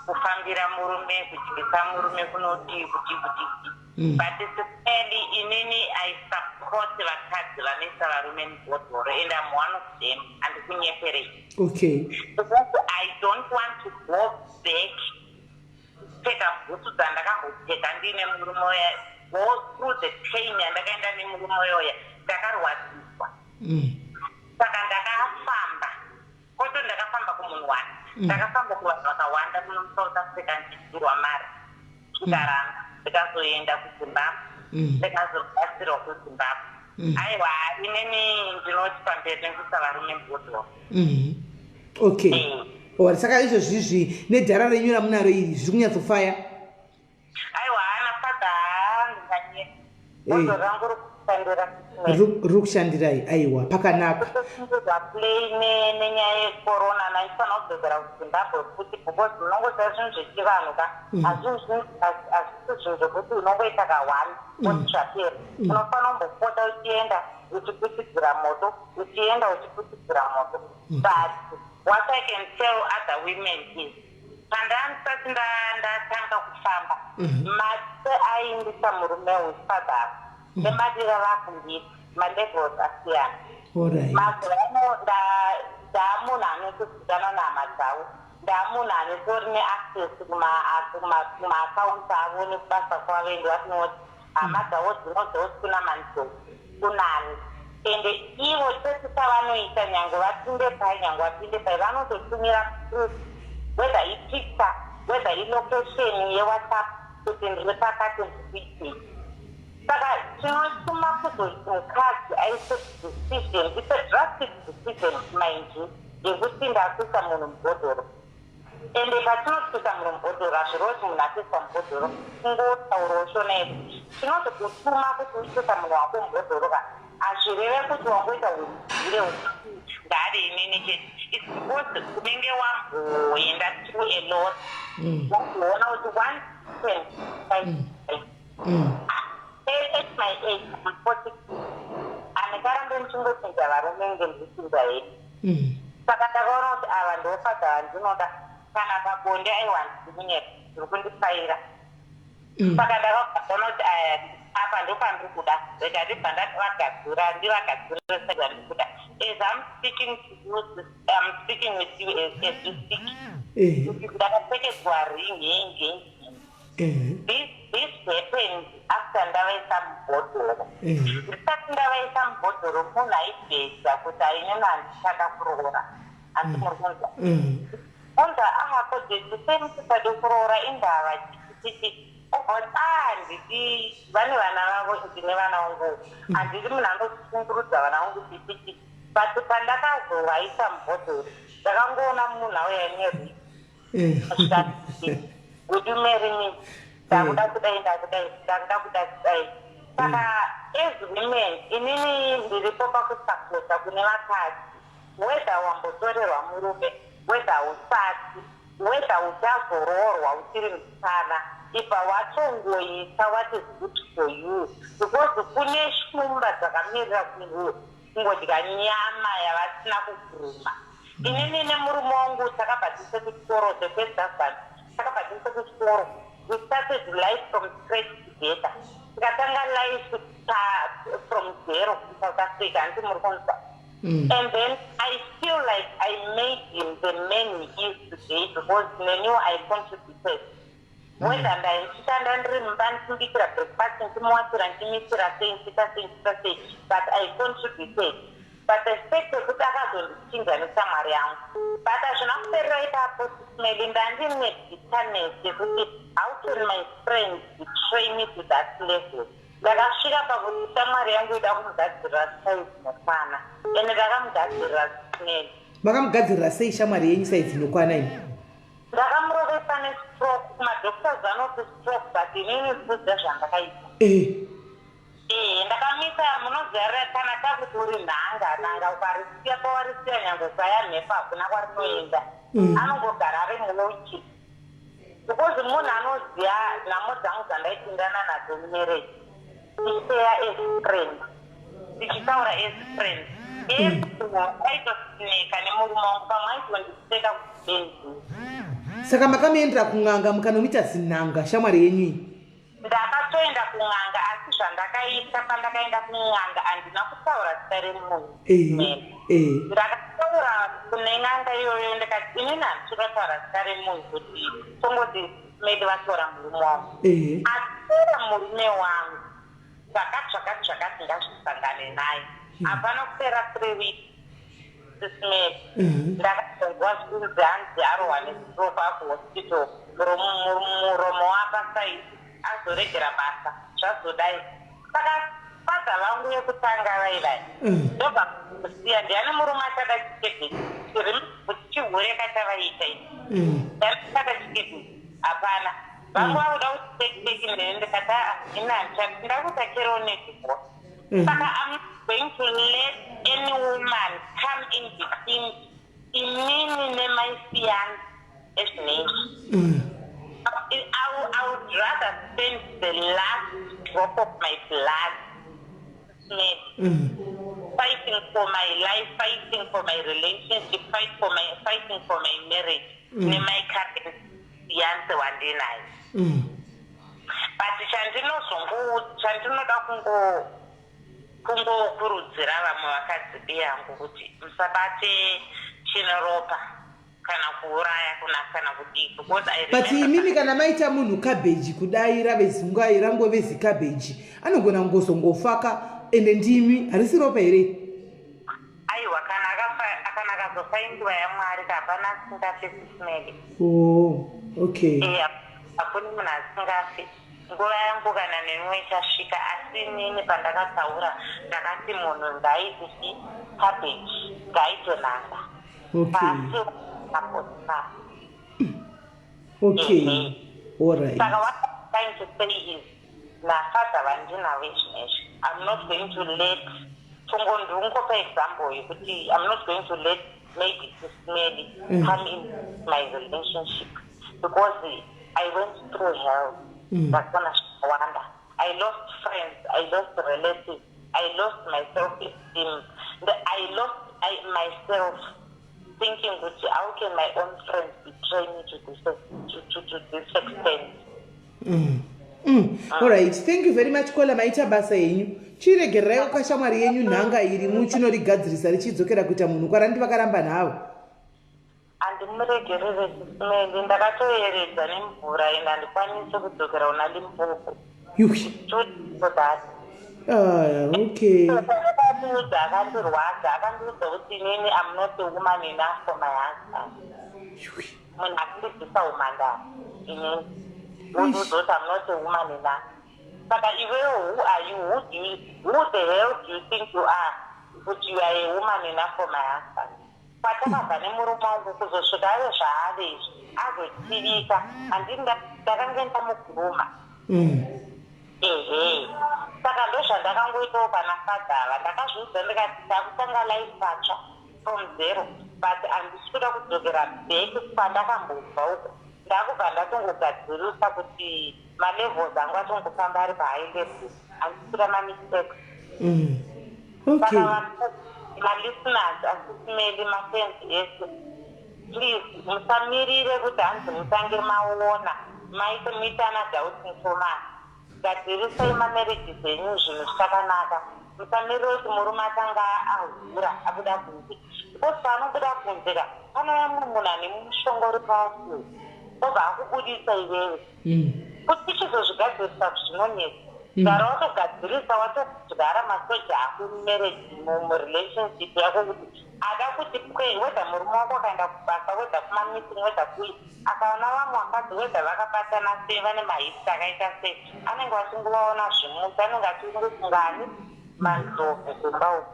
kufambira murume, kudyisa murume kunodii, kudii, kudii. But sincerely, inini I support vakadzi vanoisa varume mubhodhoro, and I'm one of them. Handikunyeperei. Because I don't want to go back kupfeka bhutsu dzandakambopfeka ndiine murume uya, go through the pain yandakaenda nemurume uyoya. Ndakarwadziswa. Saka ndakafamba koto, ndakafamba kumunhu one, ndakafamba kuvanhu vakawanda muno muSouth Africa ndichidyirwa mari, zvikaramba. Ndikazoenda kuZimbabwe, ndikazobatsirwa kuZimbabwe. Aiwa, inini ndinoti pamberi nekuisa varume mubhodhoro. Okay. Alright, saka izvozvizvi nedhara renyu ramunaro iri zviri kunyatsofaya? Aiwa, haana father, haandinganyeti. Bhodhoro rangu riri kushandira. Riri kushandirai, aiwa, pakanaka. Kutosungirwa play nenyaya yecorona, naifanira kudzokera kuZimbabwe futi, because munongoziva zvinhu zvechivanhu ka, hazvisi zvinhu zvekuti unongoita ka1 oti zvapera. Unofanira kumbopota uchienda uchiputidzira moto, uchienda uchiputidzira moto. But what I can tell other women is, pandandisati ndatanga kufamba, mate aindisa murume uyu father nemadira vakundiita, malevels asiyana. Mazuva ano ndaamunhu anotozikanwa nehama dzavo, ndaamunhu anetori neaccess kumaaccounts avo nekubasa kwavo and what not. Hama dzavo dzinodza kuti kuna Manzou kunani, ende ivo chese chavanoita, nyange vapinde pai, nyange vapinde pai, vanototumira proof, whether ipicture, whether ilocation yeWhatsApp, kuti ndiri pakati, ndiri kuitei. Saka tinotuma kuzoti mukadzi aise decision, it's a drastic decision, mind you, yekuti ndakuisa munhu mubhodhoro. Ende patinokuisa munhu mubhodhoro, hazvireva kuti munhu akuiswa mubhodhoro kungotaurawo shona yedu. Tinoti kutuma kuti uchiisa munhu wako mubhodhoro ka, hazvireve kuti wangoita udyire ngaave inini chete. It's because unenge wamboenda through a lot, wazoona kuti one ten five. At my age, I'm 42, handingarambe ndichingochinja varume nge ndichichinja hedu. Saka ndakaona kuti ava ndofather vandinoda. Kana pabonde, aiwa, handisi kunyepa, ndiri kundifaira. Saka ndakaona kuti aya apa ndopandiri kuda, rega ndibva ndavagadzira, ndivagadzirire sezvandiri kuda. As I'm speaking to you, I'm speaking with you as we speak, ndakapfekedzwa ring yeengagement. This happened after ndavaisa mubhodhoro. Ndisati ndavaisa mubhodhoro, munhu aibhedha kuti ainini handichada kuroora. Handi muri kunzwa? Unza ahako sei musisade kuroora, indava chichichichi? Obva kuti a handidi, vane vana vavo, ndine vana vangu, handidi munhu anoshungurudza vana vangu, chichichi. But pandakazovaisa mubhodhoro, ndakangoona munhu auya nering, zvikati, "Would you marry me? Ndakuda kudai, ndakudai, ndakuda kuda kudai." Saka as women, inini ndiripo pakusapota kune vakadzi, whether wambotorerwa murume, whether usati, whether uchazoroorwa uchiri musikana, ibva watongoita what is good for you, because kune shumba dzakamirira kungodya nyama yavasina kuguruma. Inini nemurume wangu takabva tise kuchikoro, the first husband, takabva tise kuchikoro. We started life from scratch together, tikatanga life from zero kuSouth Africa. Handiti muri kunzwa? And then I feel like I made him the man he is today, because neniwo I contributed, whether ndaichishanda ndiri mumba ndichibikira breakfast, ndichimuwachira, ndichimisira sei, ndichiita sei, ndichiita sei, but I contributed. But the fact yekuti akazondichinja neshamwari yangu, but hazvina kuperera ipapo. Maybe ndandine bitterness yekuti how can my friends betray me to that level? Ndakasvika pakuti shamwari yangu ida kumugadzirira size inokwana, ende ndakamugadzirira smell. Makamugadzirira sei shamwari yenyu saizi inokwana imi? Ndakamurovesa nestroke. Kumadoctors vanoti stroke, but inini kuziva zvandakaita. Ee, ndakamisa, munoziva. Unoziva kana takuti uri nhanga, nanga ukarisiya pawarisiya nyangwe ukaya mhepo hakuna kwarinoenda. Anongogara ari muuchi. Because munhu anoziva nhamo dzangu dzandaipindana nadzo mumarriage. Tichiteya as friend. Tichitaura as friend. Aitosineka nemurume wangu pamwe aitondiseka kuti benzi. Saka makamuendera kun'anga mukanomuita zin'anga shamwari yenyu iyi? Ndakatoenda kun'anga asi zvandakaita pandakaenda kun'anga handina kutaura zita remunhu. Ndakataura kune n'anga iyoyo ndikati inini handisi kuda kutaura zita remunhu kuti tongoti maybe vatora murume wangu. Atora murume wangu zvakati zvakati zvakati ngazvisangane naye. Hapana kupera 3 weeks Sis Mary ndakazonzwa zvichinzi hanzi arohwa nestroke akuhospital muromo wapa side azoregera basa zvazodai saka father vangu vekutanga vaivai ndobva kusiya ndiani murume achada chikebheji chihure kachavaiita ichi ndiani achada chikebheji hapana vangu vakuda kuti tekiteki neni ndikati aa ini handichadi ndakuita chero nedivorce. Saka I'm not going to let any woman come in between inini nemai fiance ezvinezvi. I would rather spend the last drop of my blood maybe fighting for my life, fighting for my relationship, fighting for my marriage nemai current fiance wandinaye. But chandinoda kungokurudzira vamwe vakadzi yangu kuti musabate chinoropa kana kuuraya kana kudii because I But imimi kana maita munhu kabheji kudai rave zungai rangove zikabheji anogona kungozongofaka ende ndimi harisi ropa here? Aiwa, kana akazofa inguva yaMwari, hapana asingafi, Sis Melly. Oh, okay. Hakuna munhu asingafi. Nguva yangu kana nenwe ichasvika, asi inini pandakataura ndakati munhu ngaaite chi cabbage, ngaaite nhanga. Pasi apo. Okay. All right. Saka what I'm trying to say is nafather vandinavo izvinezvi, I'm not going to let ndingopa example yekuti I'm not going to let maybe Sis Melly come in my relationship because I went through hell. Ndakaona zvakawanda. I lost friends, I lost relatives, I lost my self esteem, I lost myself thinking kuti how can my own friends betray me to this extent. Alright, thank you very much, caller. Maita basa yenyu. Chiregereraiwo kashamwari yenyu nhanga iri muchinorigadzirisa richidzokera kuita munhu kwarandi vakaramba nhavo. Handimuregerere, Sis Melly. Ndakatoyeredza nemvura ende handikwanisi kudzokera kuna Limpopo. Yuhi. For that. Ah, okay. Akandiudza, akandirwadza, akandiudza kuti inini am not a woman enough for my husband. Munhu akandibvisa umhandara inini wondiudza kuti am not a woman enough. Saka iwewo, who are you? Who the hell do you think you are kuti you are a woman enough for my husband? Patakabva nemurume wangu kuzosvika ave zvaave izvi, azotivika, handini ndakange ndamuguruma. Ehe, saka ndozvandakangoitawo pana father ava. Ndakazviudza ndikati takutanga life patsva from zero, but handisi kuda kudzokera back kwandakambobva uko. Ndakubva ndatongogadzirisa kuti malevels angu atongofamba ari pahigh level. Handisi kuda mamistakes. Saka malisteners aSis Melly, mafans ese, please musamirire kuti hanzi mutange maona maite muite ana doubting Thomas. Gadzirisai mamarriages enyu, zvinhu zvichakanaka. Musamirire kuti murume atanga ahura abuda kunze, because paanobuda kunze ka panouya mumwe munhu ane mushonga uri powerful obva akubudisa iwewe. Kuti tichizozvigadzirisa zvinonetsa. Gara watogadzirisa, watodyara masoja ako mumarriage, murelationship yako, kuti ada kuti pwe, whether murume wako akaenda kubasa, whether kumameeting, whether kui, akaona vamwe vakadzi, whether vakabatana sei, vane mahips akaita sei, anenge achingovaona zvimuti, anenge achingofungani mandlovu kumba uku.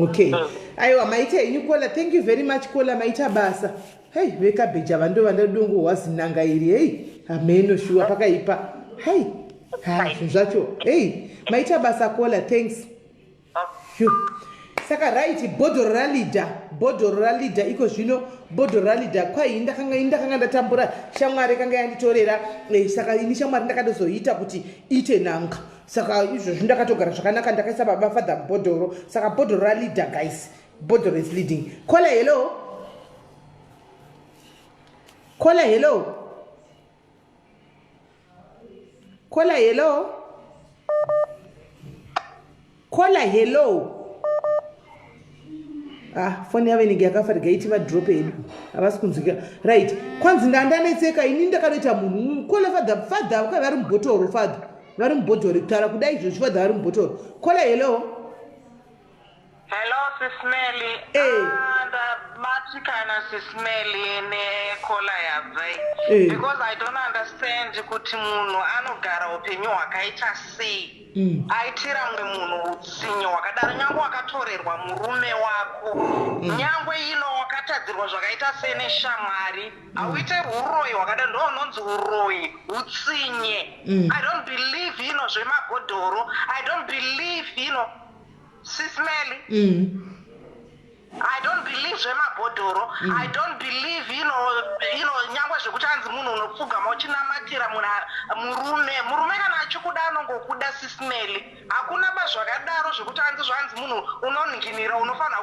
Okay, aiwa, maita henyu, caller. Thank you very much, caller. Maita basa. Hei, vekabheji ava ndo vandadongohwa zinanga iri. Hei, hameno shuwa, pakaipa. Hei, ha, zvinhu zvacho. Hei, maita basa, caller. Thanks. Saka right, bhodhoro ralida, bhodhoro ralida iko zvino, bhodhoro ralida. Kwai ndakanga ini ndakanga ndatambura, shamwari kanga yanditorera eh, saka ini shamwari ndakatozoita kuti iite nanga. Saka izvozvi ndakatogara zvakanaka, ndakaisa baba father bhodhoro. Saka bhodhoro ralida guys, bhodhoro is leading. Kola hello. Kola hello. Kola hello. Kola hello. Ah, foni yavo inenge yakafa regai tivadrope hedu havasi kunzwika. Right. Kwanzi ndandanetseka ini ndakanoita munhu. Kola father father kwai vari mubhotoro father. Vari mubhotoro kutaura kudai izvozvi father vari mubhotoro. Kola hello. Hello Sis Melly. Hey. Ah, ndabatikana Sis Melly nekola yabva iyi. Hey. Because I don't understand kuti munhu anogara upenyu hwakaita sei. Aitira mumwe munhu utsinye hwakadaro nyangwe wakatorerwa murume wako. Nyangwe ino wakatadzirwa zvakaita sei neshamwari. Hauite huroyi hwakadaro ndo unonzi huroyi utsinye. I don't believe ino zvemabhodhoro. I don't believe ino Sis Melly. I don't believe zvemabhodhoro. I don't believe nyangwe zvekuti anzi munhu unopfugama uchinamatira munhu murume. Murume kana achikuda anongokuda Sis Melly. Hakuna ba zvakadaro zvekuti anzi zvanzi munhu unonhinginira unofanira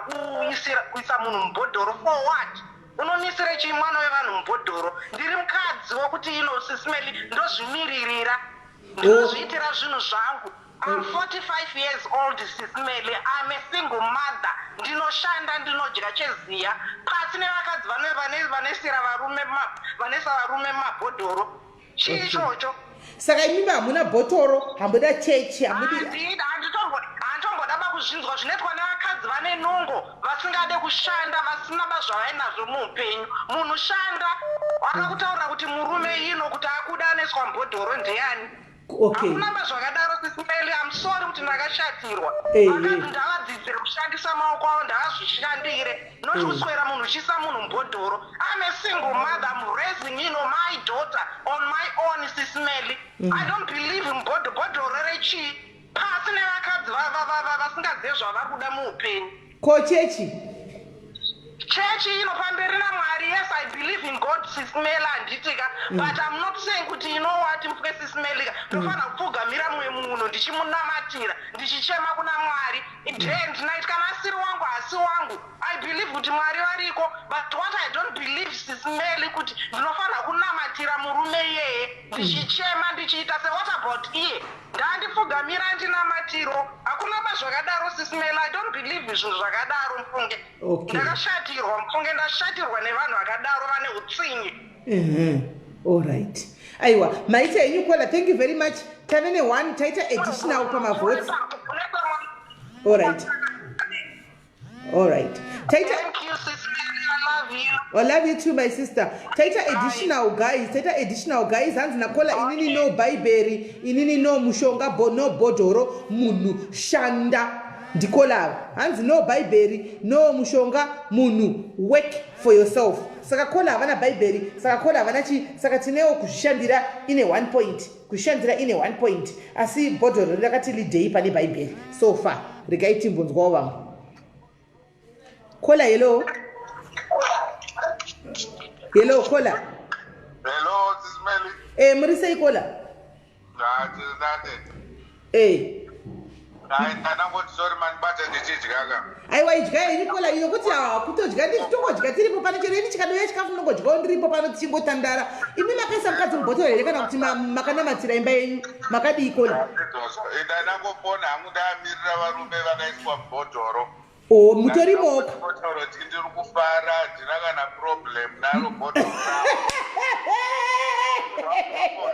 kuisa munhu mubhodhoro for what? Unomisira chii mwana wevanhu mubhodhoro? Ndiri mukadzi wekuti Sis Melly ndozvimiririra. Ndinozviitira zvinhu zvangu. I'm 45 years old Sis Melly, I'm a single mother, ndinoshanda ndinodya cheziya. Pasi nevakadzi vanoisira varume vanoisa varume mumabhodhoro. Chii ichocho? Saka imimi hamuna bhotoro, hambuda chechi, hamudi Handitomboda bakuzvinzwa zvinoitwa nevakadzi vane nungo vasingade kushanda vasina bazvavainazvo muupenyu. Munhu shanda akakutaurira kuti murume ino kuti akuda anoiswa mubhodhoro ndeyani? Okay. Hakuna ba zvakadaro Sis Melly, I'm sorry kuti ndakashatirwa. Eh, Vakadzi eh. ndavadzidzire kushandisa maoko avo ndavazvishandire not kuswera munhu uchiisa munhu mubhodhoro. I'm a single mother, I'm raising my daughter on my own Sis Melly. I don't believe in bhodhoro rechii. Pasi nevakadzi vasingazive zvavari kuda muupenyu. Ko chechi? Chechi ino pamberi naMwari. Yes, I believe in God Sis Melly handitika. But I'm not saying kuti you know what mfwe Sis Melly ka ndofanira kupfugamira mumwe munhu ndichimunamatira ndichichema kuna Mwari day and night. Kana asiri wangu haasi wangu. I believe kuti Mwari variko but what I don't believe Sis Melly kuti ndinofanira kunamatira murume iyeye ndichichema ndichiita se what about iye ndandipfugamira ndinamatiro. Hakuna ba zvakadaro Sis Melly, I don't believe zvinhu zvakadaro mfunge. Okay. Ndakashatirwa mfunge, ndashatirwa nevanhu vakadaro vane utsinye. All right. Aiwa, maita henyu kola, thank you very much. Tave ne one, taita additional pamavotes. All right. All right. Taita Thank you Sis Melly, I love you. I love you too my sister. Taita additional guys, taita additional guys. Hanzi nakola inini no Bhaibheri, inini no mushonga, no bhodhoro, munhu shanda. Ndikola ava. Hanzi no Bhaibheri, no mushonga, munhu work for yourself. Saka kola havana Bhaibheri, saka kola havana chi, saka tinewo kuzvishandira ine 1 point. Kuzvishandira ine 1 point. Asi bhodhoro rakati lidei pane Bhaibheri so far. Regai timbonzwawo vamwe. Kola hello. Hello kola. Hello Sis Melly. Muri sei kola? Ndati. Hai ndanangoti sorry mandibata ndichidya ka. Aiwa idya henyu kola iyo kuti ha kutodya ndichitongodya tiripo pano chero ini chikadouya chikafu ndinongodyawo ndiripo pano tichingotandara. Imi makaisa mukadzi mubhotoro here kana kuti makanamatira imba yenyu? Makadii kola? Ndanangopona hangu ndamirira varume vakaiswa mubhodhoro. Oh, mutori moka. Ndinotaura kuti ndiri kufara, handina kana problem naro bhodhoro ravo.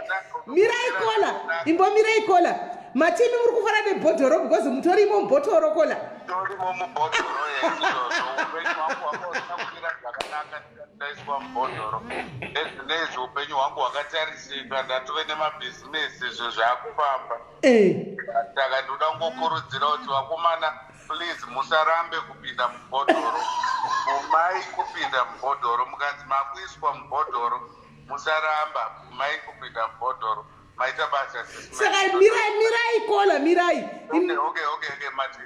Mirai kola, imbomirai kola. Matimi muri kufara nebhodhoro because mutorimo mubhotoro kola. Torimo mubhodhoro izvozvo. Upenyu hwangu hwanga husina kumira zvakanaka ndisati ndaiswa mubhodhoro. Nezvinezvi upenyu hwangu hwakatarisika, ndatove nemabhizinesi zvinhu zvakufamba. Saka ndinoda kungokurudzira kuti vakomana please musarambe kupinda mubhodhoro. Bvumai kupinda mubhodhoro. Mukanzi makuiswa mubhodhoro musaramba, bvumai kupinda mubhodhoro. Maita basa Sis Saka Melly. mirai, mirai. Mirai kola, mirai. Okay,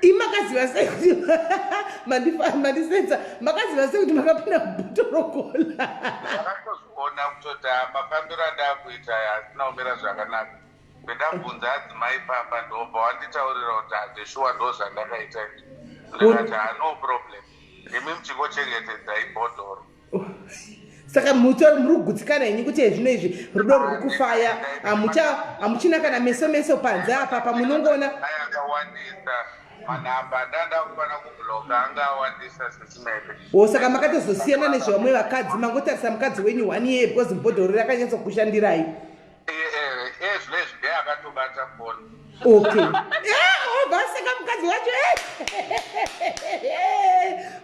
Imi makaziva sei kuti mandisenza? Makaziva sei kuti makapinda mubhotoro, kola? Ndakatozviona kutoti mafambiro andakuita aya asina kumira zvakanaka. Ndabvunza adzimai papa, ndobva wanditaurira kuti hazveshuwa, ndo zvandakaita izvi. Ndikati, "Ha, no problem, imi muchingochengetedzai bhodhoro." Saka mutori muri kugutsikana henyu kuti zvino izvi rudo ruri kufaya, hamuchina kana meso meso panze apa pamunongoona? Ai, akawandisa manhamba andanda kufana kubloka, anga awandisa sesimele. O, saka makatozosiyana nezvevamwe vakadzi, mangotarisa mukadzi wenyu one year because mubhodhoro rakanyatsokushandirai. Iye zvino izvi ndiye akatobata foni. Okay, obva aseka mukadzi wacho.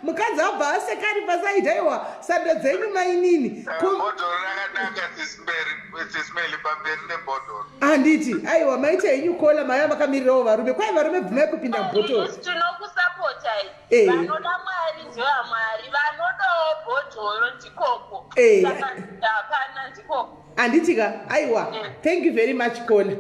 Mukadzi abva aseka ari pasaidi. Aiwa, sando dzenyu mainini. Bhodhoro rakanaka, sisimeli, pamberi nebhodhoro. Handiti? Aiwa, maita henyu kola, maiva makamirirawo varume. Kwai varume, bvumai kupinda mubhotoro. Isusu tinokusapotai. Vanoda Mwari ndevamwari, vanodawo bhodhoro ndikoko. Saka hapana, ndikoko. Handiti ka? Aiwa, thank you very much, kola,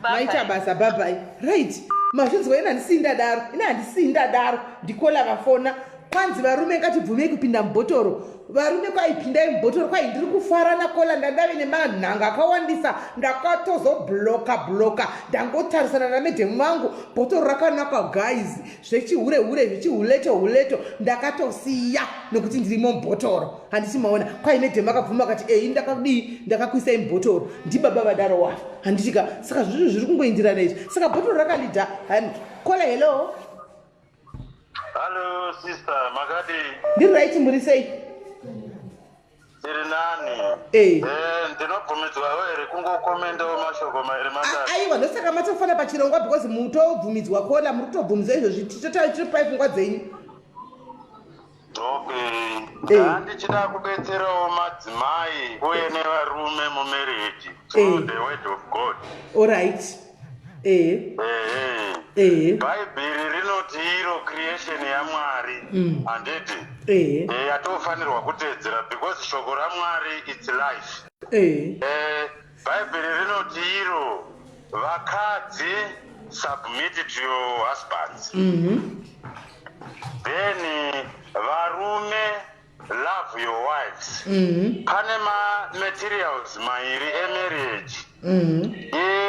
maita basa, bye bye. Right, mazvinzwa. Ina handisii ndadaro, ina handisii ndadaro, ndikola vafona. Kwanzi varume ngatibvumei kupinda mubhotoro. Varume, kwaipindai mubhotoro. Kwai ndiri kufara nakola, ndandave nemanhanga akawandisa, ndakatozobloka bloka, ndangotarisana namedhemu vangu. Bhotoro rakanaka guys, zvechihure hure, zvechihuleto huleto ndakatosiya nekuti ndirimo mubhotoro. Handiti maona? Kwai medhemu akabvuma akati, "Ei, ndakadii, ndakakuisai mubhotoro." Ndibaba vadaro wafa, handitika? Saka zvinhu zviri kungoindirana izvi. Saka bhotoro rakalidha. Kola, hello. Hallo sister, makadii? Ndiri right, muri sei? Tiri nani. Ndinobvumidzwawo here kungokomendawo mashoko mairi matatu? Aiwa, ndosaka matofana pachirongwa, because mutobvumidzwa kola, muri kutobvumidzwa izvozvi. Titopai pfungwa dzenyu. Okay, ndandichida kubetserawo madzimai uye nevarume mumarriage through the word of God. Alright, Bhaibheri rinoti iro creation yaMwari, handiti? Yatofanirwa kuteedzera because shoko raMwari, it's life. Bhaibheri rinoti iro vakadzi, submit to your husbands. Then varume, love your wives. Pane mamaterials mairi emarriage,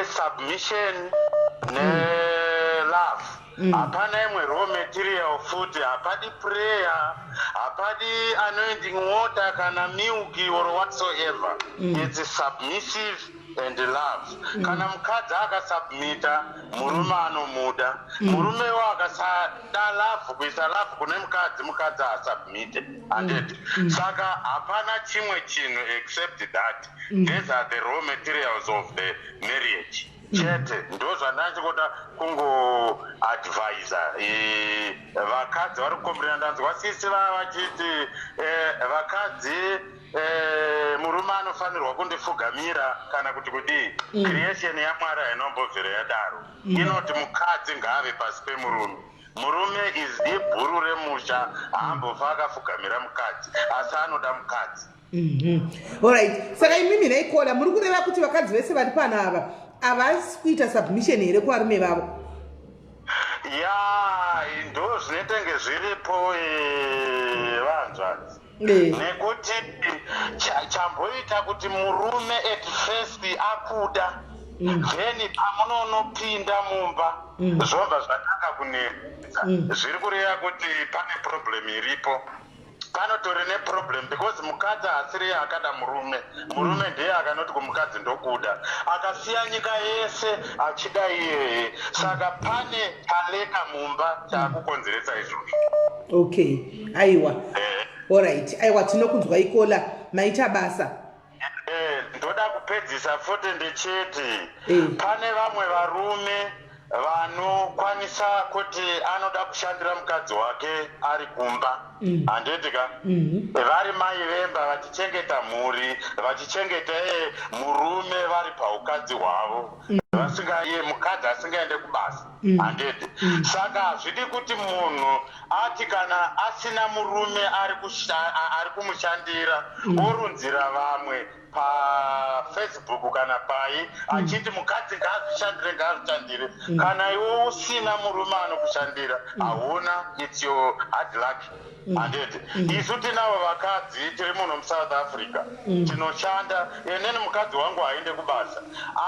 isubmission nelove. Hapana imwe raw material futi, hapadi prayer, hapadi anointing water kana milk or whatsoever. It's submissive and love. Kana mukadzi akasubmita, murume anomuda. Murumewo akasada love, kuisa love kune mukadzi, mukadzi haasubmite, handiti? Saka hapana chimwe chinhu except that. These are the raw materials of the marriage chete. Ndo zvandachikoda kungoadvisa vakadzi vari kukomberera. Ndanzwa sisi vava vachiti vakadzi, murume anofanirwa kundifugamira kana kuti kudii. Creation yaMwari hainombobvira yadaro. Inoti mukadzi ngaave pasi pemurume. Murume is ibhuru remusha, haambofa akafugamira mukadzi, asi anoda mukadzi. Alright, saka imimi naikola muri kureva kuti vakadzi vese vari pano ava havasi kuita submission here kuvarume vavo? Ya, ndo zvinetenge zviripo, vanzvadzi, nekuti chamboita kuti murume at first akuda, then pamunonopinda mumba zvobva zvatanga kunetsa, zviri kureva kuti pane problem iripo, panotori neproblem, because mukadzi haasiriye akada murume. Murume ndiye akanoti kumukadzi, "Ndokuda," akasiya nyika yese achida iyeye. Saka pane paleka mumba chaakukonzeresa izvozvo. Okay, aiwa, alright, aiwa, tinokunzwa ikola, maita basa. Ndoda kupedzisa futi ndichiti pane vamwe varume vanokwanisa kuti anoda kushandira mukadzi wake ari kumba, handiti ka? Vari mai vemba, vachichengeta mhuri, vachichengeta murume vari paukadzi hwavo, vasingaye mukadzi asingaende kubasa, handiti? Saka hazvidi kuti munhu ati kana asina murume ari kumushandira, orunzira vamwe. paFacebook kana pai achiti mukadzi ngaazvishandire, ngaazvishandire. Kana iwe usina murume anokushandira, hauna, it's your hard luck, handiti? Isu tinavo vakadzi tiri muno muSouth Africa tinoshanda. Inini mukadzi wangu haende kubasa,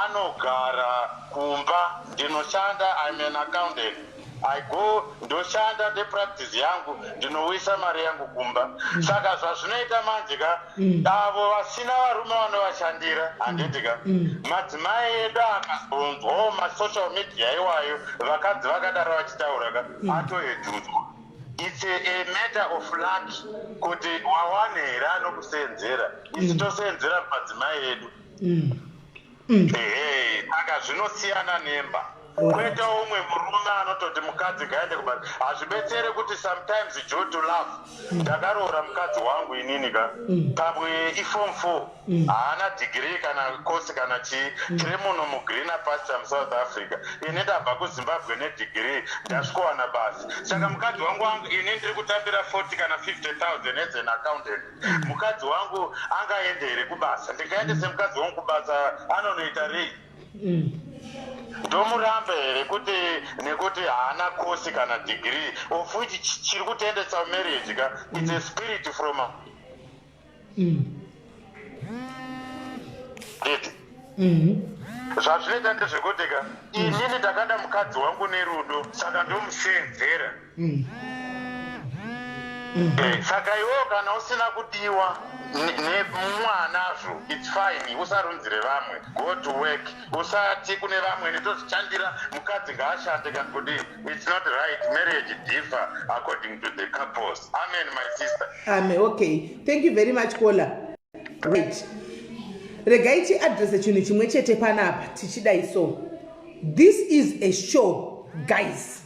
anogara kumba. Ndinoshanda, I'm an accountant. I go, ndoshanda nepractice yangu, ndinowisa mari yangu kumba. Saka zvazvinoita manje ka, avo vasina varume vanovashandira, handiti ka, madzimai edu akazonzwawo masocial media iwayo, vakadzi vakadaro vachitaura ka, atoedhudzwa. It's a matter of luck kuti wawane here anokusenzera. Isu tosenzera madzimai edu. Ehe, saka zvinosiyana nemba. Kwete umwe murume anototi mukadzi ngaende kubasa. Hazvibetsere kuti sometimes due to love. Ndakaroora mukadzi wangu inini ka, pamwe iform 4, haana degree kana course kana chii. Tiri muno muGreener Pasture muSouth Africa. Ini ndabva kuZimbabwe nedegree, ndasvikowana basa. Saka mukadzi wangu, ini ndiri kutambira 40 kana 50 000 as an accountant. Mukadzi wangu angaende here kubasa? Ndingaendese mukadzi wangu kubasa, anonoita rei? Ndomuramba here kuti nekuti haana course kana degree, of which chiri kutendesa marriage ka, it's a spirit from it. Zvazvinoita ndezvekuti ka, inini ndakada mukadzi wangu nerudo, saka ndomusenzera. Saka iwewo kana usina kudiwa nemwanazvo, it's fine, usarunzire vamwe. Go to work. Usati kune vamwe ndotozvishandira, mukadzi ngaashande kana kuti. It's not right. Marriage differ according to the couples. Amen, my sister. Amen. Okay, thank you very much, caller. Right, regai tiaddresse chinhu chimwe chete panapa tichidai. So this is a show, guys.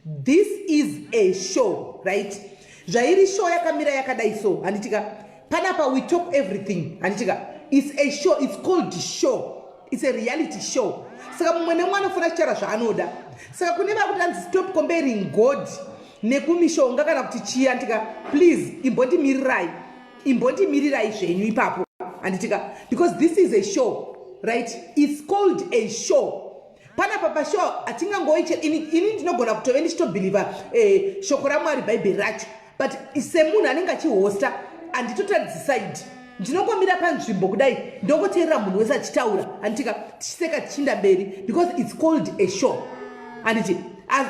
This is a show, right? Zvairi show yakamira yakadai so, handitika? Panapa we talk everything, handitika? It's a show, it's called show, it's a reality show. Saka mumwe nemumwe anofanira kuchitaura zvaanoda. Saka kune vakuti anzi stop comparing God nekumishonga kana kuti chii, handitika? Please, imbondimirirai, imbondimirirai zvenyu ipapo, handitika? Because this is a show, right? It's called a show. Panapa pashow hatingangoiche. Ini ndinogona kutove ndichitobhilivha shoko raMwari, Bhaibheri racho, but semunhu anenge achihosta, handitotaridzi side. Ndinongomira panzvimbo kudai, ndongoteerera munhu wese achitaura, handitika? Tichiseka, tichinda mberi, because it's called a show, handiti?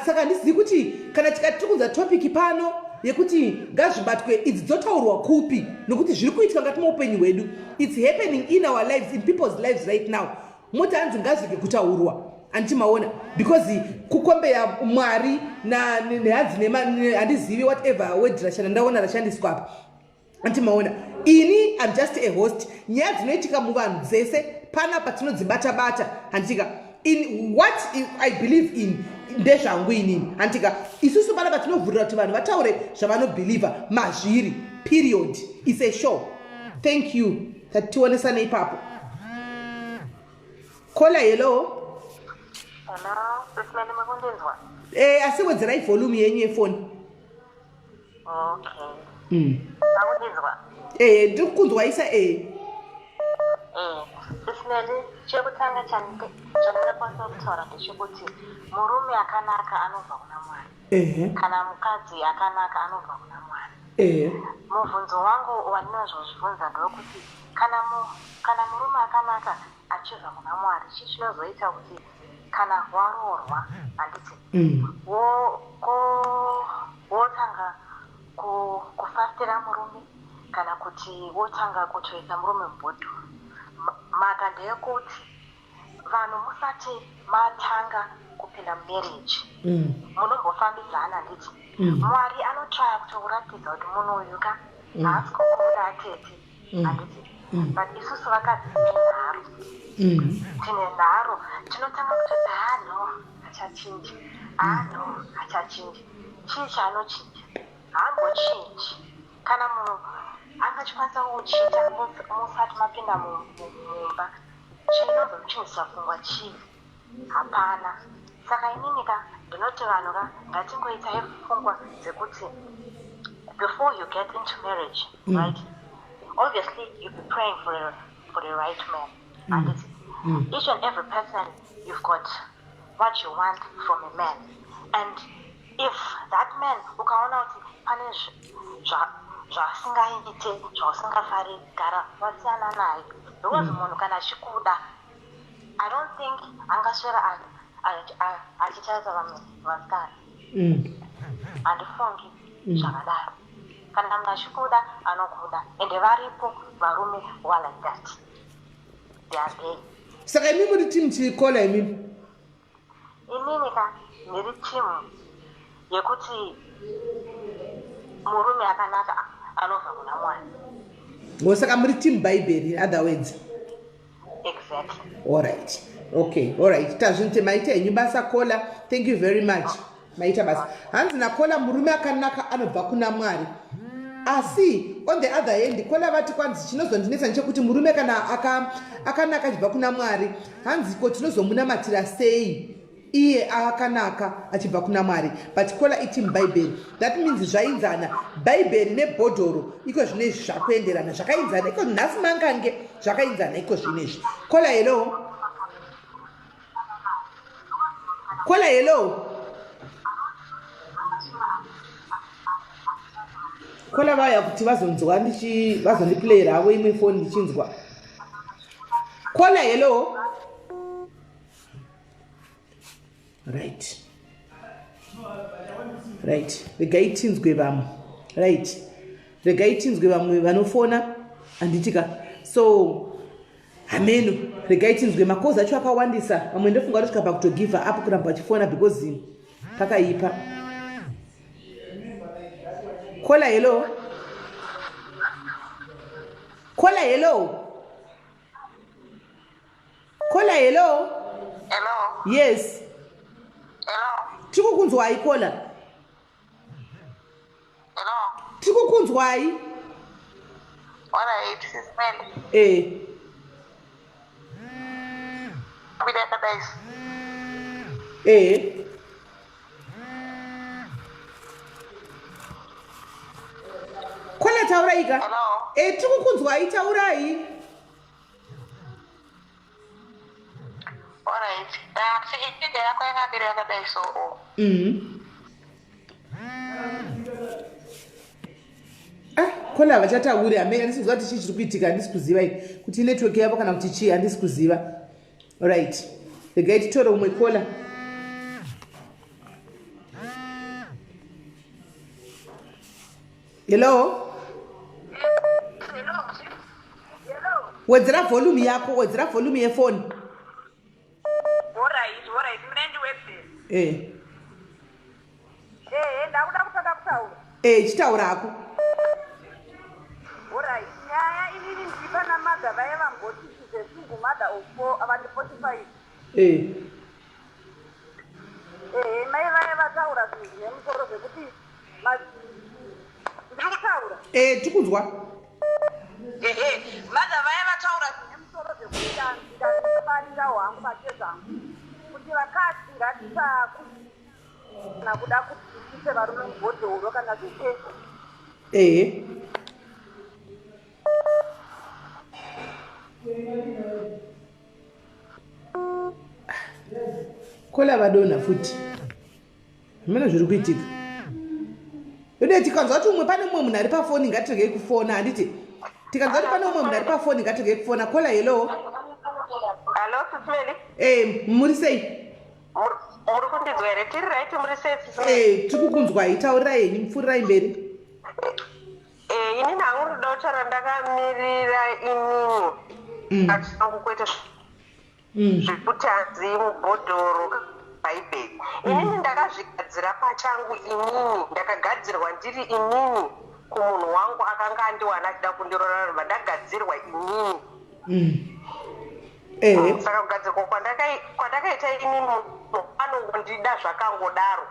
Saka handizivi kuti kana tikati tiri kunza topic pano yekuti ngazvibatwe, idzi dzotaurwa kupi, nokuti zviri kuitika ngati muupenyu hwedu. It's happening in our lives, in people's lives right now. Moti hanzi ngazvige kutaurwa, handiti maona? Because kukombeya Mwari nehanzi, handizivi, whatever word rashanda, ndaona rashandiswa apa, handiti maona? Ini I'm just a host. Nyaya dzinoitika muvanhu dzese panapa tinodzibata bata, handitika? In what I believe in ndezvangu inini, handitika? Isusu panapa tinovhurira kuti vanhu vataure zvavanobhilivha mazviri, period. It's a show. Thank you. Tationesane ipapo. Caller, hello. Hello, Sis Melly, makundinzwa? Asi wedzerai volume yenyu yefoni. Okay. Makundinzwa? Ndiri kukunzwa isa. Sis Melly, chekutanga chandingakwanisa kutaura ndechekuti murume akanaka anobva kuna Mwari. Kana mukadzi akanaka anobva kuna Mwari. Mubvunzo wangu wandinozozvibvunza ndewekuti kana murume akanaka achibva kuna Mwari, chii chinozoita kuti kana waroorwa, handiti, wotanga kufastira murume kana kuti wotanga kutoisa murume mubhodhoro? Maka ndeyekuti vanhu musati matanga kupinda mumarriage, munombofambidzana, handiti? Mwari anotraya kutokuratidza kuti munhu uyu ka haasi kukuda atete, handiti? But isusu vakadzi tine nharo. Tine nharo, tinotanga kutoti, "Ha, no, hachachinji. Ha, no, hachachinji." Chii chaanochinja? Haambochinji. Kana munhu angachikwanisa kuchita musati mapinda mumba, chinozomuchinjisa pfungwa chii? Hapana. Saka inini ka ndinoti vanhu ka ngatingoitai pfungwa dzekuti before you get into marriage, right, obviously you'll be praying for a for the right man. Handiti each and every person, you've got what you want from a man, and if that man ukaona kuti pane zvaasingaite zvausingafariri, gara wasiyana naye, because munhu kana achikuda, I don't think angaswera achitarisa vamwe vasikana. Handifungi zvakadaro. Kana munhu achikuda, anokuda, ende varipo varume who are like that. They are there. Saka imi muri team chii, caller, imimi? Inini ka ndiri team yekuti murume akanaka anobva kuna Mwari. Ngo saka muri team Bhaibheri, in other words? Exactly. Alright, okay, alright, tazvinite. Maita henyu basa, caller, thank you very much, maita basa. Hanzi nacaller, murume akanaka anobva kuna Mwari. Asi on the other hand, caller vati kwanzi chinozondinetsa nechekuti murume kana akanaka achibva kuna Mwari, hanzi ko tinozomunamatira sei iye akanaka achibva kuna Mwari? But caller iti muBhaibheri. That means zvainzana, Bhaibheri nebhodhoro iko zvinezvi zvakuenderana, zvakainzana iko nhasi, mangange zvakainzana iko zvinezvi. Caller, hello, caller, hello, caller. Vauya kuti vazonzwa, vazondiplayera havo imwe foni ndichinzwa. Caller, hello. Right, regai tinzwe vamwe. Right, regai tinzwe vamwe vanofona, handitika? So hameno, regai tinzwe makozi acho akawandisa. Vamwe ndofunga vatosvika pakutogive up kuramba vachifona because pakaipa. Caller, hello, caller, hello, caller, hello. Hello. Yes. Hello. Tiri kukunzwai, caller. Hello. Tiri kukunzwai. Alright, Sis Melly. Eh. Kuida yakadai. Eh, caller, taurai ka. Hello. Eh, tiri kukunzwai, taurai. Alright. Asi inyaya yako yakamira yakadai so. Ah, caller havachatauri. Hamene, handisi kuziva kuti chii chiri kuitika. Handisi kuziva i kuti network yavo kana kuti chii, handisi kuziva. Right, regai titore umwe caller. Hello, wedzera volume yako, wedzera volume yefoni. Alright, mune ndiwedzera. Eh. Ehe, ndakuda kutanga kutaura. Eh, chitaurako. Alright, nyaya inini ndiri pana mother vaya vamboti she's a single mother of four, avandi 45. Ehe, mai vaya vataura zvinhu zvine musoro zvekuti ndiri kutaura. Eh, tikunzwa. Ehe, mother vaya vataura zvine musoro zvekuti ndafarira hwangu pachezvangu kuti vakadzi ngatisakuna kuda kuti tiise varume mubhodhoro kana zvese. Ehe. Caller vadonha futi. Zvimene zviri kuitika ide, tikanzwa kuti umwe, pane mumwe munhu ari pafoni, ngatiregei kufona, handiti? Tikanzwa kuti pane umwe munhu ari pafoni, ngatiregei kufona. Caller, hello. Hello, Sis Melly. Eh, muri sei? Muri kundinzwa here? Tiri right, muri sei, Sis Melly? Eh, tiri kukunzwai, taurirai henyu, mupfuurirai mberi. Eh, inini hangu ndoda kutaura ndakamirira inini achangu, kwete zvekuti hanzi mubhodhoro, Bhaibheri. Inini ndakazvigadzira pachangu, inini ndakagadzirwa ndiri inini kumunhu wangu akanga andiwana achida kundirora, ndagadzirwa inini. Saka kugadzirwa kwandakaita inini, munhu anongondida zvakangodaro.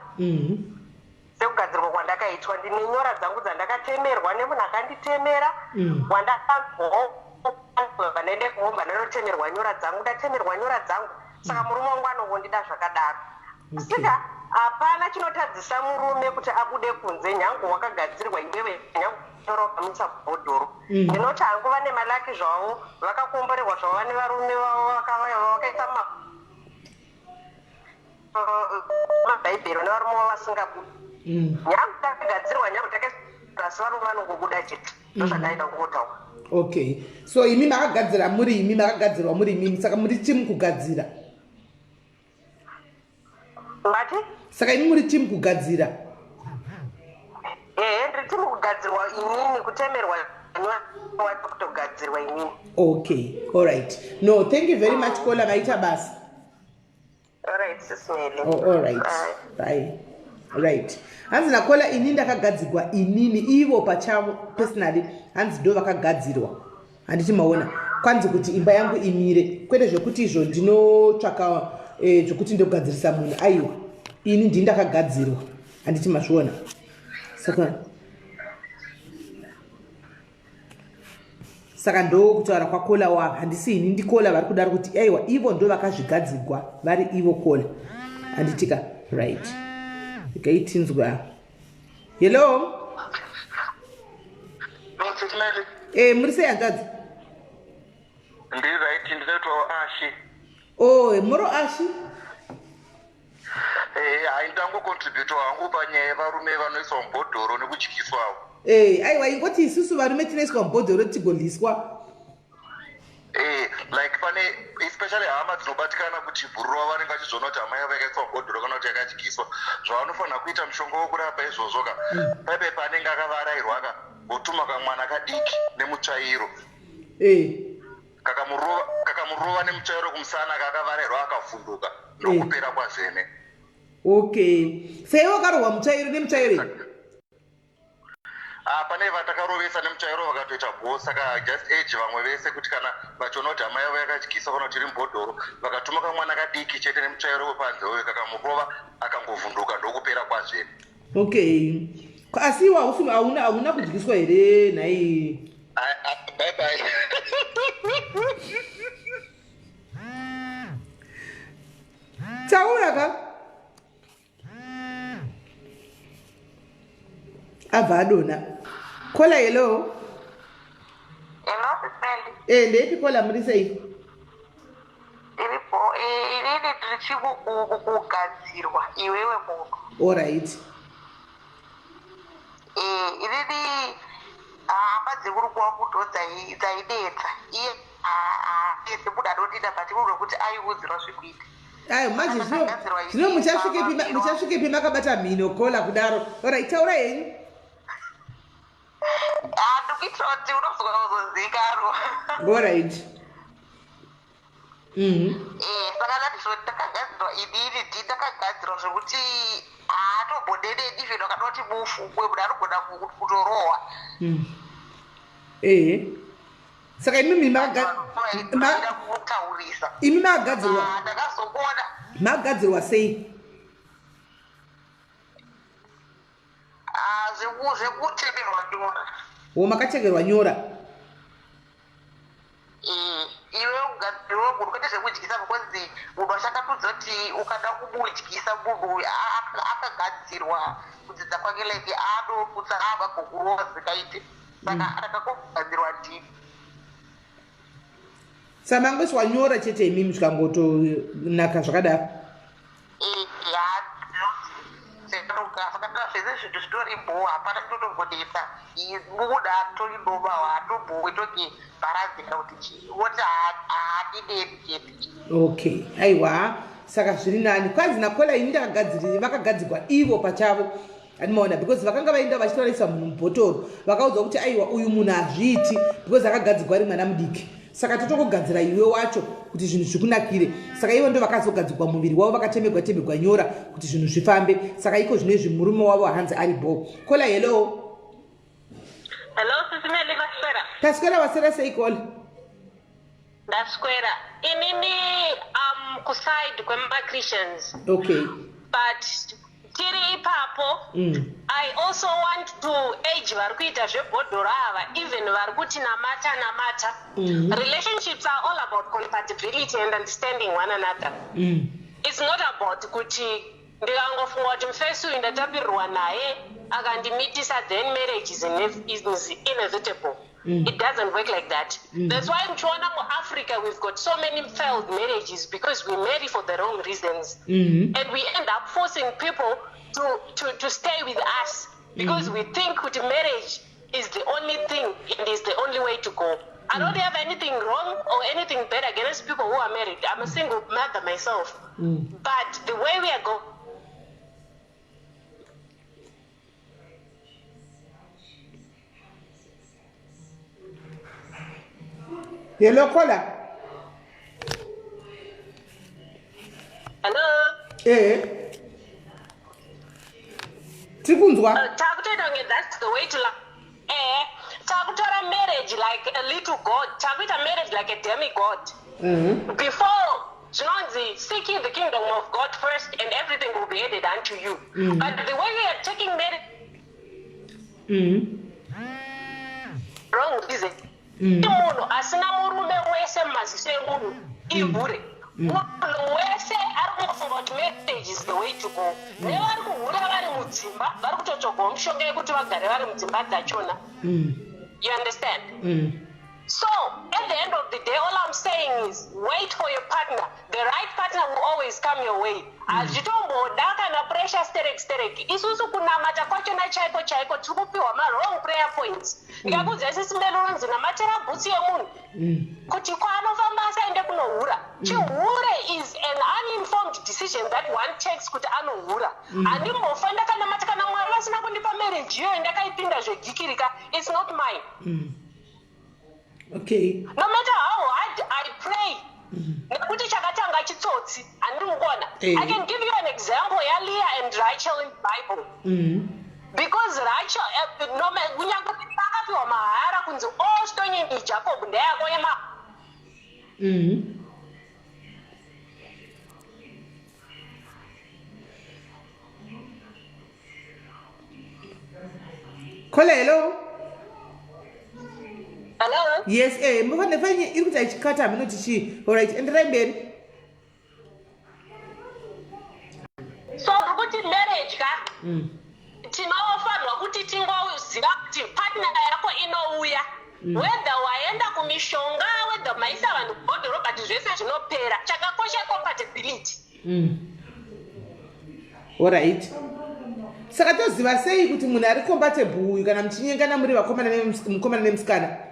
Sekugadzirwa kwandakaitwa, ndine nyora dzangu dzandakatemerwa nemunhu akanditemera. Wandakabva ndaenda kuhomba, ndanotemerwa nyora dzangu, ndatemerwa nyora dzangu. Saka murume wangu anongondida zvakadaro. Saka hapana chinotadzisa murume kuti abude kunze nyange wakagadzirwa iwewe nyange ukamisa bhodhoro. Ndinoti hangu vane malaki zvavo, vakakomborerwa zvavo, vane varume vavo vakaisa mabhaibheri nevarume vavo vasingabudi. Nyange takagadzirwa, nyange takaisa, asi varume vanongobuda chete. Ndozvandaida kungotaura. Okay, so imi makagadzira muri imi, makagadzirwa muri imimi, saka muri timu kugadzira. Mati? Saka imi muri timu kugadzira. Ehe, ndiri timu kugadzirwa inini, kutemerwa wacho kutogadzirwa inini. Okay, alright. No, thank you very much, Kola, maita basa. Alright, Sis Melly. Oh, alright. Bye. Bye. Right. Hanzi naKola ini ndakagadzirwa inini, ivo pachavo personally hanzi ndo vakagadzirwa. Handiti maona kwanzi kuti imba yangu imire, kwete zvekuti izvo ndinotsvaka zvekuti ndogadzirisa munhu, aiwa, ini ndini ndakagadzirwa. Handiti mazviona? Saka ndo kutaura kwaKola wava, handisi ini, ndiKola vari kudaro kuti aiwa, ivo ndo vakazvigadzirwa vari ivo Kola. Handitika? Right, regai tinzwa. Hello. Muri sei hanzvadzi? Ndiri right, ndinoitwawo Ashi. Oh, moro Ashi. Hai, ndangocontribute hangu panyaya yevarume vanoiswa mubhodhoro nekudyiswawo. Aiwa, ingoti isusu varume tinoiswa mubhodhoro tigoliswa. Like pane especially hama dzinobatikana kuti bhururu wavo vanenge vachizoona kuti hama yavo yakaiswa mubhodhoro kana kuti yakadyiswa, zvavanofanira kuita mushonga wokurapa izvozvo ka, paipe paanenge akavarairwa ka, votuma kamwana kadiki nemutsvairo. Kakamurova nemutsvairo kumusana kakavarairwa, akavhunduka, ndokupera kwazene. Okay, sei wakarohwa mutsvairo nemutsvairo iyi? Ah, pane vatakarovesa nemutsvairo vakatoita bho. Saka just age vamwe vese kuti kana vachiona kuti hama yavo yakadyiswa kana kuti iri mubhodhoro, vakatuma kamwana kadiki chete nemutsvairo wepanze uyo, kakamurova akangovhunduka, ndokupera kwazvene. Okay, asi iwe hauna kudyiswa here nhai? Bye bye. Taura ka. Abva adona. Kola, hello. Hello, Sis Melly. Ndeipi Kola, muri sei? Iripo. Inini ndiri kugadzirwa iwewe munhu. Alright. Inini hama dzekuri kwangu ndo dzainetsa. Iye haanetse, munhu anondida, but munhu wekuti aiudzirwa zvekuita. Ayo manje zvino muchasvikepi makabata mhino Kola kudaro? Alright, taura henyu. Ndikuitira kuti unozogona kuzozivikanwa. Alright. Saka ndati zvo ndakagadzirwa inini, ndi ndakagadzirwa zvekuti haatomboneneni, even akada kuti mufungwe munhu anogona kutorohwa. Ehe, saka imimi kutaurisa. Imi makagadzirwa? Ndakazokuona. Makagadzirwa sei? Ah, zvekutemerwa nyora. Wo, makachekerwa nyora? Iwe ugadzirwa munhu, kwete zvekudyisa, because munhu achakatudza kuti ukada kumudyisa munhu uyu akagadzirwa kudzidza kwake, like anoputsa avagokurova zikaite. Saka akakogadzirwa ndini. Saka mangoiswa nyora chete imimi zvikangotonaka zvakadaro? Saka zvese zvinhu zvitori bho, hapana chinotombonetsa. Munhu atori noma, hatomboitoki bharanzi kana kuti chii, woti haadineni chete. Okay, aiwa, saka zviri nani. Kwanzi naKola ini ndakagadziri, vakagadzirwa ivo pachavo. Andimaona because vakanga vaenda vachitoraisa munhu mubhotoro, vakaudzwa kuti aiwa, uyu munhu hazviiti because akagadzirwa ari mwana mudiki, saka totongogadzira iwe wacho kuti zvinhu zvikunakire. Saka ivo ndo vakazogadzirwa muviri wavo, vakatemegwa temegwa nyora kuti zvinhu zvifambe. Saka iko zvino izvi murume wavo hanzi ari bho. Kola, hello. Hello, Sis Melly, maswera? Taswera, waswera sei Kola? Ndaswera. Inini kuside kwemachristians. But tiri ipapo, I also want to urge vari kuita zvebhodhoro ava, even vari kuti namata namata. Relationships are all about compatibility and understanding one another. It's not about kuti ndikangofunga kuti mufesi uyu ndatapirirwa naye akandimitisa then marriage is, is inevitable. It doesn't work like that. That's why muchiona muAfrica we've got so many failed marriages because we marry for the wrong reasons. And we end up forcing people to stay with us because we think kuti marriage is the only thing and is the only way to go. I don't have anything wrong or anything bad against people who are married. I'm a single mother myself. But the way we are going Hello, caller. Hello. Eh. Tiri kunzwa. Takutoita kunge that's the way to eh takutora marriage like a little god. Takuita marriage like a demigod. Before zvinonzi seeking the kingdom of God first and everything will be added unto you. But the way we are taking marriage wrong reason. Munhu asina murume wese mumaziso emunhu ihure. Munhu wese ari kungofunga kuti marriage is the way to go. Nevari kuhura vari mudzimba vari kutotsvagawo mishonga yekuti vagare vari mudzimba dzachona. You understand? So at the end of the day, all I'm saying is wait for your partner. The right partner will always come your way. Hazvitomboda kana pressure sterek sterek. Isusu kunamata kwachona chaiko chaiko tiri kupiwa ma-wrong prayer points. Ndikakuudza isisi mberi unonzi namatira bhutsu yemunhu kuti kwaanofamba asaende kunohura. Chihure is an uninformed decision that one takes kuti anohura. Handimbofa ndakanamata kana Mwari vasina kundipa marriage iyoyo ndakaipinda zvegikirika. It's not mine. No matter how hard I pray, nekuti chakatanga chitsotsi, handiri kukuona. I can give you an example yaLeah and Rachel in the Bible. Because Rachel, no, kunyange akapiwa mahara kunzi all stonyeni Jacob ndeyako yema Caller, hello. Hello. Yes, mufane fanye iri kuti achikata hamunoti chii. Alright, enderai mberi. So kuti marriage ka tinofanirwa kuti tingoziva kuti partner yako inouya whether waenda kumishonga, whether maisa vanhu bhodhoro, but zvese zvinopera. Chakakosha compatibility. Alright. Saka toziva sei kuti munhu ari compatible uyu kana muchinyengana muri vakomana mukomana nemusikana?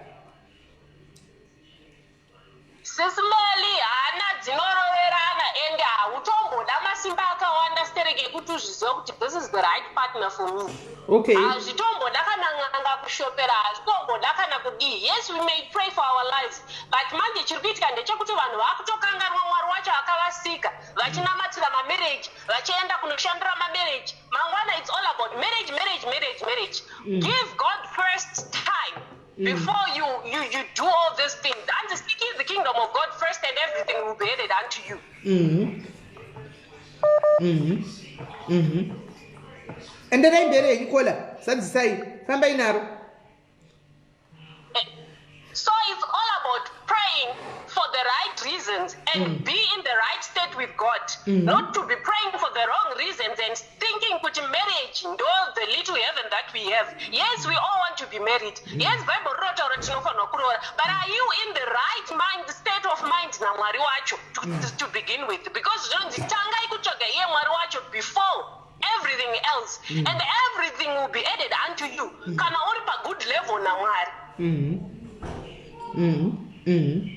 Sisimeli, hana dzinoroverana ende hautomboda masimba akawanda stereke ekuti uzvizive kuti this is the right partner for me. Hazvitomboda kana n'anga kushopera, hazvitomboda kana kudii. Yes, we may pray for our lives, but manje chiri kuitika ndechekuti vanhu vakutokanganwa Mwari wacho akavasika, vachinamatira mamarriage, vachienda kunoshandira mamarriage. Mangwana it's all about marriage, marriage, marriage, marriage. Give God first time before you do all these things, and seek ye the kingdom of God first and everything will be added unto you. Enderai mberi henyu caller, zadzisai, fambai naro. So it's all about praying for the right reasons and be in the right state with God. Not to be praying for the wrong reasons and thinking kuti marriage ndo the little heaven that we have. Yes, we all want to be married. Yes, Bible rinotaura tinofanirwa kuroora. But are you in the right mind, state of mind naMwari wacho to begin with? Because zvinonzi tangai kutsvaga iye Mwari wacho before everything else and everything will be added unto you. Kana uri pagood level naMwari.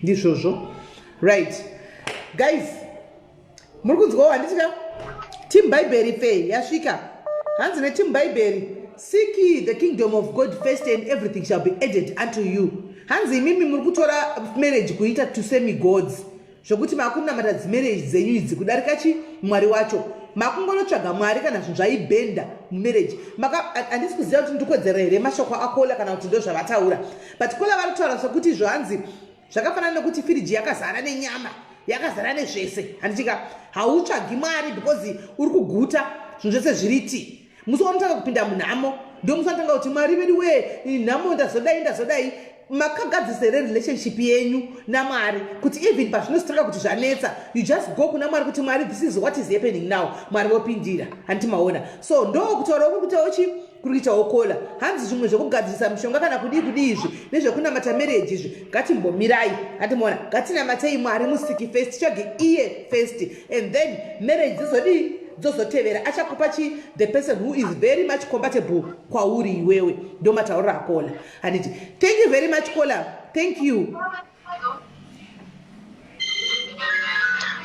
Ndizvozvo. Right, guys, muri kunzwawo handiti ka? Team Bhaibheri fe yasvika. Hanzi neteam Bhaibheri, seek ye the kingdom of God first and everything shall be added unto you. Hanzi imimi muri kutora marriage kuita to semi gods, zvokuti makunamata dzimarriage dzenyu idzi kudarika chi Mwari wacho. Makungonotsvaga Mwari kana zvinhu zvaibhenda mumarriage. Handisi kuziva kuti ndikodzera here mashoko acaller kana kuti ndo zvavataura, but caller vari kutaura sekuti izvo hanzi zvakafanana nekuti firiji yakazara nenyama, yakazara nezvese, handitika? Hautsvagi Mwari because uri kuguta, zvinhu zvese zviriti. Musi waunotanga kupinda munhamo ndo musi wanotanga kuti, "Mwari vedu wee, nhamo, ndazodai, ndazodai." Makagadzirisa here relationship yenyu naMwari kuti even pazvinositanga kuti zvanetsa, you just go kuna Mwari kuti, "Mwari, this is what is happening now." Mwari vopindira, handiti maona? So ndo kutaura kuri kuitawo chi kuri kuitawo caller. Hanzi zvimwe zvekugadzirisa mishonga kana kudii kudii izvi nezvekunamata marriage izvi, ngatimbomirai, handiti maona? Ngatinamatei Mwari musiki first, titsvage iye first, and then marriage dzizodii? Dzozotevera. Achakupa chi the person who is very much compatible kwauri iwewe. Ndo matauriro acaller, handiti? Thank you very much, caller. Thank you.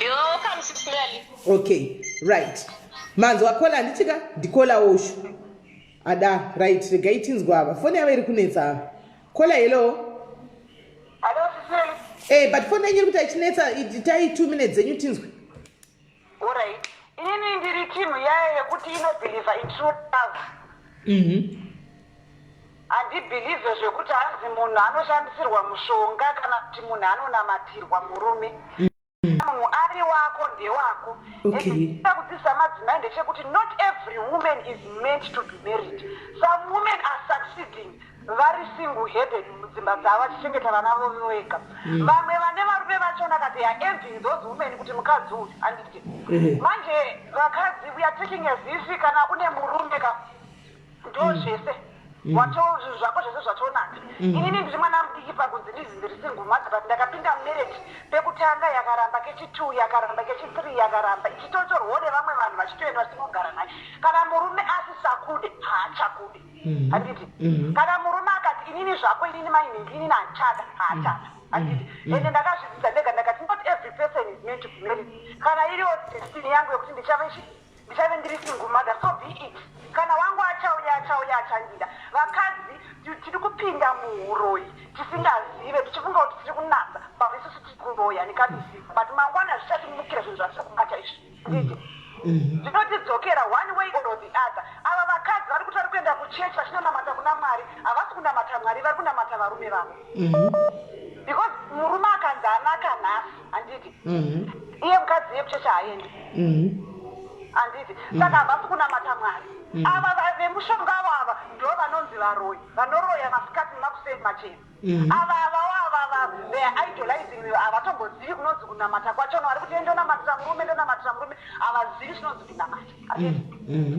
You're welcome, Sis Melly. Okay, right, manzwa caller, handitika? Ndicaller ushu ada. Right, regai tinzwa ava. Foni yava iri kunetsa ava. Caller, hello. Hello, Sis Melly. But foni yenyu iri kuti achinetsa. Itai 2 minutes dzenyu tinzwe. Alright. Inini ndiri timu yayo yekuti inobelieve in true love. Handibelieve zvekuti hanzi munhu anoshandisirwa mushonga kana kuti munhu anonamatirwa murume. Munhu ari wako ndewako. Enda kudzidzisa madzimai ndechekuti not every woman is meant to be married. Some women are succeeding vari single headed mudzimba dzavo, vachichengeta vana vavo vega. Vamwe vane varume vachona ka, they are envying those women kuti mukadzi uyu, handiti? Manje vakadzi, we are taking as if kana une murume ka, ndo zvese wato zvinhu zvako zvese zvatonaka. Inini ndiri mwana mudiki pakunzi ndizi ndiri single mother, but ndakapinda mumarriage. Pekutanga yakaramba, kechi2 yakaramba, kechi3 yakaramba, ichitotorwawo nevamwe vanhu vachitoenda vachinogara naye. Kana murume asisakude, haachakude, handiti? Kana murume akati, "Inini zvako, inini mainhingi, inini handichada," haachada, handiti? Ende ndakazvidzidza ndega, ndakati not every person is meant to be married. Kana iriwo destiny yangu yekuti ndichave ndiri single mother, so be it. Kana wangu achauya, achauya, achandida. Vakadzi tiri kupinda muuroyi tisingazive, tichifunga kuti tiri kunatsa, but isusu tiri kuroya nekabisika. But mangwana zvichatimukira zvinhu zvatiri kubata izvi, handiti? Zvinotidzokera one way or the other. Ava vakadzi vari kuti vari kuenda kuchechi vachinonamata kuna Mwari, havasi kunamata Mwari, vari kunamata varume vavo, because murume akanzi anaka nhasi, handiti? Iye mukadzi iye kuchechi haaendi, handiti? Saka havasi kunamata Mwari. Ava vemushonga avo, ava ndo vanonzi varoyi, vanoroya masikati nemakuseni machena. Ava avawo ava, they are idolizing you. Havatombozivi kunonzi kunamata kwachona. Vari kuti ndonamatira murume, ndonamatira murume, havazivi chinonzi kunamata, handiti?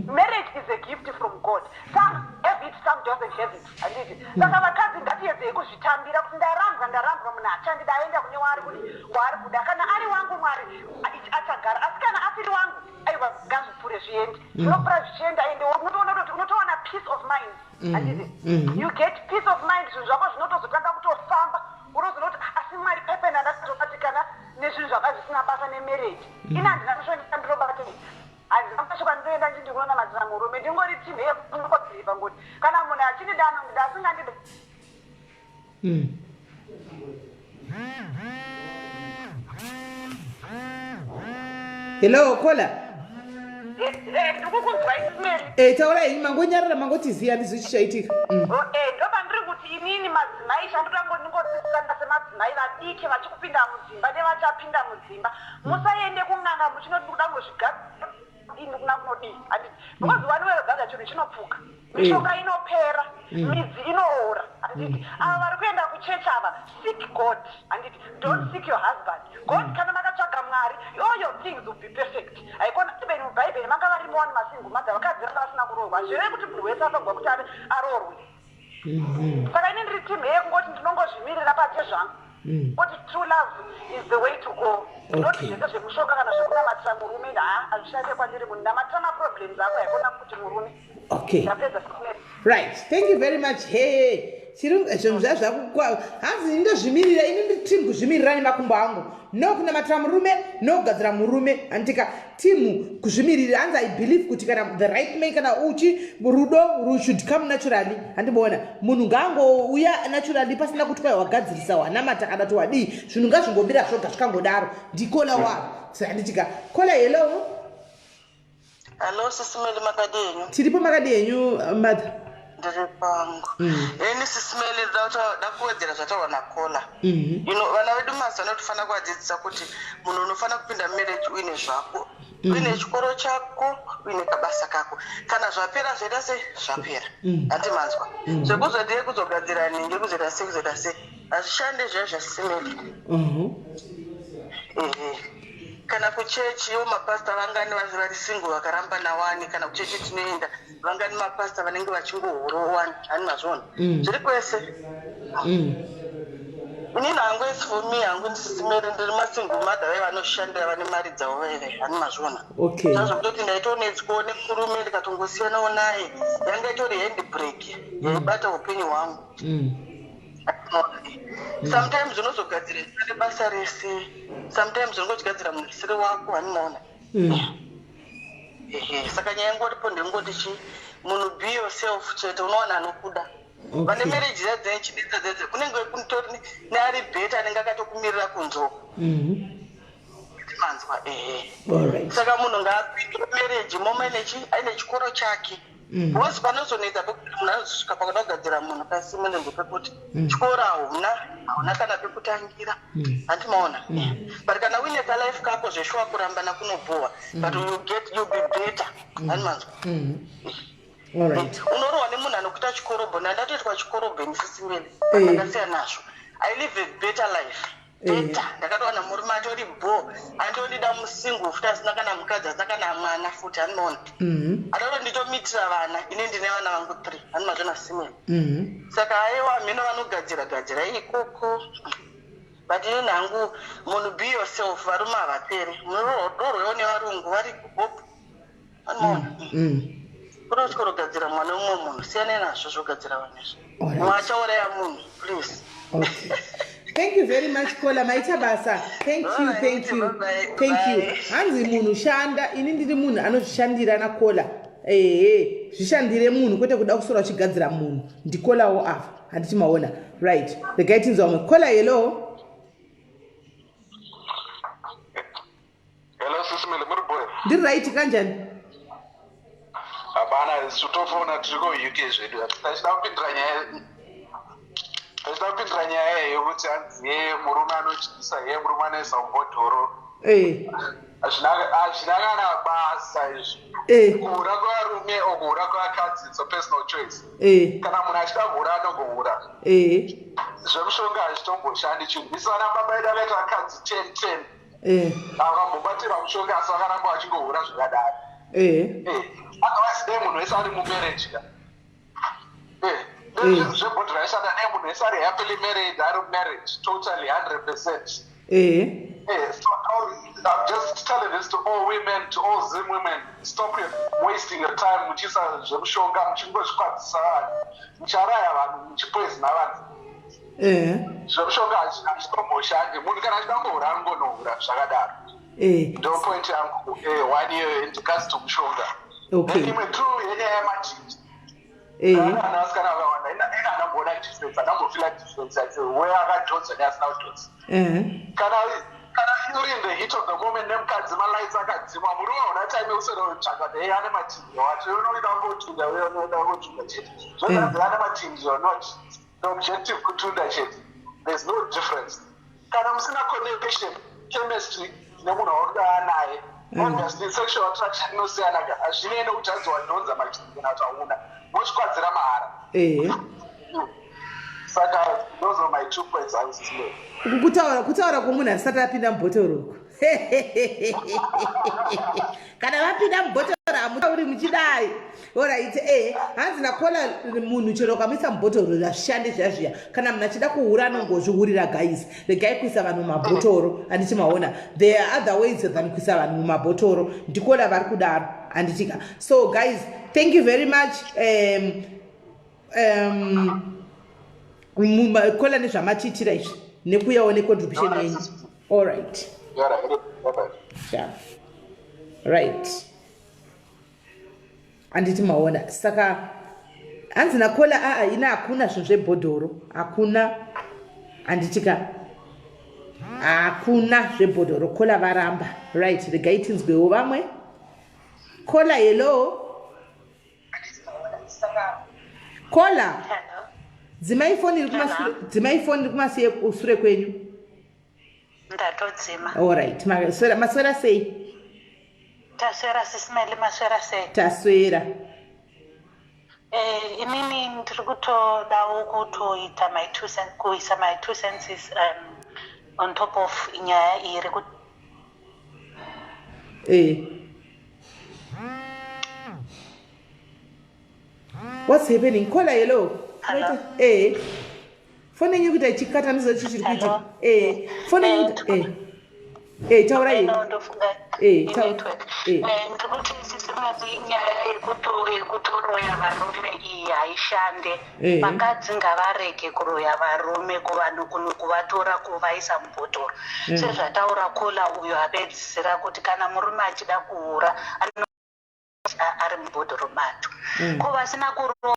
Marriage is a gift from God. Some have it, some doesn't have it, handiti? Saka vakadzi ngatiedzei kuzvitambira kuti ndarambwa, ndarambwa, munhu achandida, aenda kune waari kudi waari kuda. Kana ari wangu, Mwari achagara, asi kana asiri wangu, aiwa, ngazvipfuure zviende. Zvinopfuura zvichienda, ende unotoona kuti unotowana peace of mind, handiti? You get peace of mind, zvinhu zvako zvinotozotanga kutofamba. Unozoona kuti, "Ah, asi Mwari pepena ndakatobatikana nezvinhu zvanga zvisina basa nemarriage." Ini handina kushonisa, ndinobata, handina kusvika ndinoenda nditi ndikunonamatira murume. Ndingori timu yekungodzivha ngoti kana munhu achindida anondida, asingandida Hello, caller. Ndikukunzwa, Sis Melly. Taura henyu, mangonyarara, mangotiziya, handizvo chichaitika. Ndopandiri kuti inini madzimai chandoda ndingodzidzisana semadzimai vadiki vachikupinda mudzimba nevachapinda mudzimba, musaende kun'anga muchinoti kuda ngozvigadzira kuna kunodii, handiti? Because one way or the other chinhu chinopfuka, mishonga inopera, midzi inoora, handiti? Ava vari kuenda kuchechi ava, seek God, handiti? Don't seek your husband, God. Kana makatsvaga Mwari, all your things will be perfect. Haikona even mubhaibheri manga varimo wani masingle mother, vakadzi vanga vasina kuroorwa. Zvireve kuti munhu wese afagwa kuti ave aroorwe. Saka ini ndiri timu yekungoti ndinongozvimirira pache zvangu, kuti true love is the way to go, not zvese zvemushonga kana zvekunamatira murume. Ha, hazvishande kwandiri. Munhu namatira maproblems ako, haikona kuti murume. Ndapedza, Sis Melly. Right, thank you very much. Hey, chiri zvinhu zvazvakukwa. Hanzi ndozvimirira ini, ndiri timu kuzvimirira nemakumbo angu, no kunamatira murume, no kugadzira murume, handitika? Timu kuzvimirira. Hanzi I believe kuti kana the right man, kana uchi rudo should come naturally, handiboona? Munhu ngaangouya naturally pasina kuti kwai wagadzirisa, wanamata kana kuti wadii. Zvinhu ngazvingomira zvoga zvikangodaro. Ndicaller waro, handitika? Caller, hello. Hello, Sis Melly, makadi henyu? Tiripo, makadi henyu, mother? Ndiri pangu. Ini, Sis Melly, ndoda kuwedzera zvataurwa nacaller. Vana vedu mazuva ano tofanira kuvadzidzisa kuti munhu unofanira kupinda mumarriage uine zvako. Uine chikoro chako, uine kabasa kako. Kana zvapera zvaita sei? Zvapera. Hanti manzwa? Zvekuzodii kuzogadzira nhingi kuzoita sei kuzoita sei? Hazvishande zviya zvasimeli. Ehe. Kana kuchechi ivo mapastor vangani vari vari single vakarambana wani kana kuchechi tinoenda vangani mapastor vanenge vachingohurawo wani hani mazviona? Zviri kwese. Inini hangu as for me hangu ndisisimeri ndiri masingle mother vaiva vanoshandira vane mari dzavo vaive hani mazviona? Okay. Zvazvekutoti ndaitonetswawo nemurume ndikatongosiyanawo naye yanga itori handbrake yaibata upenyu hwangu. Sometimes unozogadzira nebasa rese, sometimes unongogadzira munhu usiri wako hani maona? Ehe, saka nyaya ingoripo ndengoti chi munhu be yourself chete unowana anokuda. Vane marriage dziya dzinechidetsa dzedze kunenge kutori neari better anenge akatokumirira kunze uko. Manzwa ehe. Alright. Saka munhu ngaapinde marriage momo aine chi aine chikoro chake. Because panozonetsa pekuti munhu anozosvika pakuda kugadzira munhu kasi mune ndepekuti chikoro hauna hauna kana pekutangira. Hanti maona? But kana uine kalife kako zveshuwa kurambana kunobhowa but you get you be better. Hanti manzwa? Alright. Unorohwa nemunhu anokuita chikorobho ndandatoitwa chikorobho ini sisimeli ndakasiyana nazvo. I live a better life. Better. Ndakatowana murume atori bho andondida musingle futi asina kana mukadzi asina kana mwana futi anoona. Adaro nditomitira vana ini ndine vana vangu 3 hani mazvona simeli. Saka aiwa mhino vanogadzira gadzira ikoko. But ini hangu munhu be yourself varume havaperi. Munoroorwewo nevarungu vari kuhope. Anoona. Kuda kutyoro mwana wemumwe munhu siyanai nazvo zvogadzira vanhu izvi. Alright. Mwachauraya munhu please. Okay. Thank you very much Kola maita basa. Thank you, thank you. Thank you. Hanzi munhu shanda, ini ndiri munhu anozvishandira naKola. Ehe, zvishandire munhu kwete kuda kusora uchigadzira munhu. Ndikolawo apa. Handiti maona. Right. Regai tinzwa vamwe. Kola hello. Hello sisi Mele, muri boy? Ndiri right kanjani? Hapana, isu tofona tiri ku UK zvedu. Tachida kupindura nyaya tachida kupindura nyaya yekuti hanzi ye murume anodyisa ye murume anoisa mubhodhoro. Hazvina hazvina kana basa izvi. Kuhura kwevarume or kuhura kwevakadzi it's a personal choice. Kana munhu achida kuhura anongohura. Zvemushonga hazvitomboshandi chinhu. Isu vana baba edu akaita vakadzi 10 10. Akambobatira mushonga asi vakaramba vachingohura zvakadaro. Otherwise dai munhu wese ari mumarriage ka. Zvebhodhi raishanda dai munhu wese ari happily married ari marriage totally 100%. So I'm just telling this to all women, to all Zim women, stop wasting your time muchiisa zvemushonga muchingozvikwadzisa vanhu mucharaya vanhu muchipoisona vanhu. Zvemushonga hazvitomboshandi munhu kana achida kungohura anongonohura zvakadaro. Ndo point yangu one iyoyo in regards to mushonga. Then imwe two yenyaya yemachinji. Vana vasikana vakawanda ina andamboona difference andambofila difference yacho where akadhonza neasina kudhonza. Kana uri in the heat of the moment nemukadzi malights akadzimwa murume hauna time yekuswera kutsvaga kuti hey ane matinji wacho unoida kungotunda uye unoida kungotunda chete zvozanzi ane matinji or not the objective kutunda chete there's no difference kana musina connection chemistry nemunhu wauri naye obviously sexual attraction inosiyana ka hazvinei nekuti hanzi wadhonza matinji kana kuti hauna mozvikwadzira mahara. Saka those are my two points I was to make. Uku kutaura kwomunhu asati apinda mubhotoro uku. Kana vapinda mubhotoro hamutauri muchidai. Alright, hanzi naKola munhu chero ukamuisa mubhotoro hazvishandi zviya zviya. Kana munhu achida kuhura anongozvihurira guys. Regai kuisa vanhu mumabhotoro. Handiti maona. There are other ways than kuisa vanhu mumabhotoro. NdiKola vari kudaro. Handitika. So guys, thank you very much. Kola nezvamatiitira izvi nekuyawo necontribution yenyu. Alright. Yeah. Right. Handiti maona. Saka hanzi naKola aa ina hakuna zvinhu zvebhodhoro. Hakuna. Handitika. Hakuna zvebhodhoro. Kola varamba. Right. Regai tinzwewo vamwe. Kola hello. Kola. Dzimai foni iri kumasure, dzimai foni iri kumasure sure kwenyu. Ndatodzima. Alright. Maswera sei? Taswera Sisi Melly, maswera sei? Taswera. Eh, inini ndiri kutodawo kutoita my two cents, kuisa my two senses um, on top of nyaya iyi iri Eh. What's happening? Caller, hello. Hello. Eh. Fone yenyu kuita ichikata ndizo chichiri kuitika. Eh. Fone yenyu kuita eh. Eh, taura Eh, iyi. no, ndofunga Eh, taura. inetwork. Eh. Eh, ndiri kuti sisi Melly, nyaya yekutoroya varume iyi haishande. Eh. Vakadzi ngavarege kuroya varume kuvanhu kuvatora kuvaisa mubhodhoro. Sezvataura kola uyo apedzisira kuti kana murume achida kuhura ari mubhodhoro macho. Ko vasina kuroya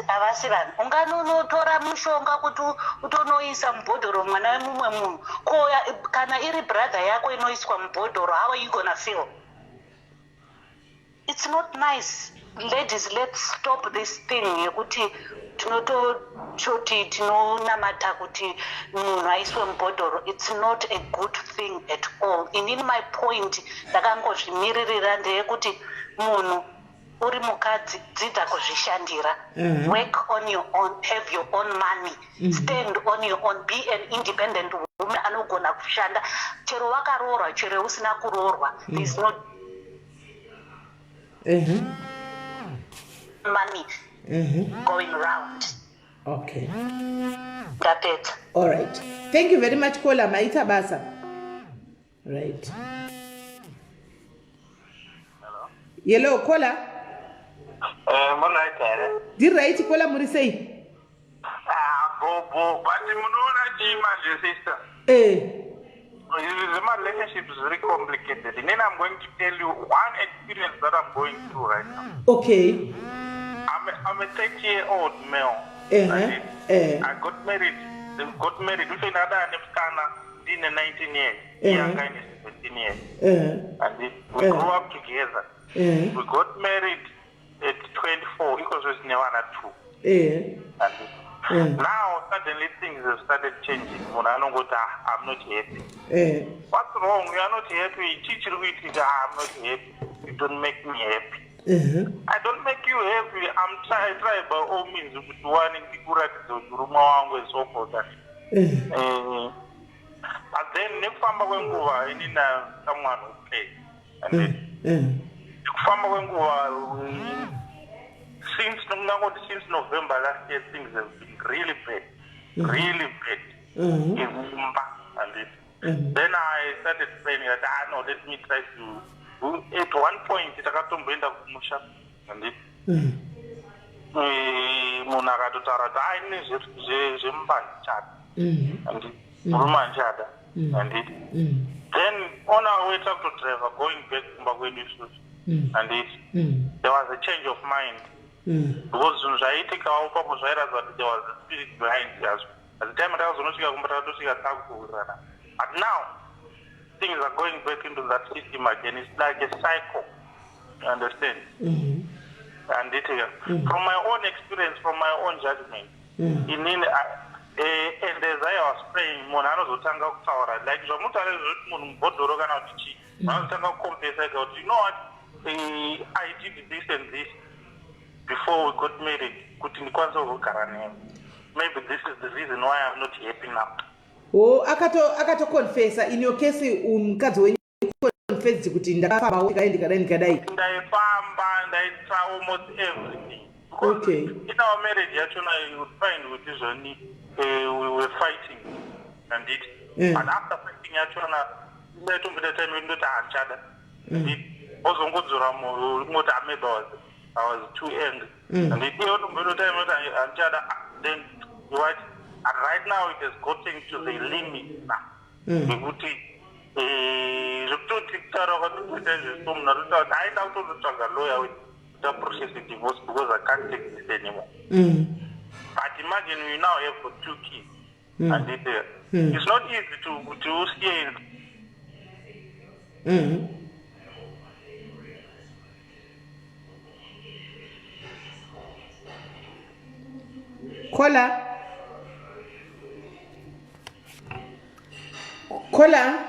havasi vanhu unganonotora mushonga kuti utonoisa mubhodhoro mwana wemumwe munhu. Ko kana iri brother yako inoiswa mubhodhoro, how are you gonna feel? It's not nice. Ladies, let's stop this thing yekuti tinototi tinonamata kuti munhu aiswe mubhodhoro. It's not a good thing at all. Inini my point ndakangozvimiririra ndeyekuti munhu uri mukadzi, dzidza kuzvishandira. Work on your own, have your own money, stand on your own, be an independent woman anogona kushanda chero wakaroorwa, chero usina kuroorwa. There's no money going round. Okay. Ndapedza. All right. Thank you very much, caller. Maita basa. Right. Hello, caller. Eh, muri right here? Ndiri right, caller, muri sei? Ah, bobo, but munoona chii manje, sister? Eh. Zvema-relationships very complicated. And then I'm going to tell you one experience that I'm going through right now. I'm a 30-year-old male. I got married. Ufe ndakadana nemusikana ndine 19 years. Iye anga ine 17 years. And we grew up together. We got married at 24, equals with nevana two. And now suddenly things have started changing. Munhu anongoti, "Ah, I'm not happy." What's wrong? You are not happy. Chii chiri kuitika? "Ah, I'm not happy. You don't make me happy." I don't make you happy. I try by all means kuti wane ndikuratidza kuti murume wangu and so forth. But then nekufamba kwenguva, inini someone who prays. And then nekufamba kwenguva, since ndingangoti since November last year, things have been really bad. Really bad. Imumba and it. Then I started praying that, ah, no, let me try to. At one point takatomboenda kumusha and munhu akatotaura kuti aine zvemumba handichada and murume handichada handiti. Then on our way takutodriver going back kumba kwedu isusu, handiti, there was a change of mind because zvinhu zvaiitikawo papo zvairatidza kuti there was a spirit behind yazvo. At the time takazonosvika kumba, takatosvika takuwirirana, but now things are going back into that system again. It's like a cycle, you understand? Handiti, from my own experience, from my own judgment, inini and as I was praying, munhu anozotanga kutaura like zvamutaura izvozvo kuti munhu mubhodhoro kana kuti chii, anozotanga kuconfessa ega kuti, "You know what, I did this and this before we got married kuti ndikwanise kuzogara newe. Maybe this is the reason why I'm not happy now." O, akatoconfessa. In your case, mukadzi wenyu confessed kuti ndakafamba, ndikadai, ndikadai, ndikadai. Ndaifamba, ndaita almost everything because in our marriage yachona you would find kuti zvoni we were fighting, handiti? But after fighting yachona ndaitomboita time yekundoti handichada, handiti? Ozongodzora mwoyo ungoti, "Ah, maybe I was too angry," handiti? Iye otomboita time yekuti handichada. Ah, then what? And right now it has gotten to the limit now yekuti zvekutoti kutaura kwatikuita izvezvo, munhu atotaura kuti aenda kutonotsvaga lawyer kuita process divorce because I can't take this anymore. But imagine, we now have got two kids and it's not easy to kuti usiye. Caller, caller.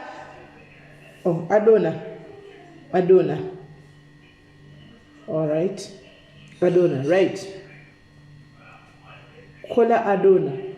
Oh, adona, adona. All right, adona. Right, caller adona.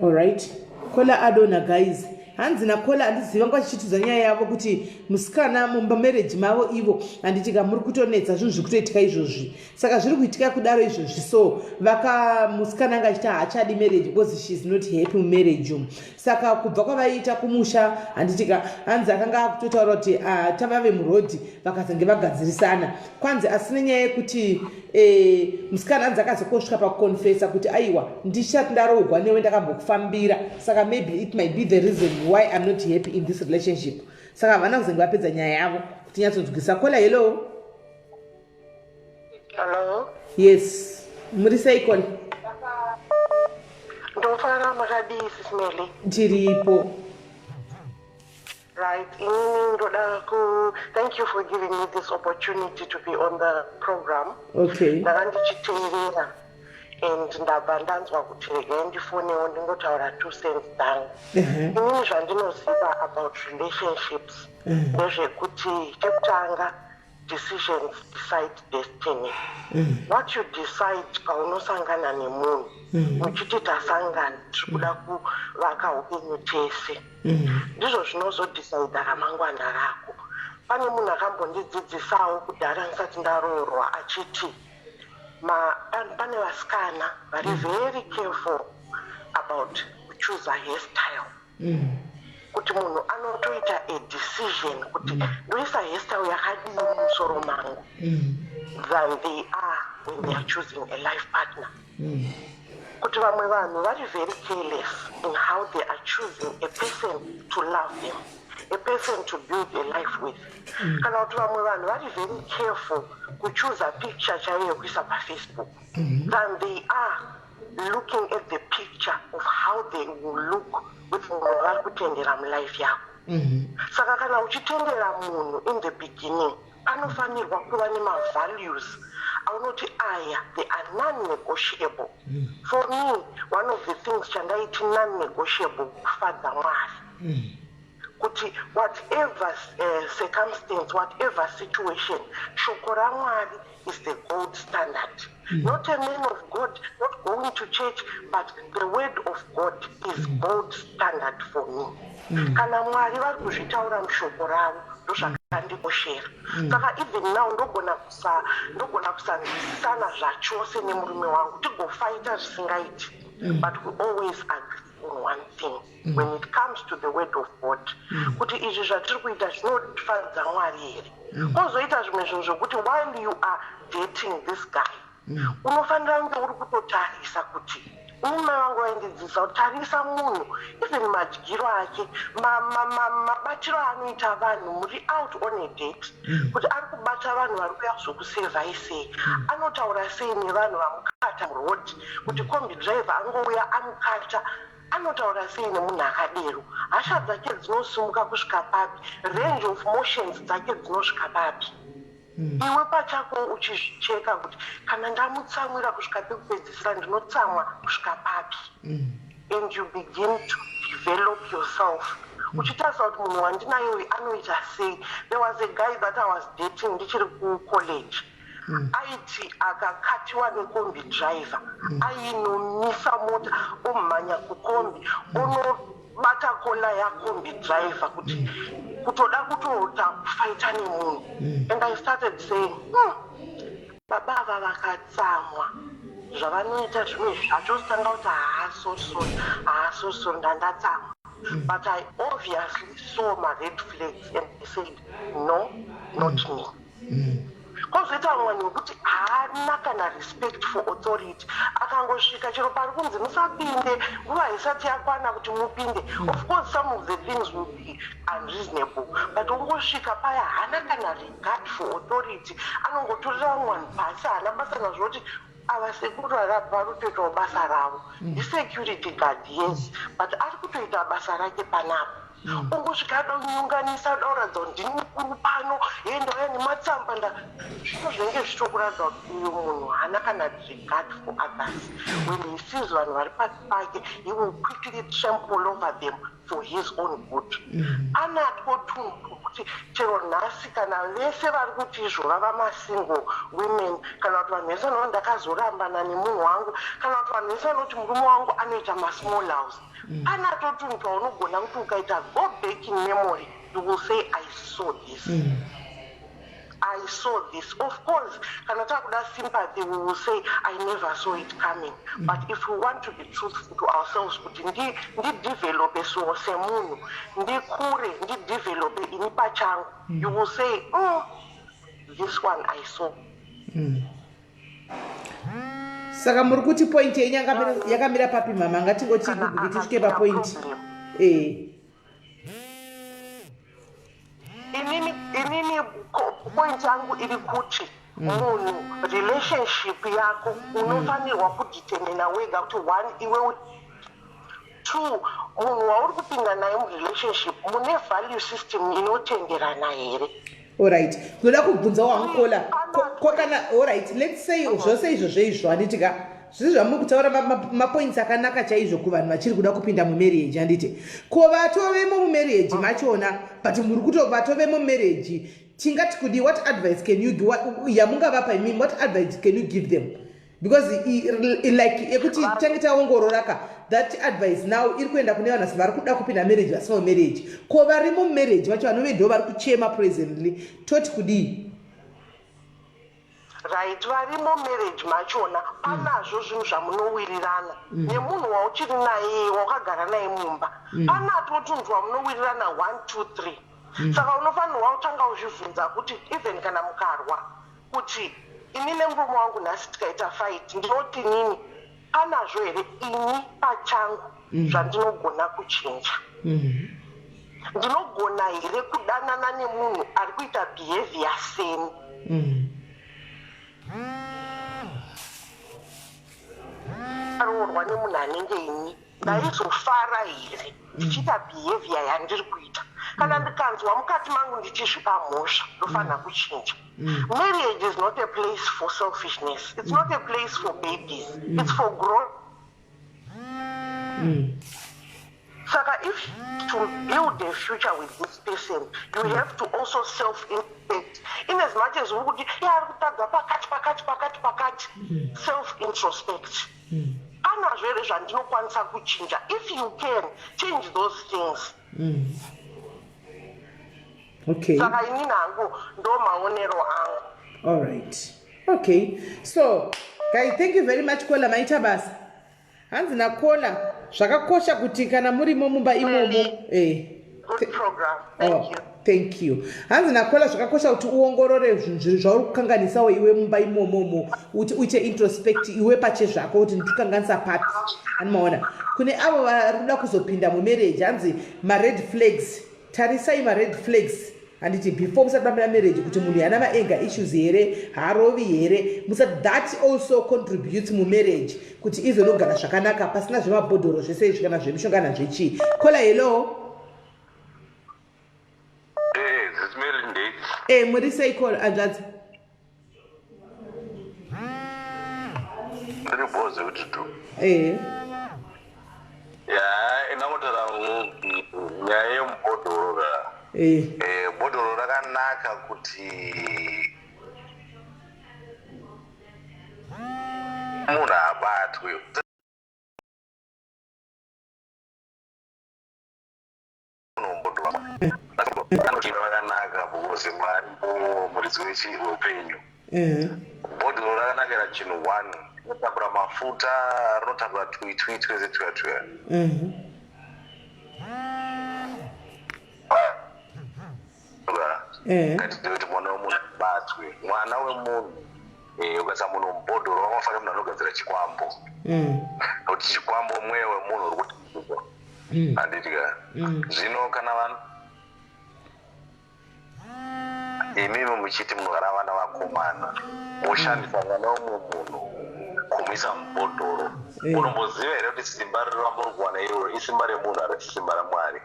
All right, caller adona. Guys, hanzi nacaller, handiziva ngo achichitidza nyaya yavo kuti musikana mumba marriage mavo ivo, handitika, muri kutonetsa zvinhu zviri kutoitika izvozvi. Saka zviri kuitika kudaro izvozvi, so vaka musikana anga achiti haachadi marriage because she is not happy mumarriage umu. Saka kubva kwavaiita kumusha, handitika, hanzi akanga akutotaura kuti, ah, tavave murodhi, vakazange vagadzirisana. Kwanzi asi nenyaya yekuti musikana hanzi akazokosvika pakuconfessa kuti, aiwa, ndisati ndaroorwa newe ndakambokufambira, saka maybe it might be the reason why I'm not happy in this relationship. Saka havana kuzenge vapedza nyaya yavo kuti nyatsonzwisa. Caller, hello. Hello. Yes, muri sei, caller? Ndofara, makadii, Sis Melly? Tiripo. Right, inini ndoda ku thank you for giving me this opportunity to be on the program. Ndanga ndichiteerera and ndabva ndanzwa kuti regai ndifonewo ndingotaura 2 cents dzangu. Inini zvandinoziva about relationships ndezvekuti chekutanga, decisions decide destiny. What you decide paunosangana nemunhu, muchiti tasangana, tiri kuda kuvaka upenyu tese, ndizvo zvinozodecida ramangwana rako. Pane munhu akambondidzidzisawo kudhara ndisati ndaroorwa achiti pane vasikana vari very careful about kuchoosa hairstyle, kuti munhu anotoita a decision kuti ndoisa hairstyle yakadii mumusoro mangu than they are when they are choosing a life partner, kuti vamwe vanhu vari very careless in how they are choosing a person to love them, a person to build a life with, kana kuti vamwe vanhu vari very careful kuchoosa picture chaiyo yekuisa paFacebook than they are looking at the picture of how they will look with munhu vari kutendera mulife yako. Saka kana uchitendera munhu in the beginning, panofanirwa kuva nemavalues aunoti aya, they are non-negotiable. For me, one of the things chandaiti non-negotiable kufadza Mwari, kuti whatever circumstance, whatever situation, shoko raMwari is the gold standard. Not a man of God, not going to church, but the word of God is gold standard for me. Kana Mwari vari kuzvitaura mushoko ravo, ndozvakandikoshera. Saka even now ndogona kusanzwisisana zvachose nemurume wangu, tigofaita zvisingaiti, but we always agree on one thing when it comes to the word of God, kuti izvi zvatiri kuita zvinofadza Mwari here. Kwozoita zvimwe zvinhu zvokuti while you are dating this guy, unofanira kunge uri kutotarisa kuti, ini mai vangu vaindidzidzisa kuti tarisa munhu, even madyiro ake, mabatiro aanoita vanhu muri out on a date, kuti ari kubata vanhu vari kuuya kuzokusevhai sei, anotaura sei nevanhu vamukata muroad, kuti kombi driver angouya amukata, anotaura sei nemunhu akadero, hasha dzake dzinosimuka kusvika papi, range of motions dzake dzinosvika papi. Iwe pachako uchizvicheka kuti kana ndamutsamwira kusvika pekupedzisira, ndinotsamwa kusvika papi, and you begin to develop yourself uchitarisa kuti munhu wandinaye uyu anoita sei. There was a guy that I was dating ndichiri kucollege. Aiti akakatiwa nekombi driver, ainomisa mota, omhanya kukombi, onobata collar yakombi driver, kuti kutoda kutoita kufaita nemunhu. And I started saying, baba ava vakatsamwa zvavanoita zvimwe zvacho." Tanga kuti, haa, sorry, sorry, haa, sorry, sorry, ndandatsamwa. But I obviously saw my red flags and I said, "No, not me." Kwozoita vamwe vanhu vekuti haana kana respect for authority. Akangosvika chero pari kunzi musapinde, nguva haisati yakwana kuti mupinde. Of course some of the things will be unreasonable, but ungosvika paya, haana kana regard for authority, anongotorera vamwe vanhu pasi, haana basa nazvo kuti ava sekuru vari kutoitawo basa ravo. Ndisecurity guard, yes, but ari kutoita basa rake panapa. Ungosvika ada kunyunganisa, ada kuratidza kuti ndini mukuru pano, ye ndauya nematsamba nda zvino zvinenge zvichitokuratidza kuti uyu munhu haana kana regard for others. When he sees vanhu vari pasi pake, he will quickly trample over them for his own good. Anatwo tunhu twekuti chero nhasi kana vese vari kuti izvo vava masingle women, kana kuti vanhu vese vanoti ndakazorambana nemunhu wangu, kana kuti vanhu vese vanoti murume wangu anoita masmall house, panatwo tunhu twaunogona kuti ukaita go back in memory, you will say, "I saw this, I saw this." Of course, kana takuda sympathy, we will say, "I never saw it coming." But if we want to be truthful to ourselves, kuti ndidevelope so semunhu, ndikure, ndidevelope ini pachangu, you will say, this one I saw." Saka muri kuti point yenyu yakamira papi, mama? Ngatingoti kuti tisvike papoint e. Inini point yangu iri kuti munhu, relationship yako unofanirwa kudetermina wega kuti one, iwe, two, munhu wauri kupinda naye murelationship, mune value system inotenderana here? Alright, ndoda kubvunzawo hangu, caller. Ko kana, alright, let's say zvose izvozvo izvo, handiti ka, zvisi zvamuri kutaura mapoints akanaka chaizvo kuvanhu vachiri kuda kupinda mumarriage, handiti? Ko vatovemo mumarriage machona, but muri kuto vatovemo mumarriage, tingati kudi? What advice can you give yamungavapa imimi? What advice can you give them? Because like yekuti tange taongorora ka, that advice now iri kuenda kune vanhu vari kuda kupinda marriage, vasina mumarriage. Ko vari mumarriage vacho, vanove ndo vari kuchema presently, toti kudii? Right, vari mumarriage machona, panazvo zvinhu zvamunowirirana nemunhu wauchiri naye, wakagara naye mumba. Panatwo tunhu twamunowirirana, one, two, three. Saka unofanirwa kutanga uzvibvunza kuti even kana mukarwa, kuti ini nemurume wangu nhasi tikaita fight, ndinoti nini panazvo here ini pachangu zvandinogona kuchinja? Ndinogona here kudanana nemunhu ari kuita behavior seni? Aroorwa nemunhu anenge ini, ndaizofara here ndichiita behavior yandiri kuita? Kana ndikanzwa mukati mangu ndichizvipa mhosva, ndofanira kuchinja. Marriage is not a place for selfishness. It's not a place for babies. It's for growth. Saka if to build a future with this person, you have to also self introspect. In as much as uri kuti iye ari kutadza pakati, pakati, pakati, pakati, self introspect, panazvo here zvandinokwanisa kuchinja? If you can change those things. Saka inini hangu ndo maonero angu. All right, okay. So guys, thank you very much, caller. Maita basa. Hanzi nacaller, zvakakosha kuti kana murimo mumba imomo Good program, thank Oh, you. Thank you. Hanzi nacaller, zvakakosha kuti uongorore zvinhu zviri zvauri kukanganisawo iwe mumba imomomo, kuti uite introspect iwe pache zvako kuti ndikukanganisa papi. Animaona kune avo vari kuda kuzopinda mumarriage, hanzi mared flags, tarisai mared flags, handiti, before musati mapinda marriage, kuti munhu yana maanger issues here, harovi here, musati. That also contributes mumarriage kuti izonogara zvakanaka pasina zvemabhodhoro zvese izvi, kana zvemishonga, kana zvechii. Caller, hello. Sisi Mary, ndei. Muri sei, caller, hanzvadzi? Ndiri bhoze kuti tu. Ya, inangotaura nyaya yemubhodhoro ka. Bhodhoro rakanaka kuti munhu abatwe. Munhu rakanaka because Mwari muridzi weupenyu. Bhodhoro rakanakira chinhu one, rinotakura mafuta, rinotakura twitwi twese tuya tuya. Ngatide kuti mwana wemunhu abatwe. Mwana wemunhu, ukaisa munhu mubhodhoro, wakafanira munhu anogadzira chikwambo, nokuti chikwambo mweya wemunhu uri kutambudzwa, handiti ka? Zvino kana vanhu imimi muchiti munogara vana vakomana, moshandisa mwana wemumwe munhu kumuisa mubhodhoro, unomboziva here kuti simba riramuri kuwana iroro isimba remunhu, harisi simba raMwari?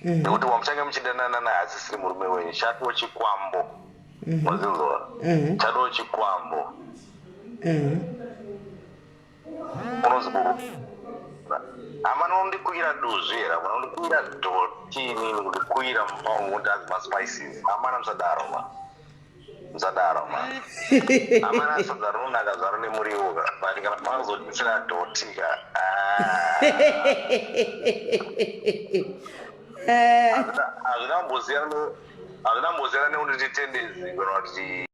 Nekuti wamuchange muchidanana naye asisiri murume wenyu, chatiwo chikwambo. Mazinzwa? Chatiwo chikwambo. Unozi hamana unondikwira duzvi here? Hamana unondikwira dhoti inini kundikwira mumba anzi maspices. Hamana musadaro ma. Musadaro ma. Hamana sadza rinonaka zvaro nemuriwo ka. But kana makuzodisira dhoti ka. Hazvina kumbosiyana hazvina kumbosiyana nekuti titendezi kana kuti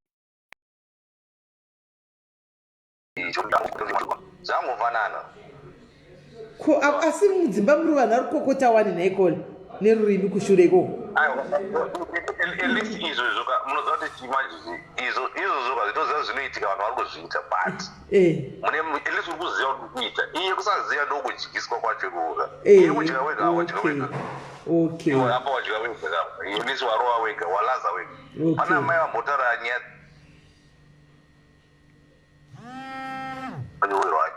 zvangofanana. Ko asi mudzimba muri vanhu vari kukokota wani nhaikole nerurimi kushure ikoko? At least izvozvo ka munoziva kuti chimanje izvo izvozvo ka zvitoziva zvinoitika, vanhu vari kuzviita, but mune at least uri kuziva kuti kuita iye kusaziva ndokudyiswa kwacho ikoko ka. Iye kudya wega, wadya wega. Iwe apa wadya wega ka, at least warova wega, walaza wega. Pana amai vambotaura nyaya rwacho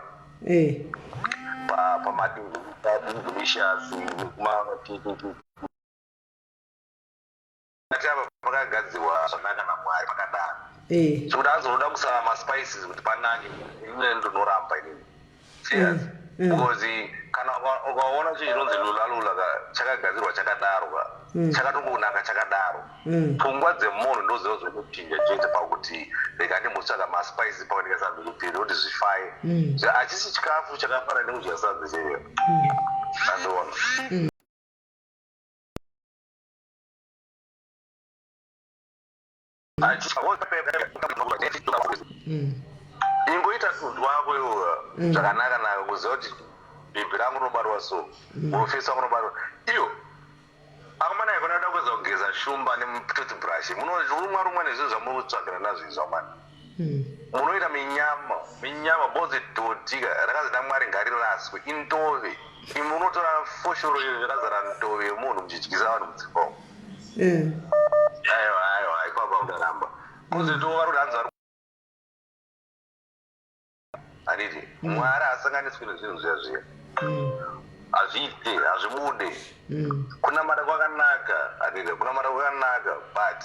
pamadinglicious ati apa pakagadzirwa zvakanaka naMwari pakadaro. Zvekuti azonoda kusara maspices kuti panake, ine ndinoramba inini, serious, because kana ukaona chinhu chinonzi lulalula ka, chakagadzirwa chakadaro ka, chakatongonaka chakadaro. Pfungwa dzemunhu ndoziva zvokuchinja chete pakuti rega ndimbotsvaka maspices pakuendeka mhiripiri kuti zvifaye. Hachisi chikafu chakafanana nekudya sadza chaiyo, andiona. Ingoita tundu wako iwoyo zvakanaka naka, kuziva kuti bhebhi rangu rinobatwa so, murofesi wangu unobatwa iyo. Akomana, ikona kuda kuedza kugeza shumba nemutoothbrush, munorumwa rumwa nezvinhu zvamuri kutsvagira nazvo izvo. Amana, munoita minyama minyama bozi. Dhoti ka rakazi naMwari ngariraswe, indove. Imi unotora foshoro iyo yakazara ndove yemunhu muchidyisa vanhu mudzimba umu. Aiwa, aiwa, ipapo undaramba kuzoti vari kuti hanzi vari handiti Mwari haasanganiswi nezvinhu zviya zviya, hazviite, hazvibude. Kunamata kwakanaka, handiti? Kunamata kwakanaka, but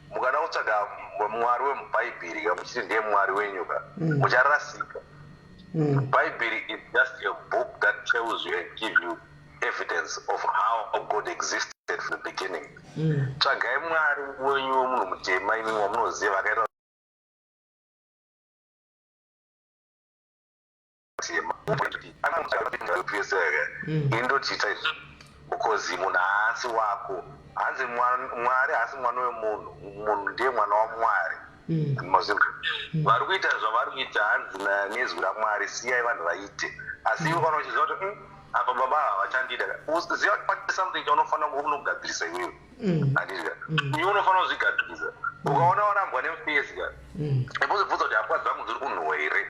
mukada kutsvaga Mwari wemubhaibheri ka muchiti ndiye Mwari wenyu ka, mucharasika. Bhaibheri is just a book that tells you and give you evidence of how God existed from the beginning. Tsvagai Mwari wenyu wemunhu mutema imi wamunoziva vakaita tema indotiita izvi, because munhu haasi wako. Hanzi Mwari haasi mwana wemunhu, munhu ndiye mwana waMwari. Mazvinhu vari kuita zvavari kuita hanzi nezwi raMwari, siyai vanhu vaite. Asi iwe kana uchiziva kuti apa baba ava vachandida, ziva kuti pane something chaunofanira unogadzirisa iwewe, handiti? Iwe unofanira kuzvigadzirisa. Ukaona warambwa nemufesi ka, imbozvibvunza kuti hapwa dzangu dziri kunhuhwa here?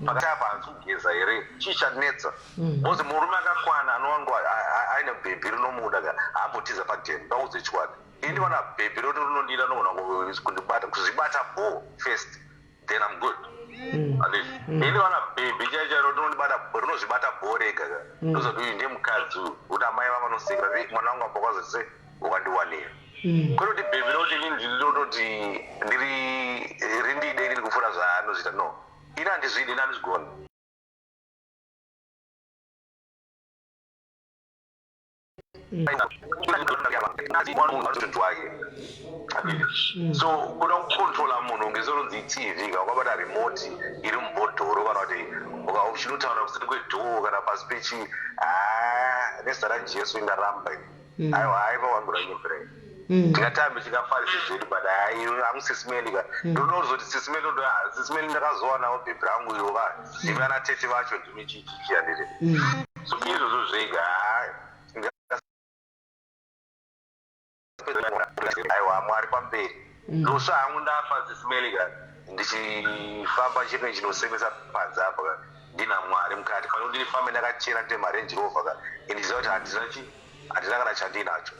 Pakati apa hanzi kugeza here? Chii chanetsa? Because murume akakwana anowangwa aine bhebhi rinomuda ka, haambotiza padheni. Ndaudze chokwadi, ini ndiwana bhebhi roti rinondida, anogona kundibata, kuzvibata bho first, then I'm good, handiti? Ini ndiwana bhebhi chai chairo rinondibata, rinozvibata bho rega ka, ndozoti uyu ndiye mukadzi uyu, kuti amai vavanosekera, "Ei, mwana wangu apa kwazoti sei wakandiwanira." Kwete kuti bhebhi roti inini ndinototi ndiri rindide inini kupfuura zvaanozviita. No, ini handizvidi, ini handizvigoni. Wake so kuda kucontrola munhu ngezinonzi TV ka, ukabata remote iri mubhodhoro kana kuti uchinotaura kuseri kwedhoo kana pasi pechi, ha, nezita raJesu indaramba ini. Aiwa, aiva wangura nyemberei, tingatambe tingafarise zvedu, but hai angu sisimeli ka, ndoda kuzoti sisimeli, sisimeli ndakazowanawo bhebhi rangu iro ka, ndimi ana tete vacho, ndimi chichichi, handiti? So izvozvo zvega, hai, aiwa, Mwari pamberi. Ndosva hangu ndafa, sisimeli ka, ndichifamba chiro chinosemesa panze apa ka, ndina Mwari mukati. Fanira kuti ndifambe ndakachena, ndine maRange Rover ka, indiziva kuti handina chi handina kana chandinacho.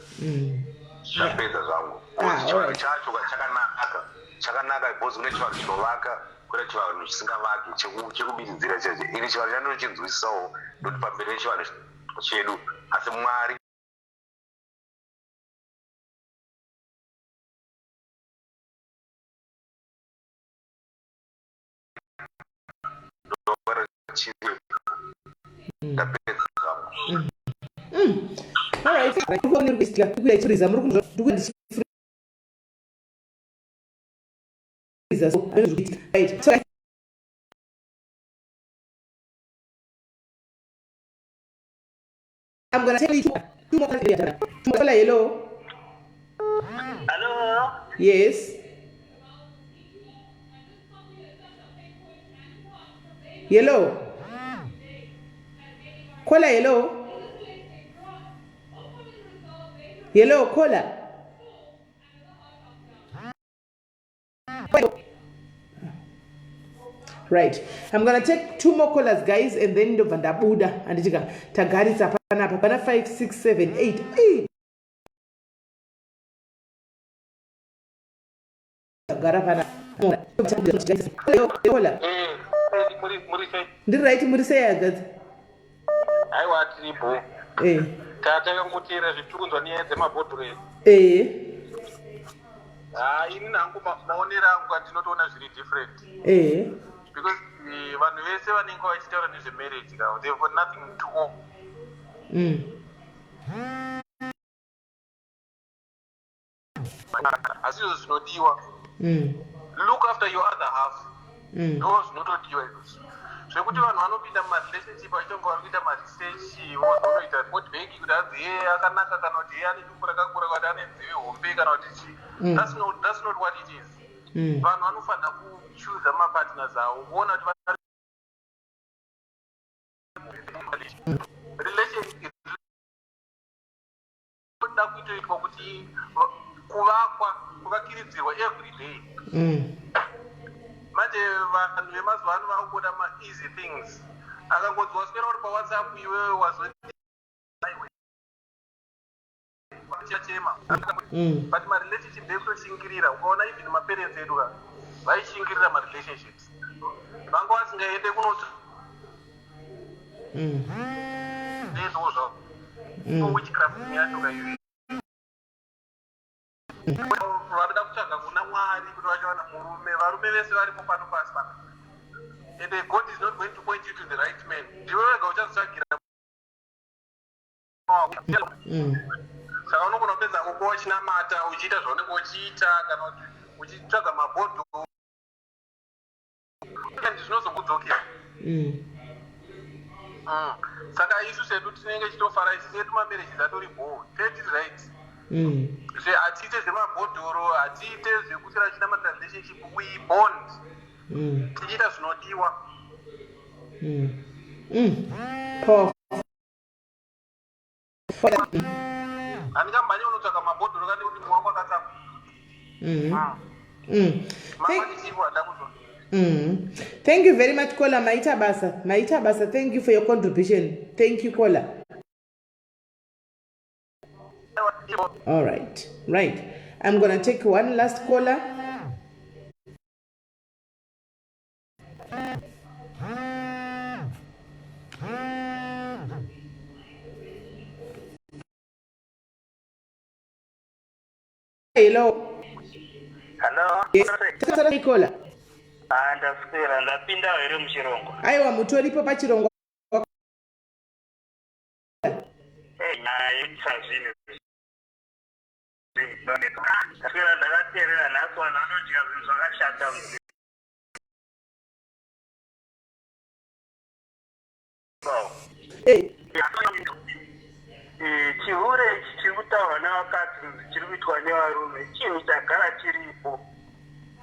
Ndapedza zvangu. Chivanhu chacho ka chakanaka, chakanaka, because kune chivanhu chinovaka, kune chivanhu chisingavaki, chekubiridzira chacho. Ini chivanhu chandinochinzwisisawo, ndokuti pamberi nechivanhu chedu, asi Mwari. Ndapedza zvangu. All right. Muri kunzwa ndikuita so. Right. So I'm gonna tell you two more. Two more. Hello. Hello. Yes. Hello. Caller, hello. Hello, caller. Right, I'm gonna take two more callers, guys, and then ndobva ndabuda. Handitika tagarisa panapa pana 5 6 7 8. Tagara pana. Caller. Ndiri right, muri sei hadzadzi? Aiwa, tiripo. Takangoteera zvitikunzwa nenyaya dzemabhodhoro edu. Ha, ini hangu maonero angu andinotoona zviri different. Because vanhu vese vanenge vachitaura nezvemarriage ka, they've got nothing to offer. Asi izvo zvinodiwa, look after your other half. Ndo zvinotodiwa izvozvo, zvekuti vanhu vanopinda mumarelationship vachitonga vari kuita maresearch, vozonoita report back kuti hanzi ye akanaka, kana kuti ye ane dumbu rakakura, kana kuti ane nzeve hombe, kana kuti chii. That's not what it is. Vanhu vanofanira kuchuza mapartners avo, kuona kuti relation inoda kuitoitwa kuti kuvakwa, kuvakiridzirwa every day. Manje vanhu vemazuva ano vakungoda maeasy things. Akangonzi waswera uri paWhatsApp, iwewe wazoi chachema. But marelationship ekutoshingirira, ukaona even maparents edu ka, vaishingirira marelationships, vanga vasingaende kunoendawo zvavo. Witchcraft yacho ka iyo, varida kutsvaga kuna Mwari kuti vachawana murume. Varume vese varipo pano pasi pana, and God is not going to point you to the right man. Ndiwe wega uchazotsvagira. Saka unogona kupedza nguva uchinamata, uchiita zvaunenge uchiita, kana kuti uchitsvaga mabhodho, and zvinozokudzokera. Saka isu sedu tinenge chitofara, isu sedu mamarriages atori bho, tiri right. Zve hatiite zvemabhodhoro, hatiite zvekuswera uchinamata relationship. We bond tichiita zvinodiwa. Powerful. Handingamhanye unotsvaga mabhodhoro kane kuti mumwe wangu akatsama. Mama, tichipo handa kuzwa. Thank you very much, caller. Maita basa. Maita basa. Thank you for your contribution. Thank you, caller. All right. Right. I'm going to take one last caller. Hello. Hello. Yes. Tasara caller. Ah, ndaswera, ndapinda here muchirongwa? Aiwa, mutoripo pachirongwa. Eh, nyaya yekuisa zvinhu. Ndaswera ndakateerera nhasi, vanhu vanodya zvinhu zvakashata mudzimba. Chihure ichi chiri kutaurwa nevakadzi kunzi chiri kuitwa nevarume, chinhu chagara chiripo,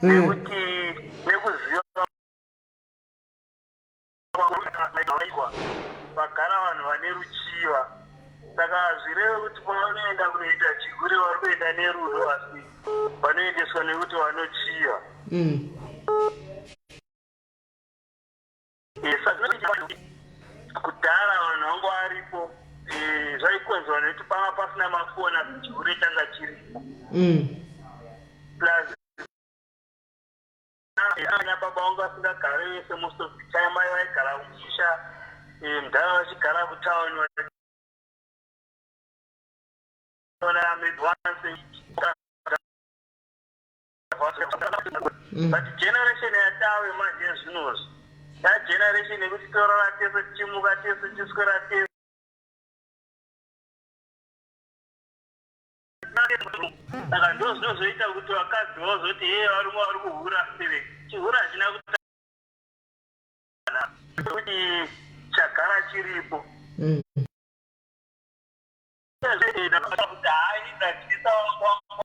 nekuti nekuziva vagara vanhu vane ruchiva. Saka hazvireve kuti pavanoenda kunoita chihure vari kuenda nerudo, asi vanoendeswa nekuti vanochiva. Saka kudhara vanhu vangu varipo, zvaikonzerwa nekuti panga pasina mafoni, asi chihure changa chiripo. Plus ana baba vangu vasingagare vese most of the time, mai vaigara kumusha, mudhara vachigara kutauni, ona maybe once a week. But generation yatave manje zvinozvi Yageneration yekuti torara tese, tichimuka tese, tichiswera tese. Saka ndo zvinozoita kuti vakadzi vazoti, "He, varume vari kuhura." Seve chihura hachina kuti chagara chiripo. Kuti hai, ndatyisa wangu.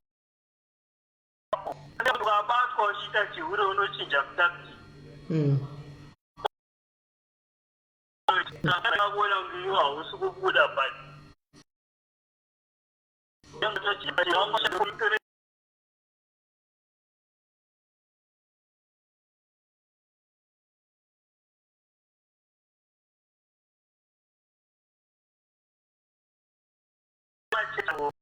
Ukabatwa uchiita chihure, unochinja kutactic. Kuona kuti iwe hausi kubuda, but